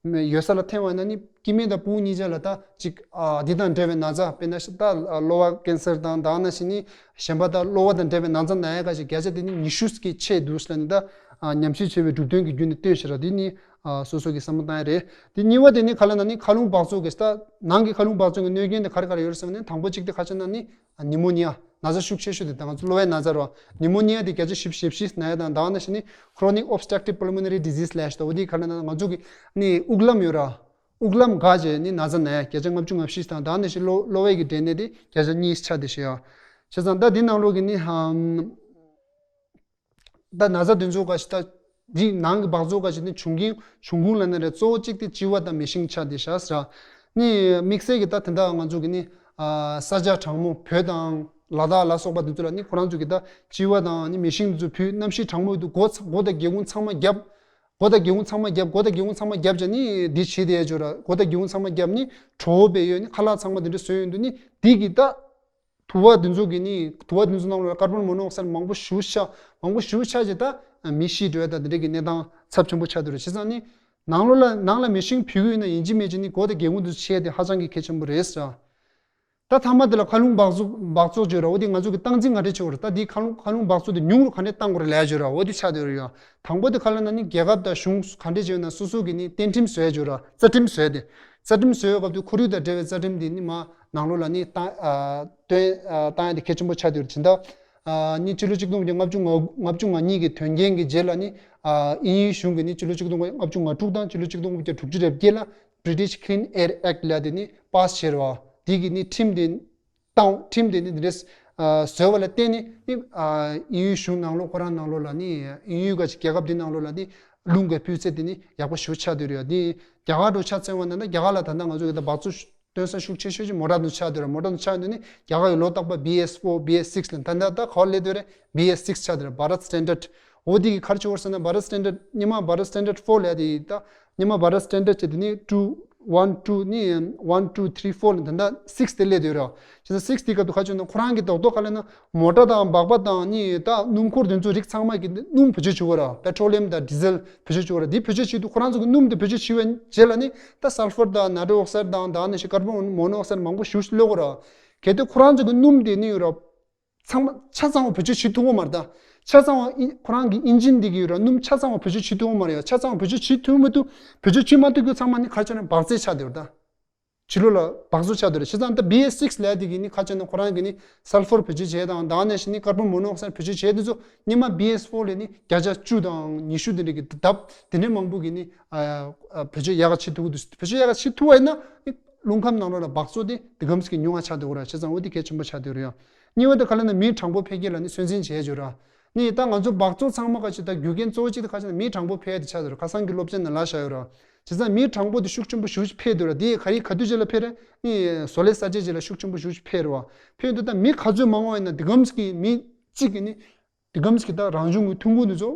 ཡོད་ས་ལ་འཐེན་པ་ན་ནི་སྐྱེ་དམན་དང་ཕྲུ་གུ་གཉིས་ཆ་ལ་ད་ཅིག་ཨ་འདི་དང་འབྲེལ་བའི་ན་ཚ། དཔེར་ན་ད་གློ་བ་ཀན་སར་དང་ད་ག་ནང་བཞིན་ནི་གཞན་པ་ད་གློ་བ་དང་འབྲེལ་བའི་ན་ཚ་ན་ཡ་ག་ཅིག་བརྒྱ་ཆ་དེ་ནི་ཉི་ཤུ་ཙམ་ཆེ་འདུག་ཟེར་ནས་ད་ཨ་ཉམས་ཞིབ་བྱས་པའི་གྲུབ་དོན་གྱི་བརྒྱུད་ནས་སྟོན་ཤག་ར། དེ་ནི་ཨ་སོ་སོ་གི་བསམ་བློ་བཏང་ཡ་རེད། དེ་གཉིས་པ་དེ་ནི་ག་ལ་ན་ནི་མཁའ་རླུང་འབག་བཙོག་གི་ད་ནང་གི་མཁའ་རླུང་འབག་བཙོག་གི་གནོད་སྐྱོན་དེ་ག་རེ་ག་རེ་ཡོད་རེད་ཟེར་བ་ནི་དང་པོ་གཅིག་དེ་ག་ཅིག་ན་ནི་ནི་མོ་ནི་ཡ། ན་ཚ་ཤུགས་ཆེ་ཤོས་དེ་ད་ང་ཚོ་གློ་བའི་ན་ཚ་རེད་བ། ནི་མོ་ནི་ཡ་དེ་བརྒྱ་ཆ་བཞི་བཅུ་ཞེ་བཞི་ན་ཡ་དང་ད་ག་ནང་བཞིན་ནི་chronic obstructive pulmonary disease ལབ་ཤག་ད་འོ་དེ་ག་ལ་ན་ང་ཚོ་གི་ནི་དབུགས་ལམ་ཡོད་ར། དབུགས་ལམ་འགག་བྱས་ནི་ན་ཚ་ན་ཡ་བརྒྱ་ཆ་ལྔ་བཅུ་ང་བཞི་དང་ད་ག་ནང་བཞིན་གློ་གློ་བའི་གི་འབྲས་ནད་དེ་བརྒྱ་ཆ་གཉིས་ཆགས་བསྡད་ཤག་ཡ། བྱས་ཙང་ད་འདི་ནང་ལོགས་ཀྱི་ནི་ཧམ། ད་ན་ཚ་དེ་ཚོ་ག་ཞིག་ད་ འདི་ནང་གི་འབག་བཙོག་ག་ཅིག་ནི་བྱུང་གིན་བྱུང་ཁུངས་ལ་ནི་རེད། གཙོ་བོ་གཅིག་དེ་ལྕི་བ་དང་མེ་ཤིང་ཆགས་བསྡད་ཤག་ཟེར། ནི་དམིགས་བསལ་གྱི་ད་དེ་འདྲ་ང་ཚོ་གི་ནི་ས་ཆ་གྲང་མོ་བོད་དང་ལ་དྭགས་ལ་སོགས་པ་དེ་ཚོ་ལ་ནི་ཁོ་རང་ཚོ་གི་ད་ལྕི་བ་དང་ནི་མེ་ཤིང་དེ་ཚོ་ཕུལ། གནམ་གཤིས་གྲང་མོ་ཡོད་དུས་སྒོ་ཚ་སྒོ་དང་སྒེའུ་ཁུང་ཚང་མ་བརྒྱབ། སྒོ་དང་སྒེའུ་ཁུང་ཚང་མ་བརྒྱབ། སྒོ་དང་སྒེའུ་ཁུང་ཚང་མ་བརྒྱབ་བྱས་ནི་འདི་བྱས་བསྡད་ཡ་ཅིག་ཡོད་ར། སྒོ་དང་སྒེའུ་ཁུང་ཚང་མ་བརྒྱབ་ནི་དྲོ་པོ་བས་ཡོད་ནི་ཁ་ལག་ཚང་མ་དེ་འདྲ་བཟོས་ཡོང་དུས་ནི་དེ་གི་ད་དུ་བ་དེ་ཚོ་གི་ནི་དུ་བ་དེ་ཚོ་ནང་ལ་ཀར་བོན་མོ་ནོ་ཨོག་སའིཌ་མང་པོ་ཞེ་པོ་ཆགས། མང་པོ་ཞེ་པོ་ཆགས་བྱས་ད་མི་ཤི་འགྲོ་ཡ་ད་དེ་འདྲ་གི་གནས་སྟངས་ཚབས་ཆེན་པོ་ཆགས་བསྡད་ར། བྱས་ཙང་ནི་ནང་ལོགས་ལ་ནང་ལ་མེ་ཤིང་ཕུལ་གི་ཡོད་ན་ཡིན་གཅིག་མིན་གཅིག་ནི་སྒོ་དང་སྒེའུ་ཁུང་དེ་ཚོ་ཕྱེ་དེ་ཧ་ཅང་གི་གལ་ཆེན་པོ་རེད་ཟེར། ད་མཐའ་མ་དེ་ལ་མཁའ་རླུང་འབག་བཙོག་འབག་བཙོག་བརྗོད་ར། འོ་དེ་ང་ཚོ་གི་སྟངས་འཛིན་ག་འདྲས་བྱེད་དགོས་ར། ད་དེ་མཁའ་རླུང་མཁའ་རླུང་འབག་བཙོག་དེ་ཉུང་རུ་ག་འདྲས་གཏང་དགོས་ར་ལབ་བརྗོད་ར། འོ་དེ་ཆགས་བསྡད་ཡོད་ར། ཡང་དང་པོ་དེ་ག་ལ་ན་ནི་རྒྱལ་ཁབ་དང་གཞུང་ག་འདྲས་བྱས་ཡོད་ན་སོ་སོ་གི་ནི་གཏན་ཁྲིམས་བཟོ་ཡ་བརྗོད་ར། རྩ་ཁྲིམས་བཟོ་ཡ་དེ། རྩ་ཁྲིམས་བཟོ་ཡ་སྐབས་དུས་ཁོར་ཡུག་དང་འབྲེལ་བའི་རྩ་ཁྲིམས་དེ་ནི་མ་ནང་ལོགས་ལ་ནི་བཏང་ཨ་བཏོན་ཨ་བཏང་ཡ་དེ་གལ་ཆེན་པོ་ཆགས་བསྡད་ཡོད་ར། དེ་འདྲ་ཨ་ནི་སྤྱི་ལོ་གཅིག་སྟོང་དགུ་བརྒྱ་ལྔ་བཅུ་ང་ལྔ་བཅུ་ང་གཉིས་ཀྱི་དོན་རྐྱེན་གྱི་རྗེས་ལ་ནི་ཨ་དབྱིན་ཡུལ་གཞུང་གིས་ནི་སྤྱི་ལོ་གཅིག་སྟོང་དགུ་བརྒྱ་ལྔ་བཅུ་ང་དྲུག་དང་སྤྱི་ལོ་གཅིག་སྟོང་དགུ་བརྒྱ་དྲུག་ཅུ་རེ་བརྒྱད་ལ་British Clean Air Act ལབ་དེ་ནི་པཱ་སི་བྱས་ར་བ། དེ་གི་ནི་ཁྲིམས་དེ་བཏང་། ཁྲིམས་དེ་ནི་འདི་འདྲས་བཟོས་པ་ལ་བརྟེན་ནས་ནི་དབྱིན་ཡུལ་གཞུང་ནང་ལོགས་ཁོ་རང་ནང་ལོགས་ལ་ནི་དབྱིན་ཡུལ་ག་ཅིག་རྒྱལ་ཁབ་འདི་ནང་ལོགས་ལ་ནི་རླུང་གི་སྤུས་ཚད་དེ་ནི་ཡག་པོ་ཞེ་པོ་ཆགས་བསྡད་ཡོད་རེད། འདི་རྒྱ་གར་འགྲོ་ཆ་མཚོན་པ་ན་ད་རྒྱ་གར་ལ་ད་ལྟ་ང་ཚོ་གི་ད་འབག་བཙོག་སྟོན་ས་ཤུགས་ཆེ་ཤོས་ཀྱི་མོ་ཊ་འདི་ཆགས་བསྡད་ཡོད་རེད། མོ་ཊ་འདི་ཆགས་ཡོད་དུས་ནི་རྒྱ་གར་གི་ལོ་རྟག་པར་B S four, B S six ལ་ད་ལྟ་ད་ག་པར་སླེབས་བསྡད་ཡོད་རེད། B S six ཆགས་བསྡད་ཡོད་རེད། Bharat Standard འོ་དེ་གི་ག་རེ་བྱེད་དགོས་རེད་ཟེར་ན་Bharat Standard སྔོན་མ་Bharat Standard four ལབ་དེ་ད་སྔོན་མ་Bharat Standard བྱས་དེ་ནི་two one two ནི་one two three four ལ་ད་ལྟ་six དེ་སླེབས་བསྡད་ཡོད་རེད། བྱས་ཙང་six དེ་སྐབས་དུ་ག་རེ་བྱུང་ན་ཁོ་རང་གི་རྡོག་རྡོག་ག་ལ་ན་མོ་ཊ་དང་འབག་པ་དང་ནི་ད་སྣུམ་འཁོར་དེ་ཚོ་རིགས་ཚང་མ་གི་སྣུམ་བེད་སྤྱོད་བྱེད་དགོས་རེད། Petroleum དང་Diesel བེད་སྤྱོད་བྱེད་དགོས་རེད། དེ་བེད་སྤྱོད་བྱེད་དུས་ཁོ་རང་ཚོ་གི་སྣུམ་དེ་བེད་སྤྱོད་བྱེད་པའི་རྗེས་ལ་ནི་ད་Sulphur དང་Nitrous Oxide དང་ད་ནི་ཤི་Carbon Monoxide མང་པོ་ཞེ་པོ་ཅིག་སླེབས་ཀྱི་ཡོད་རེད། གལ་ཏེ་ཁོ་རང་ཚོ་གི་སྣུམ་དེ་ནི་ཡོད་རེད། ཚང་མ་ཆ་ཚང་བ་བེད་སྤྱོད་བྱེད་ཐུབ་ཀྱི་མ་རེད་ད། ཆ་ཚང་བ་ཨི་ཁོ་རང་གི་ཨིན་ཇིན་འདི་གི་ཡོད་ར། སྣུམ་ཆ་ཚང་བ་བེད་སྤྱོད་བྱེད་ཐུབ་ཀྱི་མ་རེད་ཡ། ཆ་ཚང་བ་བེད་སྤྱོད་བྱེད་ཐུབ་མི་ཐུབ། བེད་སྤྱོད་བྱེད་མ་ཐུབ་རྒྱུ་ཚང་མ་ནི་ཁ་ཆ་ནས་འབག་རྩལ་ཆགས་བསྡད་ཡོད་ར་ད། ཕྱི་ལོགས་ལ་འབག་བཙོག་ཆགས་བསྡད་ཡོད་ར། བྱས་ཙང་ད་B S six ལབ་དེ་གི་ནི་ཁ་ཆ་ནས་ཁོ་རང་གི་ནི་Sulphur བེད་སྤྱོད་བྱས་དང་ད་ནས་ཤི་ནི་Carbon Monoxide བེད་སྤྱོད་བྱས་དེ་ཚོ་སྔོན་མ་B S four ལས་ནི་བརྒྱ་ཆ་བཅུ་དང་ཉི་ཤུ་དེ་འདྲ་གི་ལྡབ་དེ་འདྲའི་མང་པོ་གི་ནི་ཨ་ཨ་བེད་སྤྱོད་ཡག་ག་བྱེད་ཐུབ་ཀྱི་འདུག་བེད་སྤྱོད་ཡག་ག་བྱེད་ཐུབ་པ་ཡིན་ན་ནི་རླུང་ཁམས་ནང་ལོགས་ལ་འབག་བཙོག་དེ་དེ་གམ་ཞིག་གི་ཉུང་བ་ཆགས་བསྡད་ཡོད་ར། བྱས་ཙང་འོ་དེ་གལ་ཆེན་པོ་ཆགས་བསྡད་ཡོད་ར། ཡང་གཉིས་པ་དེ་ག་ལ་ན་མིའི་གྲངས་འབོར་འཕེལ་རྒྱས་ལ་ནི་སུན་འབྱིན་བྱས་ཡོད་ར། ནི་ད་ང་ཚོ་འབག་བཙོག་ཚང་མ་ག་ཅིག་ད་རྒྱུ་རྐྱེན་གཙོ་བོ་གཅིག་དེ་ག་ཅིག་ན་མིའི་གྲངས་འབོར་འཕེལ་ཡ་དེ་ཆགས་ཡོད་ར། ཁ་སང་གི་སློབ་ཚན་ནང་ལབ་བཞག་ཡོད་ར། བྱས་ཙང་མིའི་གྲངས་འབོར་དེ་ཤུགས་ཆེན་པོ་ཞེ་པོ་ཅིག་འཕེལ་འདུག་ར། དེ་ག་རེ་ག་དུས་ཅིག་ལ་འཕེལ་རེད། ནི་བཟོ་ལས་གསར་བརྗེ་རྗེས་ལ་ཤུགས་ཆེན་པོ་ཞེ་པོ་ཅིག་འཕེལ་རེད་བ། འཕེལ་དུས་ད་མི་ག་ཚོད་མང་བ་ཡིན་ན་དེ་གམ་ཞིག་གི་མི་གཅིག་གིས་ནི་དེ་གམ་ཞིག་གི་ད་རང་བྱུང་གི་ཐོན་ཁུངས་དེ་ཚོ་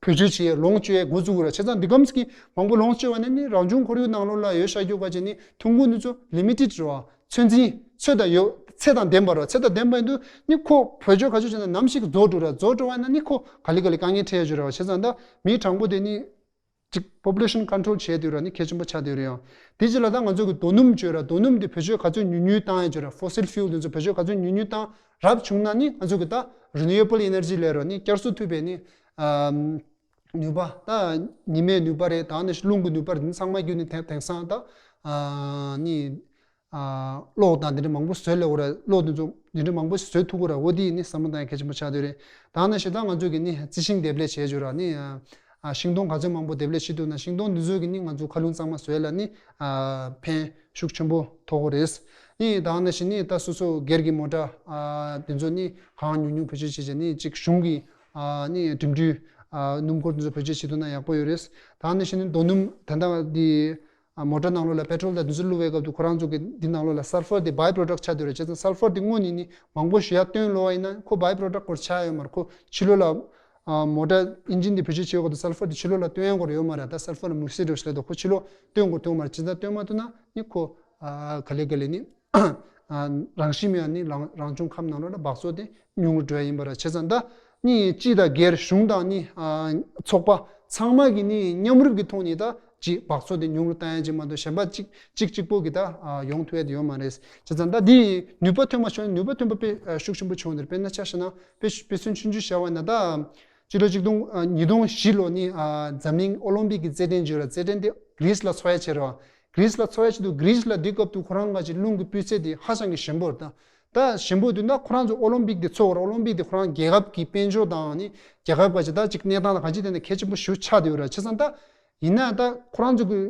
བེད་སྤྱོད་བྱེད་ལོངས་སྤྱོད་ཡ་འགོ་བཙུགས་ར། བྱས་ཙང་དེ་གམ་ཞིག་གི་མང་པོ་ལོངས་སྤྱོད་པ་ནི་ནི་རང་བྱུང་ཁོར་ཡུག་ནང་ལོགས་ལ་ཡོད་བཞག་རྒྱུ་ག་ཅིག་ནི་ཐོན་ཁུངས་དེ་ཚོ་limited རེད་བ། ཚོད་འཛིན་ཚོད་དང་ཡོད་ཚད་དང་ལྡན་པ་རེད་བ། ཚད་དང་ལྡན་པ་ཡིན་དུས་ནི་ཁོ་བེད་སྤྱོད་ག་ཚོད་བྱས་ན་ནམ་ཞིག་རྫོགས་འགྲོ་ར། རྫོགས་འགྲོ་བ་ན་ནི་ཁོ་ག་ལེ་ག་ལེ་དཀའ་ངལ་འཕྲད་ཡ་ཅིག་རེད་བ། བྱས་ཙང་ད་མིའི་གྲངས་འབོར་དེ་ནི་ཅིག་population control བྱས་དུས་ར་ནི་གལ་ཆེན་པོ་ཆགས་དུས་རེད་ཡང་། དེ་རྗེས་ལ་ད་ང་ཚོ་གི་རྡོ་སྣུམ་བརྗོད་ར། རྡོ་སྣུམ་དེ་བེད་སྤྱོད་ག་ཚོད་ཉུང་ཉུང་བཏང་ཡ་བརྗོད་ར། Fossil fuel དེ་ཚོ་བེད་སྤྱོད་ག་ཚོད་ཉུང་ཉུང་བཏང་རབ་བྱུང་ན་ནི་ང་ཚོ་གི་ད་renewable energy ལབ་ར་ནི་བསྐྱར་གསོ་ཐུབ་པའི་ནི་ཨམ་ནུས་པ། ད་ཉི་མའི་ནུས་པ་རེད། ད་ནི་རླུང་གི་ནུས་པ་རེད། འདི་ཚང་མ་བརྒྱུད་ནས་དེང་དེང་སང་ད་ཨ་ནི་ཨ་གློག་དང་འདི་འདྲ་མང་པོ་བཟོས་ལེ་འོ་ར། གློག་འདི་ཚོ་འདི་འདྲ་མང་པོ་བཟོས་ཐུབ་གོ་ར། འོ་དེ་ནི་བསམ་བློ་བཏང་ཡ་གལ་ཆེན་པོ་ཆགས་དུས་རེད། ད་ནི་ཞེ་དྲག་ང་ཚོ་གི་ནི་རྩི་ཤིང་འདེབས་ལས་བྱས་བརྗོད་ར་ནི་ཨ་ཤིང་སྡོང་ག་ཚོད་མང་པོ་འདེབས་ལས་བྱེད་ཐུབ་ན་ཤིང་སྡོང་འདི་ཚོ་གི་ནི་ང་ཚོ་མཁའ་རླུང་གཙང་མ་བཟོས་ལ་ནི་ཨ་ཕན་ཤུགས་ཆེན་པོ་ཐོགས་གོ་རེད། ནི་ད་ནི་ཞེ་ནི་ད་སོ་སོ་སྒེར་གྱི་མོ་ཊ་ཨ་འདི་ཚོ་ནི་གང་ཉུང་ཉུང་བེད་སྤྱོད་བྱས་བྱས་ནི་གཅིག་གཞུང་གི་ཨ་ནི་འགྲིམ་འགྲུལ་ཨ་སྣུམ་འཁོར་འདི་ཚོ་བེད་སྤྱོད་བྱེད་ཐུབ་ན་ཡག་པོ་ཡོད་རེད། ད་ནི་ཞེ་ནི་རྡོ་སྣུམ་ད་ལྟ་འདི་ཨ་མོ་ཊ་ནང་ལོགས་ལ་པེ་ཊྲོལ་དང་དེ་ཚོ་བླུགས་པའི་སྐབས་དུ་ཁོ་རང་ཚོ་གི་འདི་ནང་ལོགས་ལ་སལ་ཕར་དེ་by product ཆགས་བསྡད་རེད། བྱས་ཙང་སལ་ཕར་དེ་དངོས་ནས་ནི་མང་པོ་ཞུ་ཡ་བཏོན་ལོ་བ་ཡིན་ན་ཁོ་by product སྐོར་ཆགས་ཡོད་མ་རེད། ཁོ་ཕྱི་ལོགས་ལ་ཨ་མོ་ཊ་ཨིན་ཇིན་དེ་བེད་སྤྱོད་བྱེད་འོག་ཏུ་སལ་ཕར་དེ་ཕྱི་ལོགས་ལ་བཏོན་ཡ་སྐོར་ཡོད་མ་རེད། ད་སལ་ཕར་མོན་ཨོག་སའིཌ་རེད་ཤག་ལ་དོ་ཁོ་ཕྱི་ལོགས་བཏོན་དགོས་བཏོན་མ་རེད། བྱས་ཙང་བཏོན་མ་ཐུབ་ན་ནི་ཁོ་ཨ་ག་ལེ་ག་ལེ་ནི་རང་བཞིན་མེད་ནི་རང་རང་བྱུང་ཁམས་ནང་ལོགས་ལ་འབག་བཙོག་དེ་ཉུང་རུ་འགྲོ་ཡ་ཡིན་པ་རེད། བྱས་ཙང་ད་ནི་སྤྱི་དང་སྒེར་གཞུང་དང་ནི་ཨ་ཚོགས་པ་ཚང་མ་གི་ནི་མཉམ་རུབ་ཀྱི་ཐོག་ནས་ད་ཅིག་འབག་བཙོག་དེ་ཉུང་རུ་བཏང་ཡ་ཅིག་མ་གཏོགས་གཞན་པ་གཅིག་གཅིག་གཅིག་པོ་གི་ད་ཨ་ཡོང་ཐུབ་ཡ་དེ་ཡོད་མ་རེད། བྱས་ཙང་ད་འདི་ནུས་པ་ཐོན་པ་བྱུང་ནུས་པ་ཐོན་པ་དཔེ་ཨ་ཤུགས་ཆེན་པོ་བྱུང་འདིར་དཔེར་ན་ཆ་བཞག་ན་དཔེ་དཔེ་མཚོན་ཆུང་ཆུང་བཞག་པ་ན་ད་སྤྱི་ལོ་གཅིག་སྟོང་ཨ་ཉིས་སྟོང་བཞི་ལོ་ནི་ཨ་འཛམ་གླིང་ཨོ་ལིམ་པིག་གི་རྩེད་འགྲན་བརྗོད་ར། རྩེད་འགྲན་དེ་གྷི་རིས་ལ་འཚོགས་ཡ་བྱས་ར། གྷི་རིས་ལ་འཚོགས་ཡ་ཆེད་དུ་གྷི་རིས་ལ་དེ་སྐབས་དུ་ཁོ་རང་ག་ཅིག་རླུང་གི་སྤུས་ཚད་དེ་ཧ་ཅང་གི་ཞན་པོ་རེད། ད་ཞན་པོ་དུས་ན་ཁོ་རང་ཚོ་ཨོ་ལིམ་པིག་དེ་འཚོགས་ར། ཨོ་ལིམ་པིག་དེ་ཁོ་རང་རྒྱལ་ཁབ་ཀྱི་དཔལ་འབྱོར་དང་ནི་རྒྱལ་ཁབ་ག་ཅིག་ད་ཅིག་གནས་སྟངས་ལ་ག་ཅིག་དེ་ནས་གལ་ཆེན་པོ་ཞེ་པོ་ཆགས་བསྡད་ཡོད་ར། བྱས་ཙང་ད་ཡིན་ན་ད་ཁོ་རང་ཚོ་གི་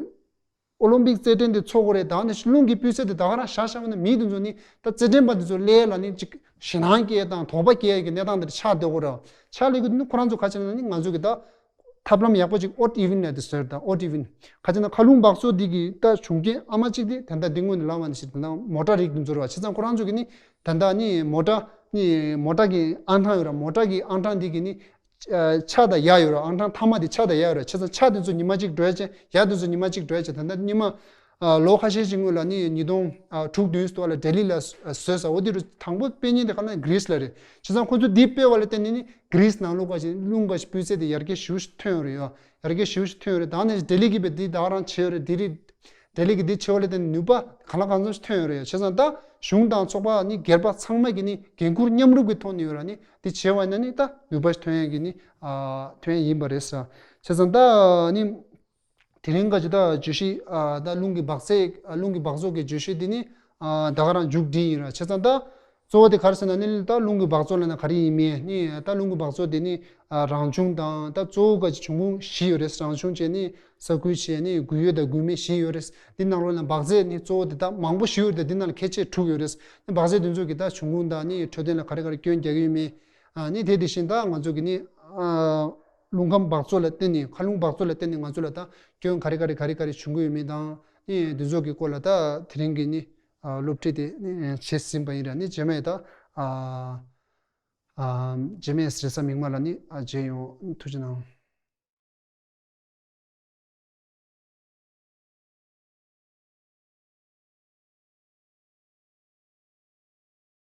ཨོ་ལིམ་པིག་རྩེད་འགྲན་དེ་འཚོགས་དགོས་རེད། ད་ནི་རླུང་གི་སྤུས་ཚད་དེ་ད་ག་རང་བཞག་བཞག་པ་ན་མི་དེ་ཚོ་ནི་ད་རྩེད་འགྲན་པ་དེ་ཚོ་སླེབས་ལ་ནི་ཅིག་ཞེད་སྣང་སྐྱེ་དང་དོགས་པ་སྐྱེ་ཡ་གི་གནས་སྟངས་དེ་ཆགས་བསྡད་ཡོད་ར། ཆགས་སླེབས་དུས་ནི་ཁོ་རང་ཚོ་ག་ཅིག་ན་ནི་ང་ཚོ་གི་ད། ཐབས་ལམ་ཡག་པོ་ཅིག་odd even་ལབ་དེ་བཟོས་དང་odd even། ཁ་ཅིག་ན་མཁའ་རླུང་འབག་བཙོག་འདི་གི་ད་བྱུང་རྐྱེན་ཨ་མ་གཅིག་དེ་ད་ལྟ་འདི་སྔོན་ནས་ལབ་པ་ནང་བཞིན་ད་ལྟ་མོ་ཊ་རིགས་འདི་ཚོ་རེད་བ། བྱས་ཙང་ཁོ་རང་ཚོ་གི་ནི་ད་ལྟ་ནི་མོ་ཊ་ནི་མོ་ཊ་གི་ཨང་གྲངས་ཡོད་ར། མོ་ཊ་གི་ཨང་གྲངས་འདི་གི་ནི་ཆ་དང་ཡ་ཡོད་ར། ཨང་གྲངས་མཐའ་མ་དེ་ཆ་དང་ཡ་ཡོད་ར། བྱས་ཙང་ཆ་དེ་ཚོ་ཉི་མ་གཅིག་འགྲོ་ཡ་ཅན། ཡ་དེ་ཚོ་ཉི་མ་གཅིག་འགྲོ་ཡ་ཅན། ད་ལྟ་ཉི་མ་ཨ། ལོ་ཁ་ཤས་ཤིག་སྔོན་ལ་ནི་ཉིས་སྟོང་ཨ་དྲུག་བདུན་ཙམ་ལ་ལྡི་ལི་ལ་བཟོས་ས། འོ་དེ་རུ་དང་པོ་སྤེལ་མཁན་དེ་ག་ལ་གྷི་རིས་ལ་རེད། བྱས་ཙང་ཁོ་ཚོ་འདི་སྤེལ་བ་ལ་བརྟེན་ནས་ནི་གྷི་རིས་ནང་ལོགས་ཀ་ཞིག་རླུང་འགའ་ཞིག་སྤུས་ཚད་དེ་ཡར་རྒྱས་ཞེ་པོ་ཞིག་ཐོན་ཡོད་རེད་ཡ། ཡར་རྒྱས་ཞེ་པོ་ཞིག་ཐོན་ཡོད་རེད། ད་ནི་ལྡི་ལི་གིས་བས་འདི་ད་ག་རང་བྱས་ཡོད་རེད། ལྡི་ལི་ལྡི་ལི་གིས་འདི་བྱས་པ་ལ་བརྟེན་ནས་ནུས་པ་གང་ལ་གང་འཚམ་ཞིག་ཐོན་ཡོད་རེད་ཡ། བྱས་ཙང་ད་གཞུང་དང་ཚོགས་པ་ནི་སྒེར་པ་ཚང་མ་གིས་ནི་འགན་འཁུར་མཉམ་རུབ་ཀྱི་ཐོག་ནས་ཡོད་ར། ནི་འདི་བྱས་པ་ཡིན་ན་ནི་ད་ནུས་པ་ཞིག་ཐོན་ཡ་གི་ནི་ཨ་ཐོན་ཡ་ཡིན་པ་རེད་ས། བྱས་ཙང་ད་ནི། དེ་རིང་ག་ཅི་ད་བརྗོད་གཞི་ཨ་ད་རླུང་གི་འབག་རྩལ། རླུང་གི་འབག་བཙོག་གི་བརྗོད་གཞི་འདི་ནི་ཨ་ད་ག་རང་མཇུག་སྒྲིལ་ཡིན་ར། བྱས་ཙང་ད་གཙོ་བོ་དེ་ག་རེ་ཟེར་ན་ནི་ད་རླུང་གི་འབག་བཙོག་ལབ་ན་ག་རེ་ཡིན་མིན། ནི་ད་རླུང་གི་འབག་བཙོག་དེ་ནི་ཨ་རང་བྱུང་དང་ད་གཙོ་བོ་ག་ཅི་འབྱུང་ཁུངས་བཞི་ཡོད་རེད། རང་བྱུང་བྱས་ནི་ས་ཁུལ་བྱས་ནི་འགུལ་ཡོད་དང་འགུལ་མེད་བཞི་ཡོད་རེད། འདི་ནང་ལོགས་ལ་འབག་རྫས་ནི་གཙོ་བོ་དེ་དག་མང་པོ་ཞིག་ཡོད་རེད། འདི་ནང་ལ་ཁྱད་ཆོས་དྲུག་ཡོད་རེད། འདི་འབག་རྫས་དེ་ཚོ་གི་ད་འབྱུང་ཁུངས་དང་ནི་འཕྲོད་བསྟེན་ལ་ག་རེ་ག་རེ་སྐྱོན་རྒྱག་གི་ཡོད་མེད། ཨ་ནི་དེ་དེ་བཞིན་ད་ང་ཚོ་གི་ནི་ཨ་རླུང་ཁམས་འབག་བཙོག་ལ་བརྟེན་ནས། མཁའ་རླུང་འབག་བཙོག་ལ་བརྟེན་ནས་ང་ཚོ་ལ་ད་སྐྱོན་ག་རེ་ག་རེ་ག་རེ་ག་རེ་འབྱུང་གི་ཡོད་མེད་དང་ནི་འདི་ཚོ་གི་སྐོར་ལ་ད་དེ་རིང་གི་ནི་ཨ་སློབ་ཁྲིད་དེ་ནི་བྱས་ཟིན་པ་ཡིན་ར། ནི་རྗེས་མ་ད་ཨ་ཨ་རྗེས་མའི་རེས་གཟའ་མིག་དམར་ལ་ནི་ཨ་མཇལ་ཡོང་། ཐུགས་རྗེ་གནང་།